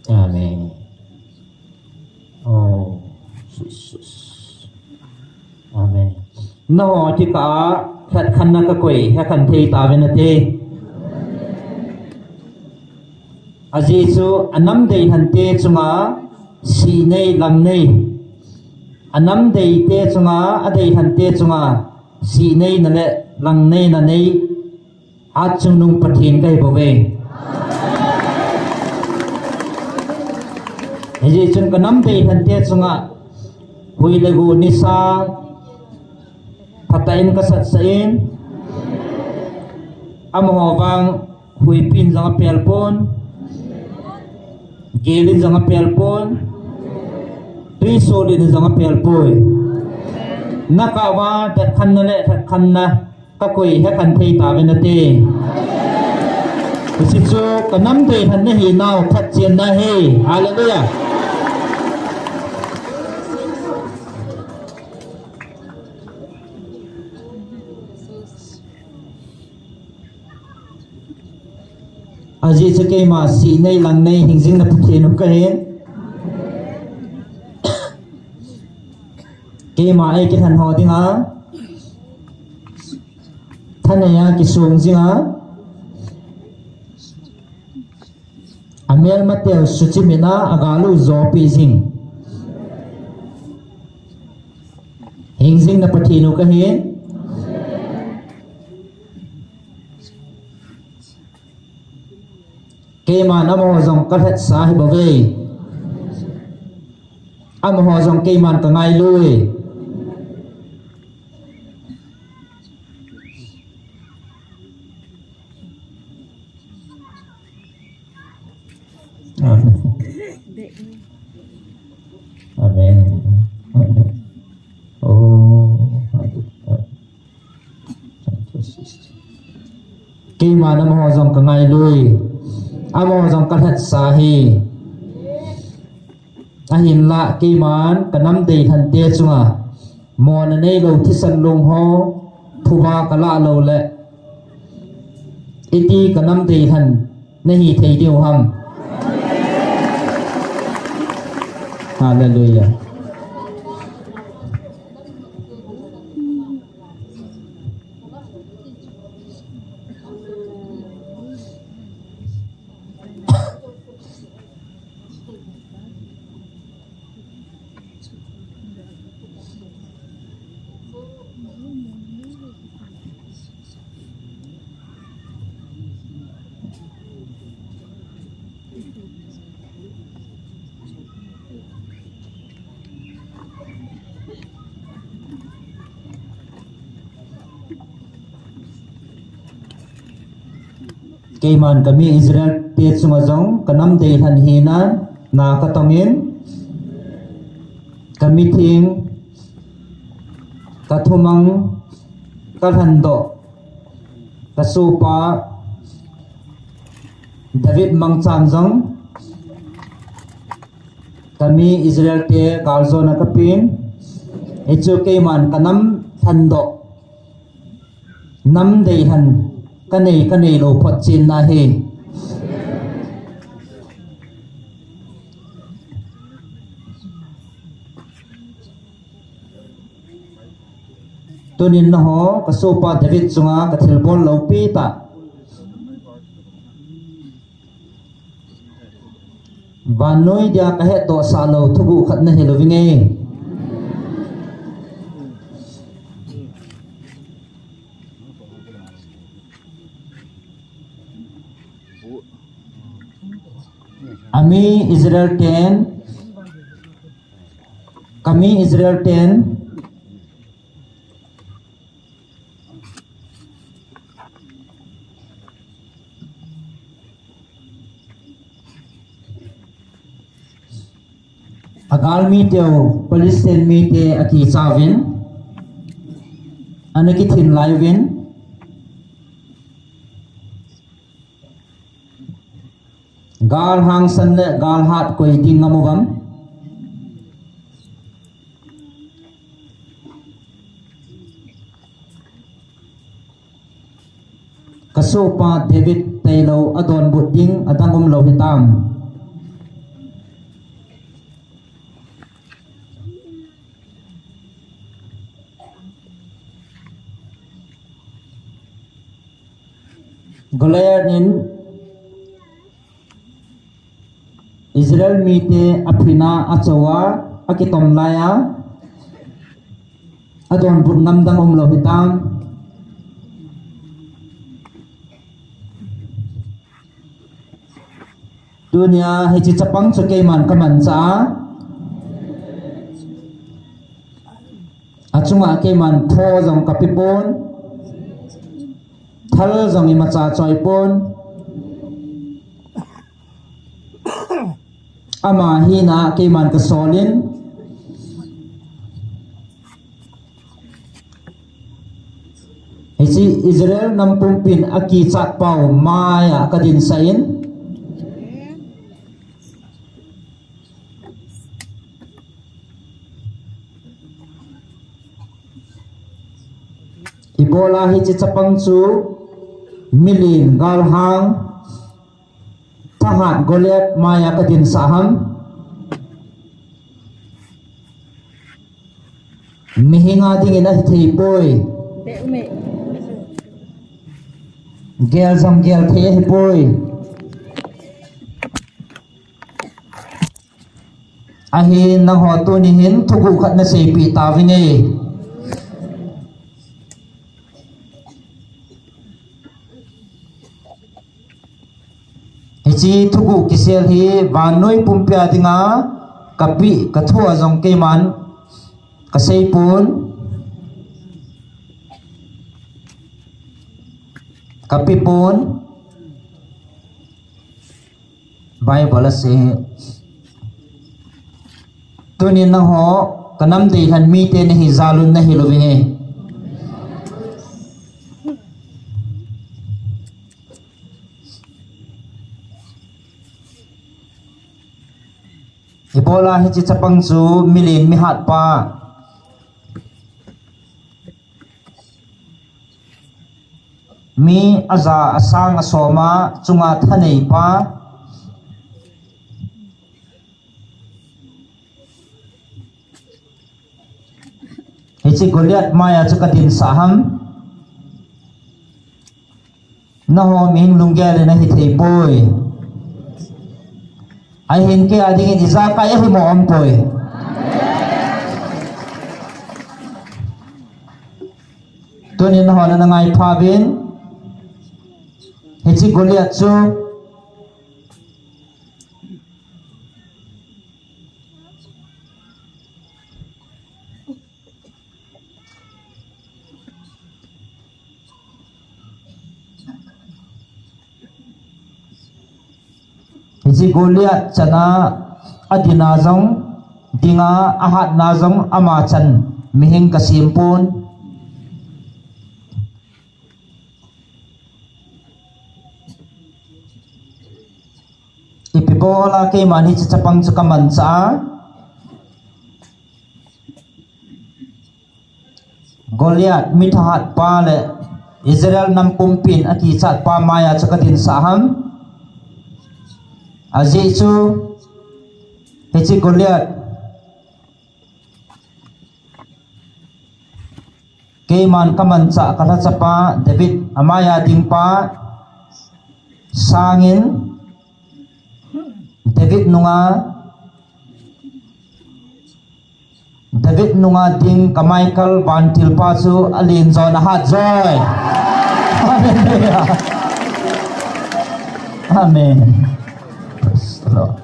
Amen. Oh, Jesus. Amen. Nangho kikah a khat khat na kakoi, khat khat thei tave nate. Ajeh chu anam deilhen te chunga sih nei, lang nei. Anam dei te chunga, adeilhen te chunga sih neina le lang neina nei. Hatchungnung Pathen kahi bouve. Hijeh chun kanam deilhen te chunga hui le gu nisa phatah in kasatsah in, amaho vang Huipin jong apel pon. Gelin jong apel pon. Tuisolin jong apel poi. Nakah uva phat khatna le phat khatna kakoi hekhen thei tauvin nate. Hiche chu kanam deilhen nahinau phatchenna ahi. Hallelujah. Ajeh chu keima sihnei langnei hingjingna Pathen u kahin. Keima eikithanho dinga thaneiya kisong jinga, amelmateu suchimin a agal u jopi jing hingjingna Pathen u kahin. Keiman amaho jong kalhatsa ahibouve. Amaho jong keiman kangailui. Amen. Amen. Amen. Oh. Keiman amaho jong kangailui. Amaho jong kalhatsa ahi. Ahinlah keiman kanam deilhente chunga mona neilou thisan long ho phuba kalah lou le iti kanam deilhen nahi thei diu ham. Hallelujah. Keiman kami Israel te chunga jong kanam deilhen hina na katongin, kamitheng, kathumang, kalhendoh, kasohpa David mangchan jong kami Israel te galjona kapin, hichu keiman kanam lhendoh, nam deilhen kanei, kaneilou photchenna ahi. Tunin nangho kasohpa David chunga kathilbol loupi tah, vannoi dia kahetdohsah lou thuguh khat nahilouvinge. Ami Israel ten, kami Israel ten, agalmi teu Palestine mite akichauvin, ana kithin laiyuvin, gal hangsan le gal hat koi ding amu uvam? Kasohpa David tailou adonbut ding adang umlou hitam? Goliath in Israel mite aphin a, achou a, akitom laiya, adonbut ngam dang umlou hitam? Tunia hiche chapang chu keiman kamanchah a, achunga keiman tho jong kapepon, thal jong imacha choipon, Ama hina keiman kasolin. Hiche Israel nam pumpin akichat pau maiya kadinsah in. Ibola hiche chapang chu milen galhang thahat Goliath maiya kadinsah ham? Mihinga dingin ahithei poi. Gel jong gel thei ahipoi. Ahin nangho tuni hin thuguh khat naseipeh tauvin e. Hiche thuguh kisel hi vannoi pumpia dinga kapeh, kathu a jong keiman kaseipon, kapehpon. Bible asei. Tunin nangho kanam deilhen mite nahi jal un nahilouvin e. Ibola hiche chapang chu milen mihatpa, mi aja asang asoma chunga thaneipa, hiche Goliath maiya chu kadinsah ham? Nangho mihem lunggel in ahithei poi. Ahin keia dingin ijakai ahimo aumpoi. Tunin nangho nangaipha uvin. Hiche Goliath chu hiche Goliath chana adinna jong dinga, ahatna jong ama chan mihem kasempon. Ipi bola keiman hiche chapang chu kamanchah a? Goliath mithahatpa le Israel nam pumpin akichatpa maiya chu kadinsah ham? Ajeh chu hiche Goliath keiman kamanchah kalhachapa David amaiya dingpa sangin David nunga, David nunga ding ka Michael vantilpa chu alen jon ahat joi. Hallelujah. Amen. Praise the Lord.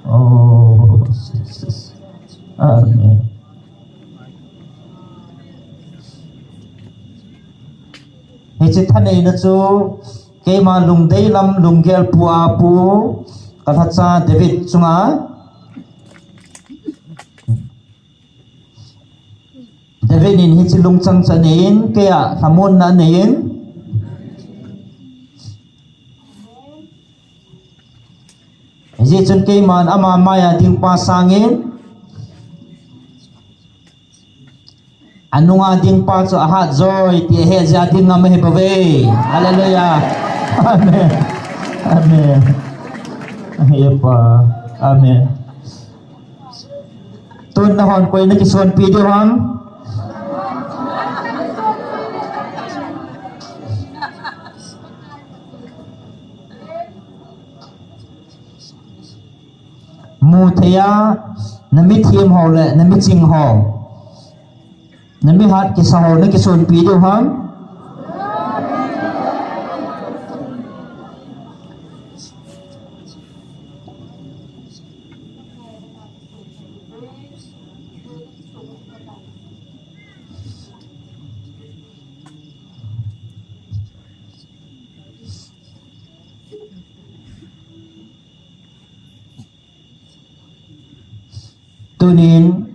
Oh, Jesus. Amen. Hiche thaneina chu keima lungdei lam lunggel pu a pu kalhacha David chunga David in hiche lungchang chu aneiyin, keia lhamonna aneiyin. Hijeh chun keiman ama maiya dingpa sangin, anunga dingpa chu ahat joi ti ahe jeh a ding ngam ahi bouve. Hallelujah. Amen. Amen. Ahe pa. Amen. Tun nahon koi nakisonpi diu ham? Mutheiya, namithem ho le namiching ho, namihat kisa ho, nakisonpi diu ham? Tunin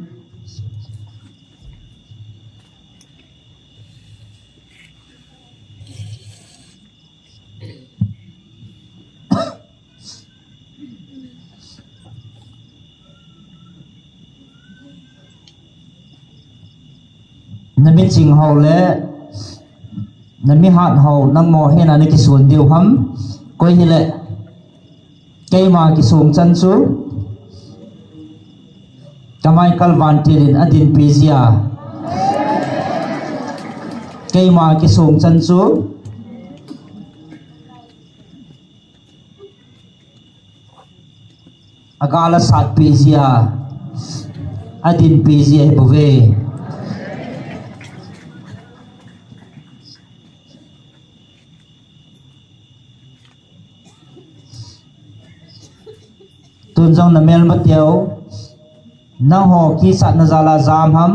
na miching ho le na mihat ho nangho hina na kisun diu ham? Koi hile, keima kisung chan chu ka Michael Vantil in a dinpi jia. Keima kisung chan chu a gal a satpi jia, a dinpi jia hi bou ve. Tun jong na melmateu, nangho kichatna jal a jam ham?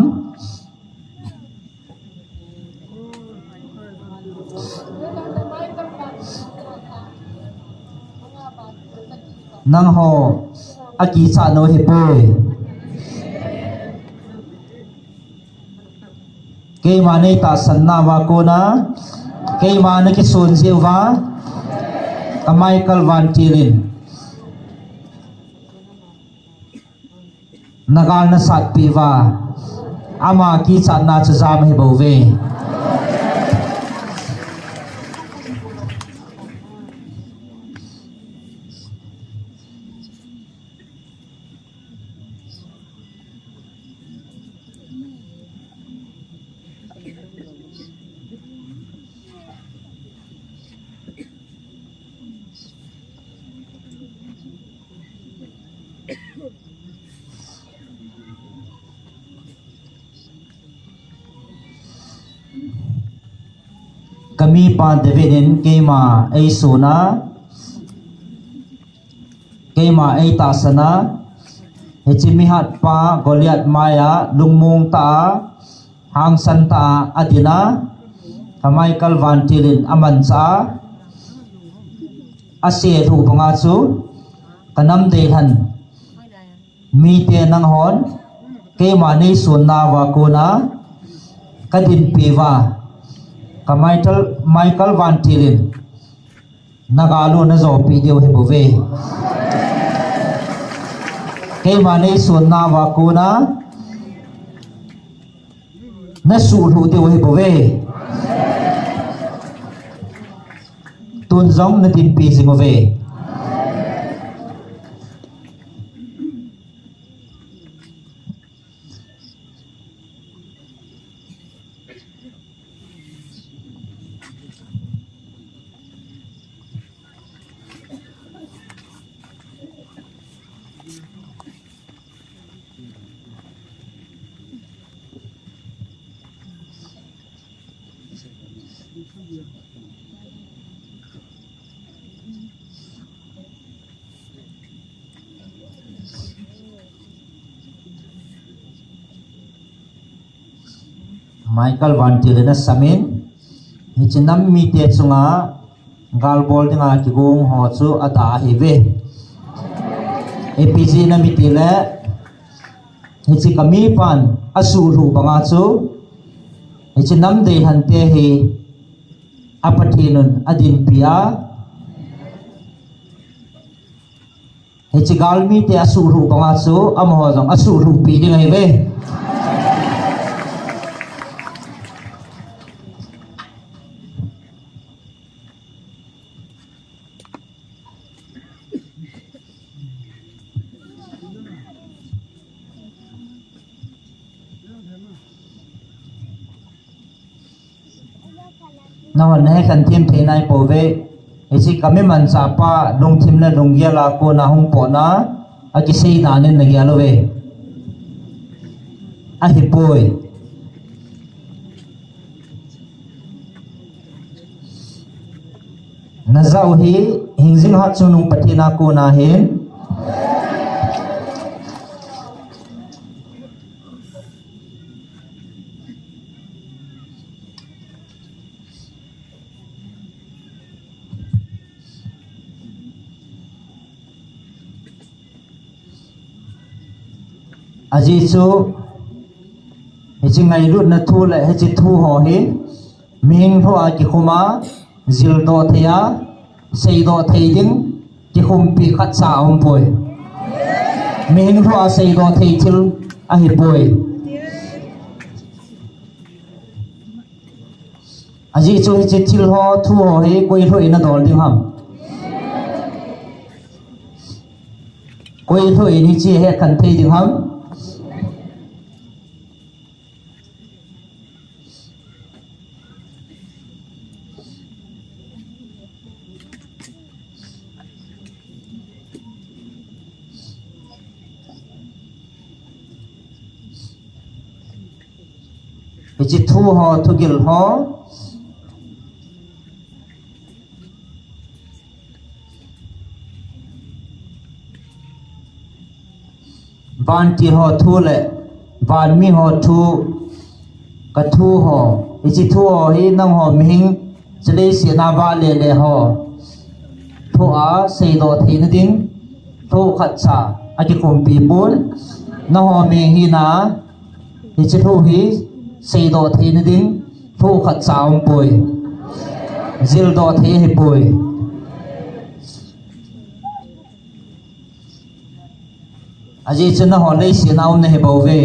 Nangho a kichat nau hi poi. Keima nei tahsanna uva kona, keima na kisun jeh uva, ka Michael Vantil in na gal na satpi uva, ama kichatna chu jam hi bou ve. Ka mipa David in keima eisun a, keima eitahsan a, hiche mihat pa Goliath mai a lungmong tah a, hangsan tah a adin a, ka Michael Vantil in amanchah a, aselhuh banga chu ka nam deilhen mite nanghon keima neisunna uva kona ka dinpi uva, ka Michael, Michael Vantil in na gal u na jopi diu hi bou ve. Keima neisunna uva kona na suhlhuh diu hi bou ve. Tun jong na dinpi jing uve. Michael Vantil in asam in, hiche nam mite chunga gal bol dinga kigong ho chu adah ahi ve. Ipi jeh inem itile, hiche ka mipan asuhlhuh banga chu, hiche nam deilhen te hi a Pathen un adinpi a, hiche galmite asuhlhuh banga chu amaho jong asuhlhuhpi ding ahi ve. Nahon nahe khen thim thei nai pouve. Hiche ka mi manchah pa lungthim le lunggel a kona hung potna akisei dan in nagel uve. Ahipoi. Najah u hi hingjing hatchungnung Pathen a kona ahin. Ajeh chu, hiche ngailutna thu le hiche thu ho hi, mihing lhoh a kikhum a, jildoh thei a, seidoh thei ding, kikhumpi khatcha aumpoi. Mihing lhoh a seidoh thei thil ahipoi. Ajeh chu hiche thil ho, thu ho hi koi lhoh in adol ding ham? Koi lhoh in hiche hi akhen thei ding ham? Hiche thu ho, thugil ho, vantil ho thu le vanmi ho thu, ka thu ho, hiche thu ho hi nangho mihing, hiche leiset a vale le ho lhoh a seidoh theina ding lhoh khatcha akikhumpi pon. Nangho mihing hina hiche lhoh hi seidoh theina ding lhoh khatcha aumpoi. Jildoh thei ahipoi. Ajeh chu nangho leiset a um nahi bouve.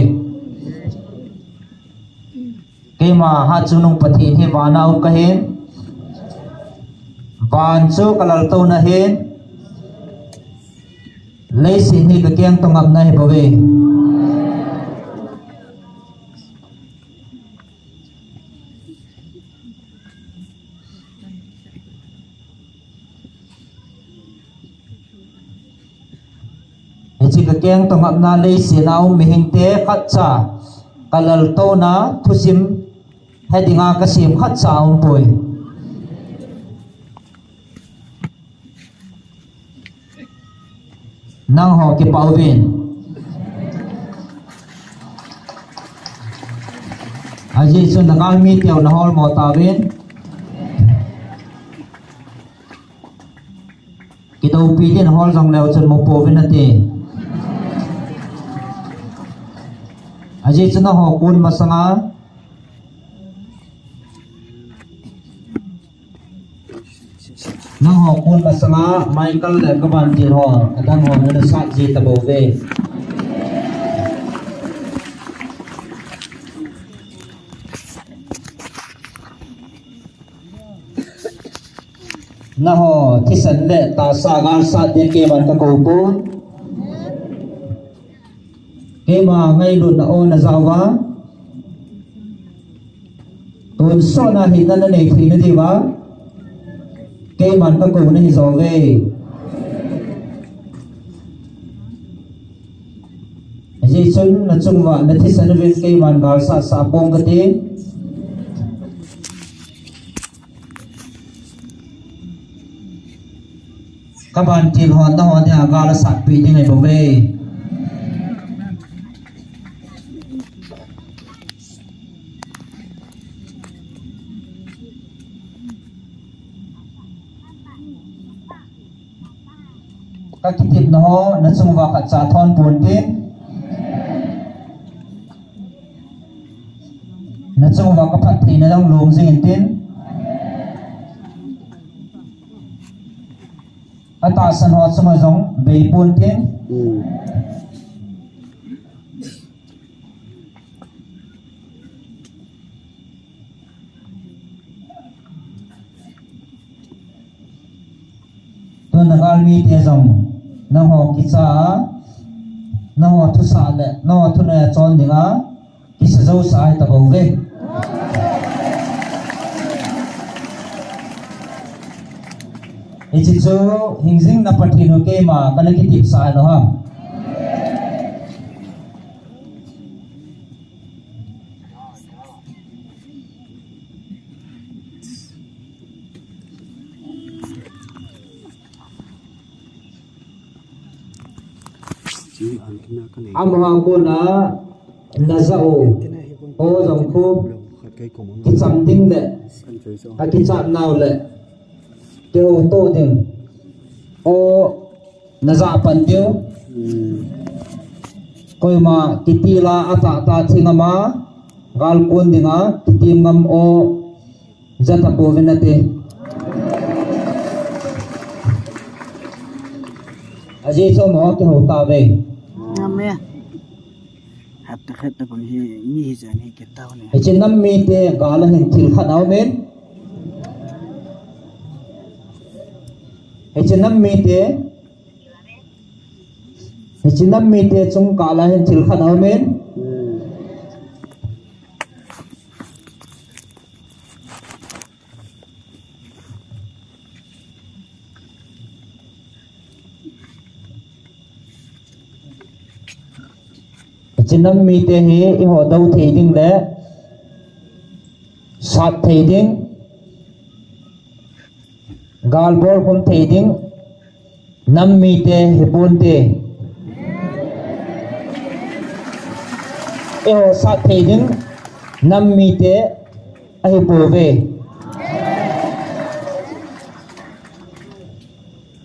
Keima Hatchungnung Pathen hi van a um kahin. Van chu ka laltouna ahin. Leiset hi ka keng toh ngapna ahi bouve. Hiche ka keng toh ngapna leiset a um mihingte khatcha ka laltouna thusim he dinga ka sem khatcha aumpoi. Nangho kipah uvin. Ajeh chu nagalmi teu nahol mo tauvin. Kidoupi din hol jong leu chun mu pouvin ati. Ajeh chu nangho kon masanga, nangho kon masanga Michael le ka vantil ho, adang ho nana sat ji tabouve. Nangho thisan le tahsa galsat din keiman ka kou pon. Keima ngailutna o najah uva, tonsot na hinna nanei theina diuva keiman ka kouna ahi jove. Hijeh chun nachung uva nathisan uvin keiman galsat sah ponge kati. Ka vantil hon nangho dinga gal asatpi ding ahi bouve. Ka kitepna ho nachung uva khatcha thon ponte. Nachung uva ka phattheina dang long jingin tin. Atahsan ho chunga jong bei ponte. Hmm. Tuna galmite jong nangho kicha a, nangho thusah le nangho thunoi a chon dinga kisa jousah ahi tabouve. Hiche chu hingjing na Pathen u keima kana kitepsah ahi naham. Amaho a kona najah u, o jong khu kicham ding le akichat nau le kihouto ding, o najah pan diu. Koima kitil a atah tah thing ama, gal kon dinga kitim ngam o, jata pouvin ati. Ajeh chu amaho kihou tauve. Amen. Hatta khat ta kon hi, mi hi jan hi ke tau ne. Hiche nam mite gal a hin thil khat aumin. Hiche nam mite, hiche nam mite chung kah a hin thil khat aumin. Hiche nam mite hi eiho dou thei ding le sat thei ding, gal bol khum thei ding nam mite hi ponte. Eiho sat thei ding nam mite ahi pouve.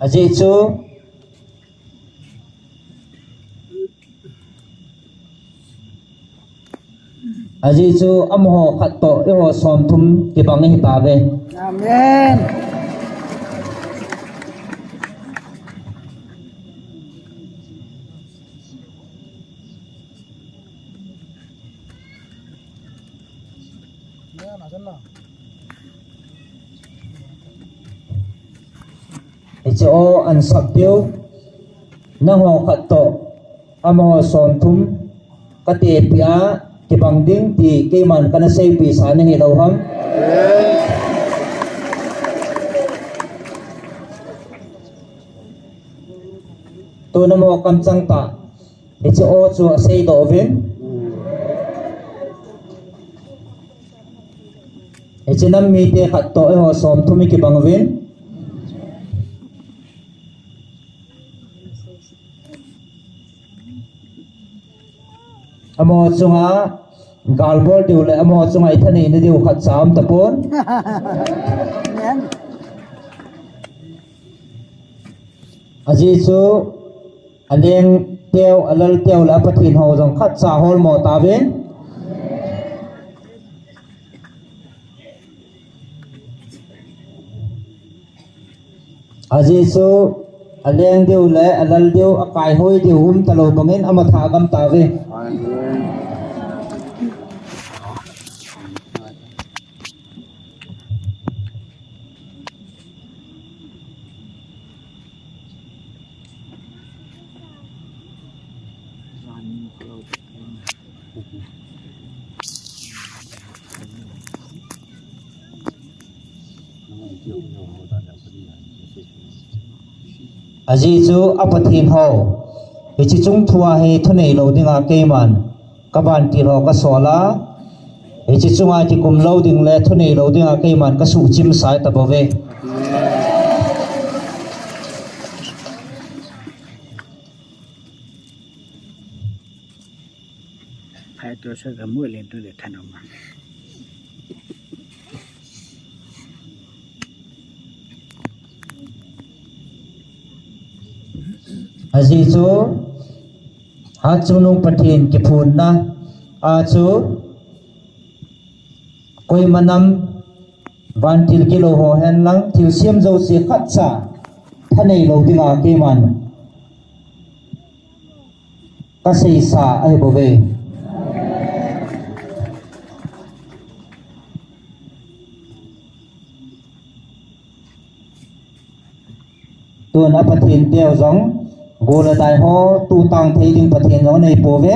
Ajeh chu, ajeh chu amaho khat toh eiho somthum kibang ahi tauve. Amen. Hiche o ansap diu, nangho khat toh amaho somthum katepeh a kibang ding ti keiman kana seipeh sa nahi lou ham? Tun amaho kamchang tah. Hiche o chu aseidoh uvin. Hiche nam mite khat toh eiho somthum ikibang uvin. Amaho chunga gal bol diu le amaho chunga ithanei na diu khatcha aum tapon. Amen. Ajeh chu aleng teu, alal teu le aPathen ho jong khatcha holmo tauvin. Ajeh chu aleng diu le alal diu, akaihoi diu um talou bangin amatha gam tauve. Ajeh chu aPathen ho, hiche chung thua hi thunei lou dinga keiman kavantil ho kasol a, hiche chunga kikum lou ding le thunei lou dinga keiman kasuhchim sai tabouve. Phai tu sa ka mu len tu de than ma. Ajeh chu Hatchungnung Pathen kiphonna a chu koima nam vantil kilou ho henlang thilsem jouse khatcha thanei lou dinga keiman kaseisa ahibouve. Tun aPathen teu jong, gol le dai ho tutang thei ding Pathen jong anei pouve.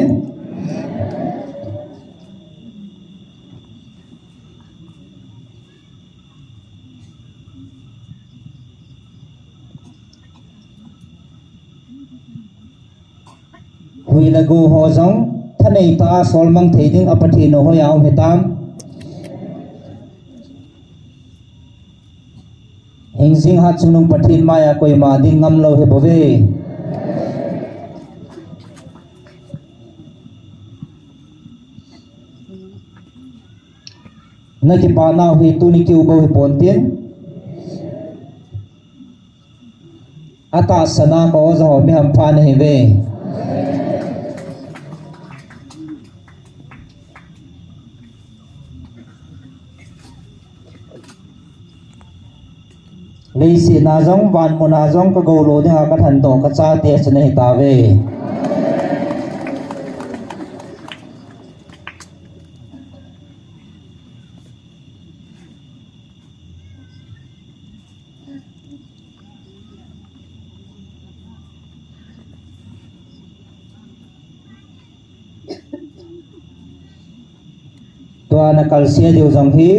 Hui le go ho jong thanei tah a solmang thei ding aPathen u hoiya um hitam. Hingjing Hatchungnung Pathen maiya koima ding ngam lou hibouve. Nakipah nau hi tuni kiu bou hiponte. Atahsan a ka oja ho mi hampha nahiuve. Leiset a jong, van mun a jong ka gou lou dinga ka thandoh ka chate chu nahi tauve. Tua na kalse diu jong hi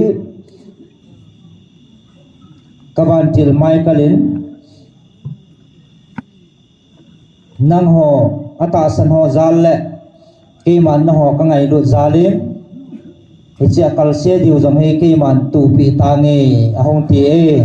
ka vantil Michael in, nangho atahsan ho jal le keiman nangho ka ngailut jal in, hiche a kalse diu jong hi keiman tuhpeh tange, ahung ti e.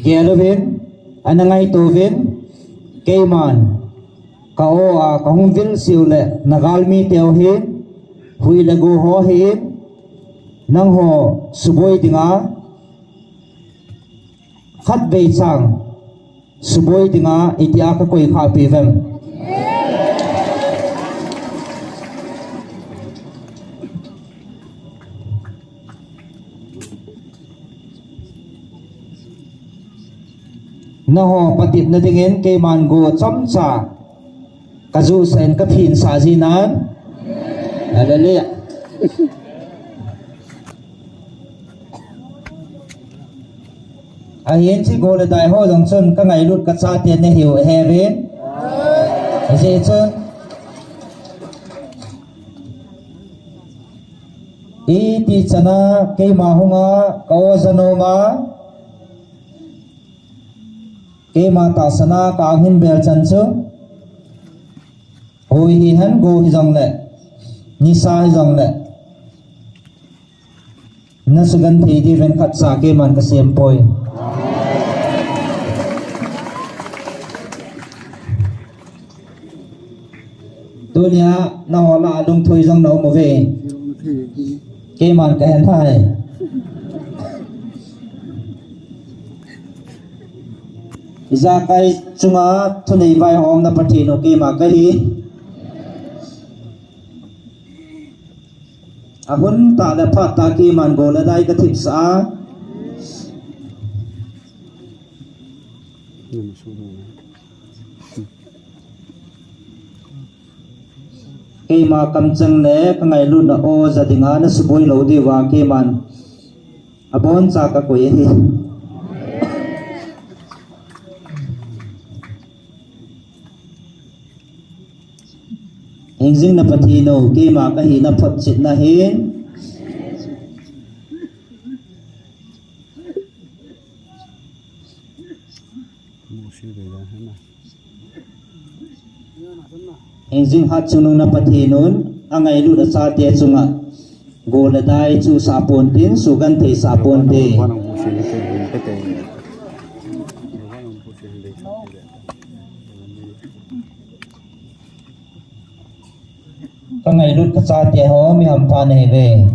Gel uvin, ana ngaito uvin, keiman ka o a ka hung vil siu le na galmi teu hin, hui le go ho hin, nangho suboi dinga, khatvei chang suboi dinga itia ka koi khah peh uvem? Nangho patepna dingin keiman go chomcha ka jusah in ka phinsah jinan. Hallelujah. Ahin hiche go le dai ho jong chun ka ngailut ka chate nahiu ahi ve. Ajeh chun iti chana keima hunga ka o ja nom a, keima tahsan a ka ang hin bel chan chu, hui hihen, go hijongle, nisa hijongle, na sugenthei diuvin khatcha keiman ka sem poi. Tunia nangho lah a lungthoi jong na um uve. Keiman ka he nai. Ijakai chunga thunei vaihomna Pathen u keima kahi. Ahun tah le phat tah keiman go le dai ka thipsah a, keima kamcheng le ka ngailutna o ja dinga na suboi lou diuva keiman aboncha ka koi ahi. Hingjing na Pathen u, keima ka hina photchetna hin. Hingjing hatchungnung na Pathen un angailut achate chunga go le dai chu sah ponte, sugenthei sah ponte. Ka ngailut ka chate ho, mi hampha nahiuve.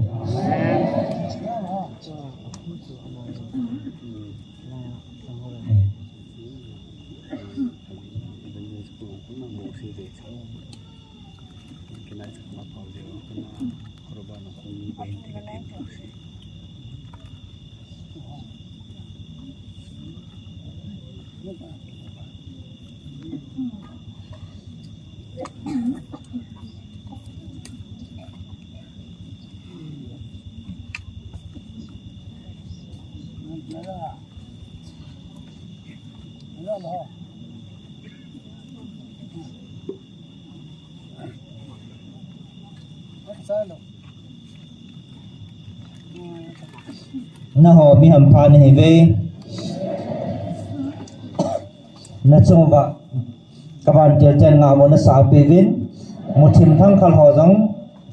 Nangho mi hampha nahiuve. Nachung uva ka vantil ten ngahmo nasah peh uvin. Muthim thangkhal ho jong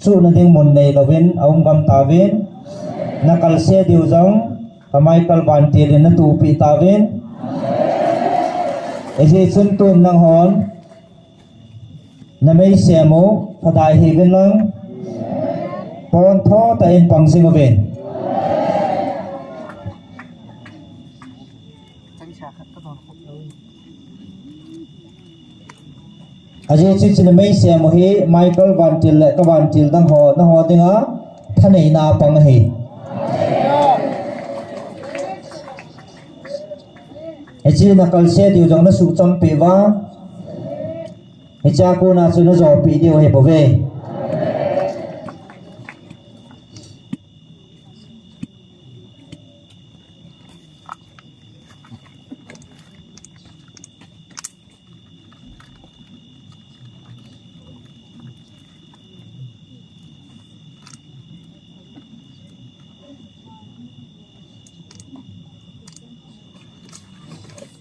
chuhna ding mun neilouvin aum gam tauvin. Nakalse diu jong ka Michael Vantil in natuhpeh tauvin. Hijeh chun tun nanghon nameisem u phadai hih uvin lang, pontho tah in pang jing uvin. Ajeh chu hiche nameisem u hi Michael Vantil le ka Vantil dang ho, nangho dinga thaneina pang ahi. Hiche nakalse diu jong nasuhcham peh uva, hichea kona chu najopeh diu ahibouve.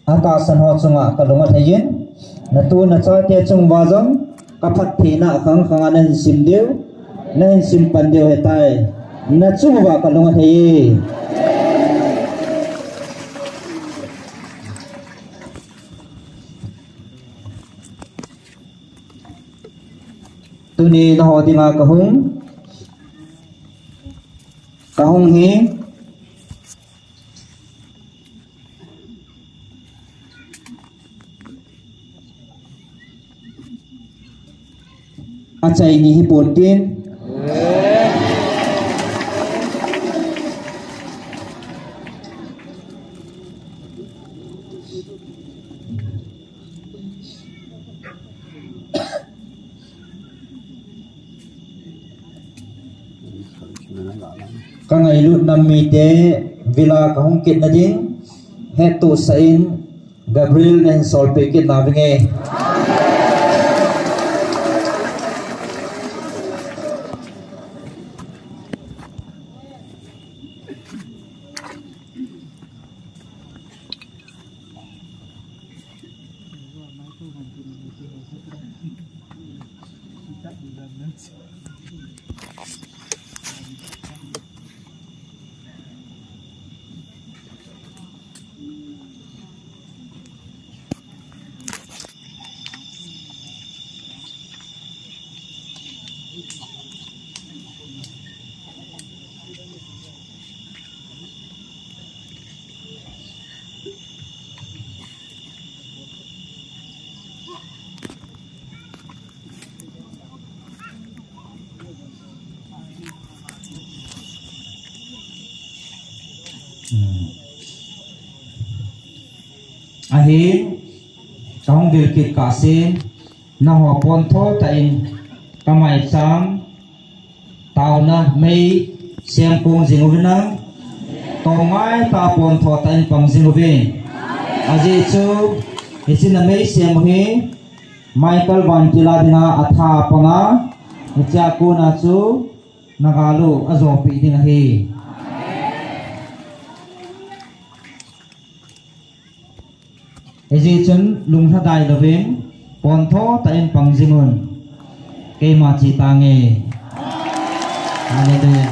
Atahsan ho chunga kalung alhai in, natu nachate chung uva jong kaphattheina khang khanga nahin sim diu, nahin sim pan diu ahitai. Nachung uva kalung alhai e. Tuni nangho dinga kahung, kahung hi achaini hipon tin. Kangailut nam mite villa kahung kitna ding hettohsah in Gabriel nahin solpeh kit nauvinge. Ahin, kahung vil kit kahsen, nangho pontho tah in kamaicham taona mei sem kong jing uvin lang, tongaiya pontho tah in pang jing uvin. Ajeh chu, hiche namei sem u hi Michael Vantil a dinga atha panga, hichea kona chu nagal u ajopeh ding ahi. Hijeh chun lunglhadai louvin, pontho tah in pang jing un. Keima che tange. Hallelujah.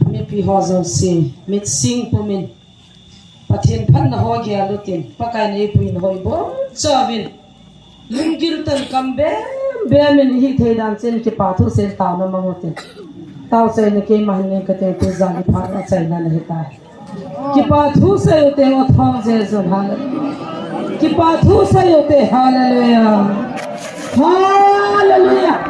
Mipi ho jouse, mitsing pumin Pathen phatna ho gel utin, Pakai in eipuina ho ibonchauvin lunggil tah in kam bem bem in ihithei dan chun kipa thusein taona mang utin. Taochaina keima hin ngen kate, tujali phat achaina nahitai. Kipa thusei ute, o thong Jesu, hallelujah. Kipa thusei ute, hallelujah. Hallelujah.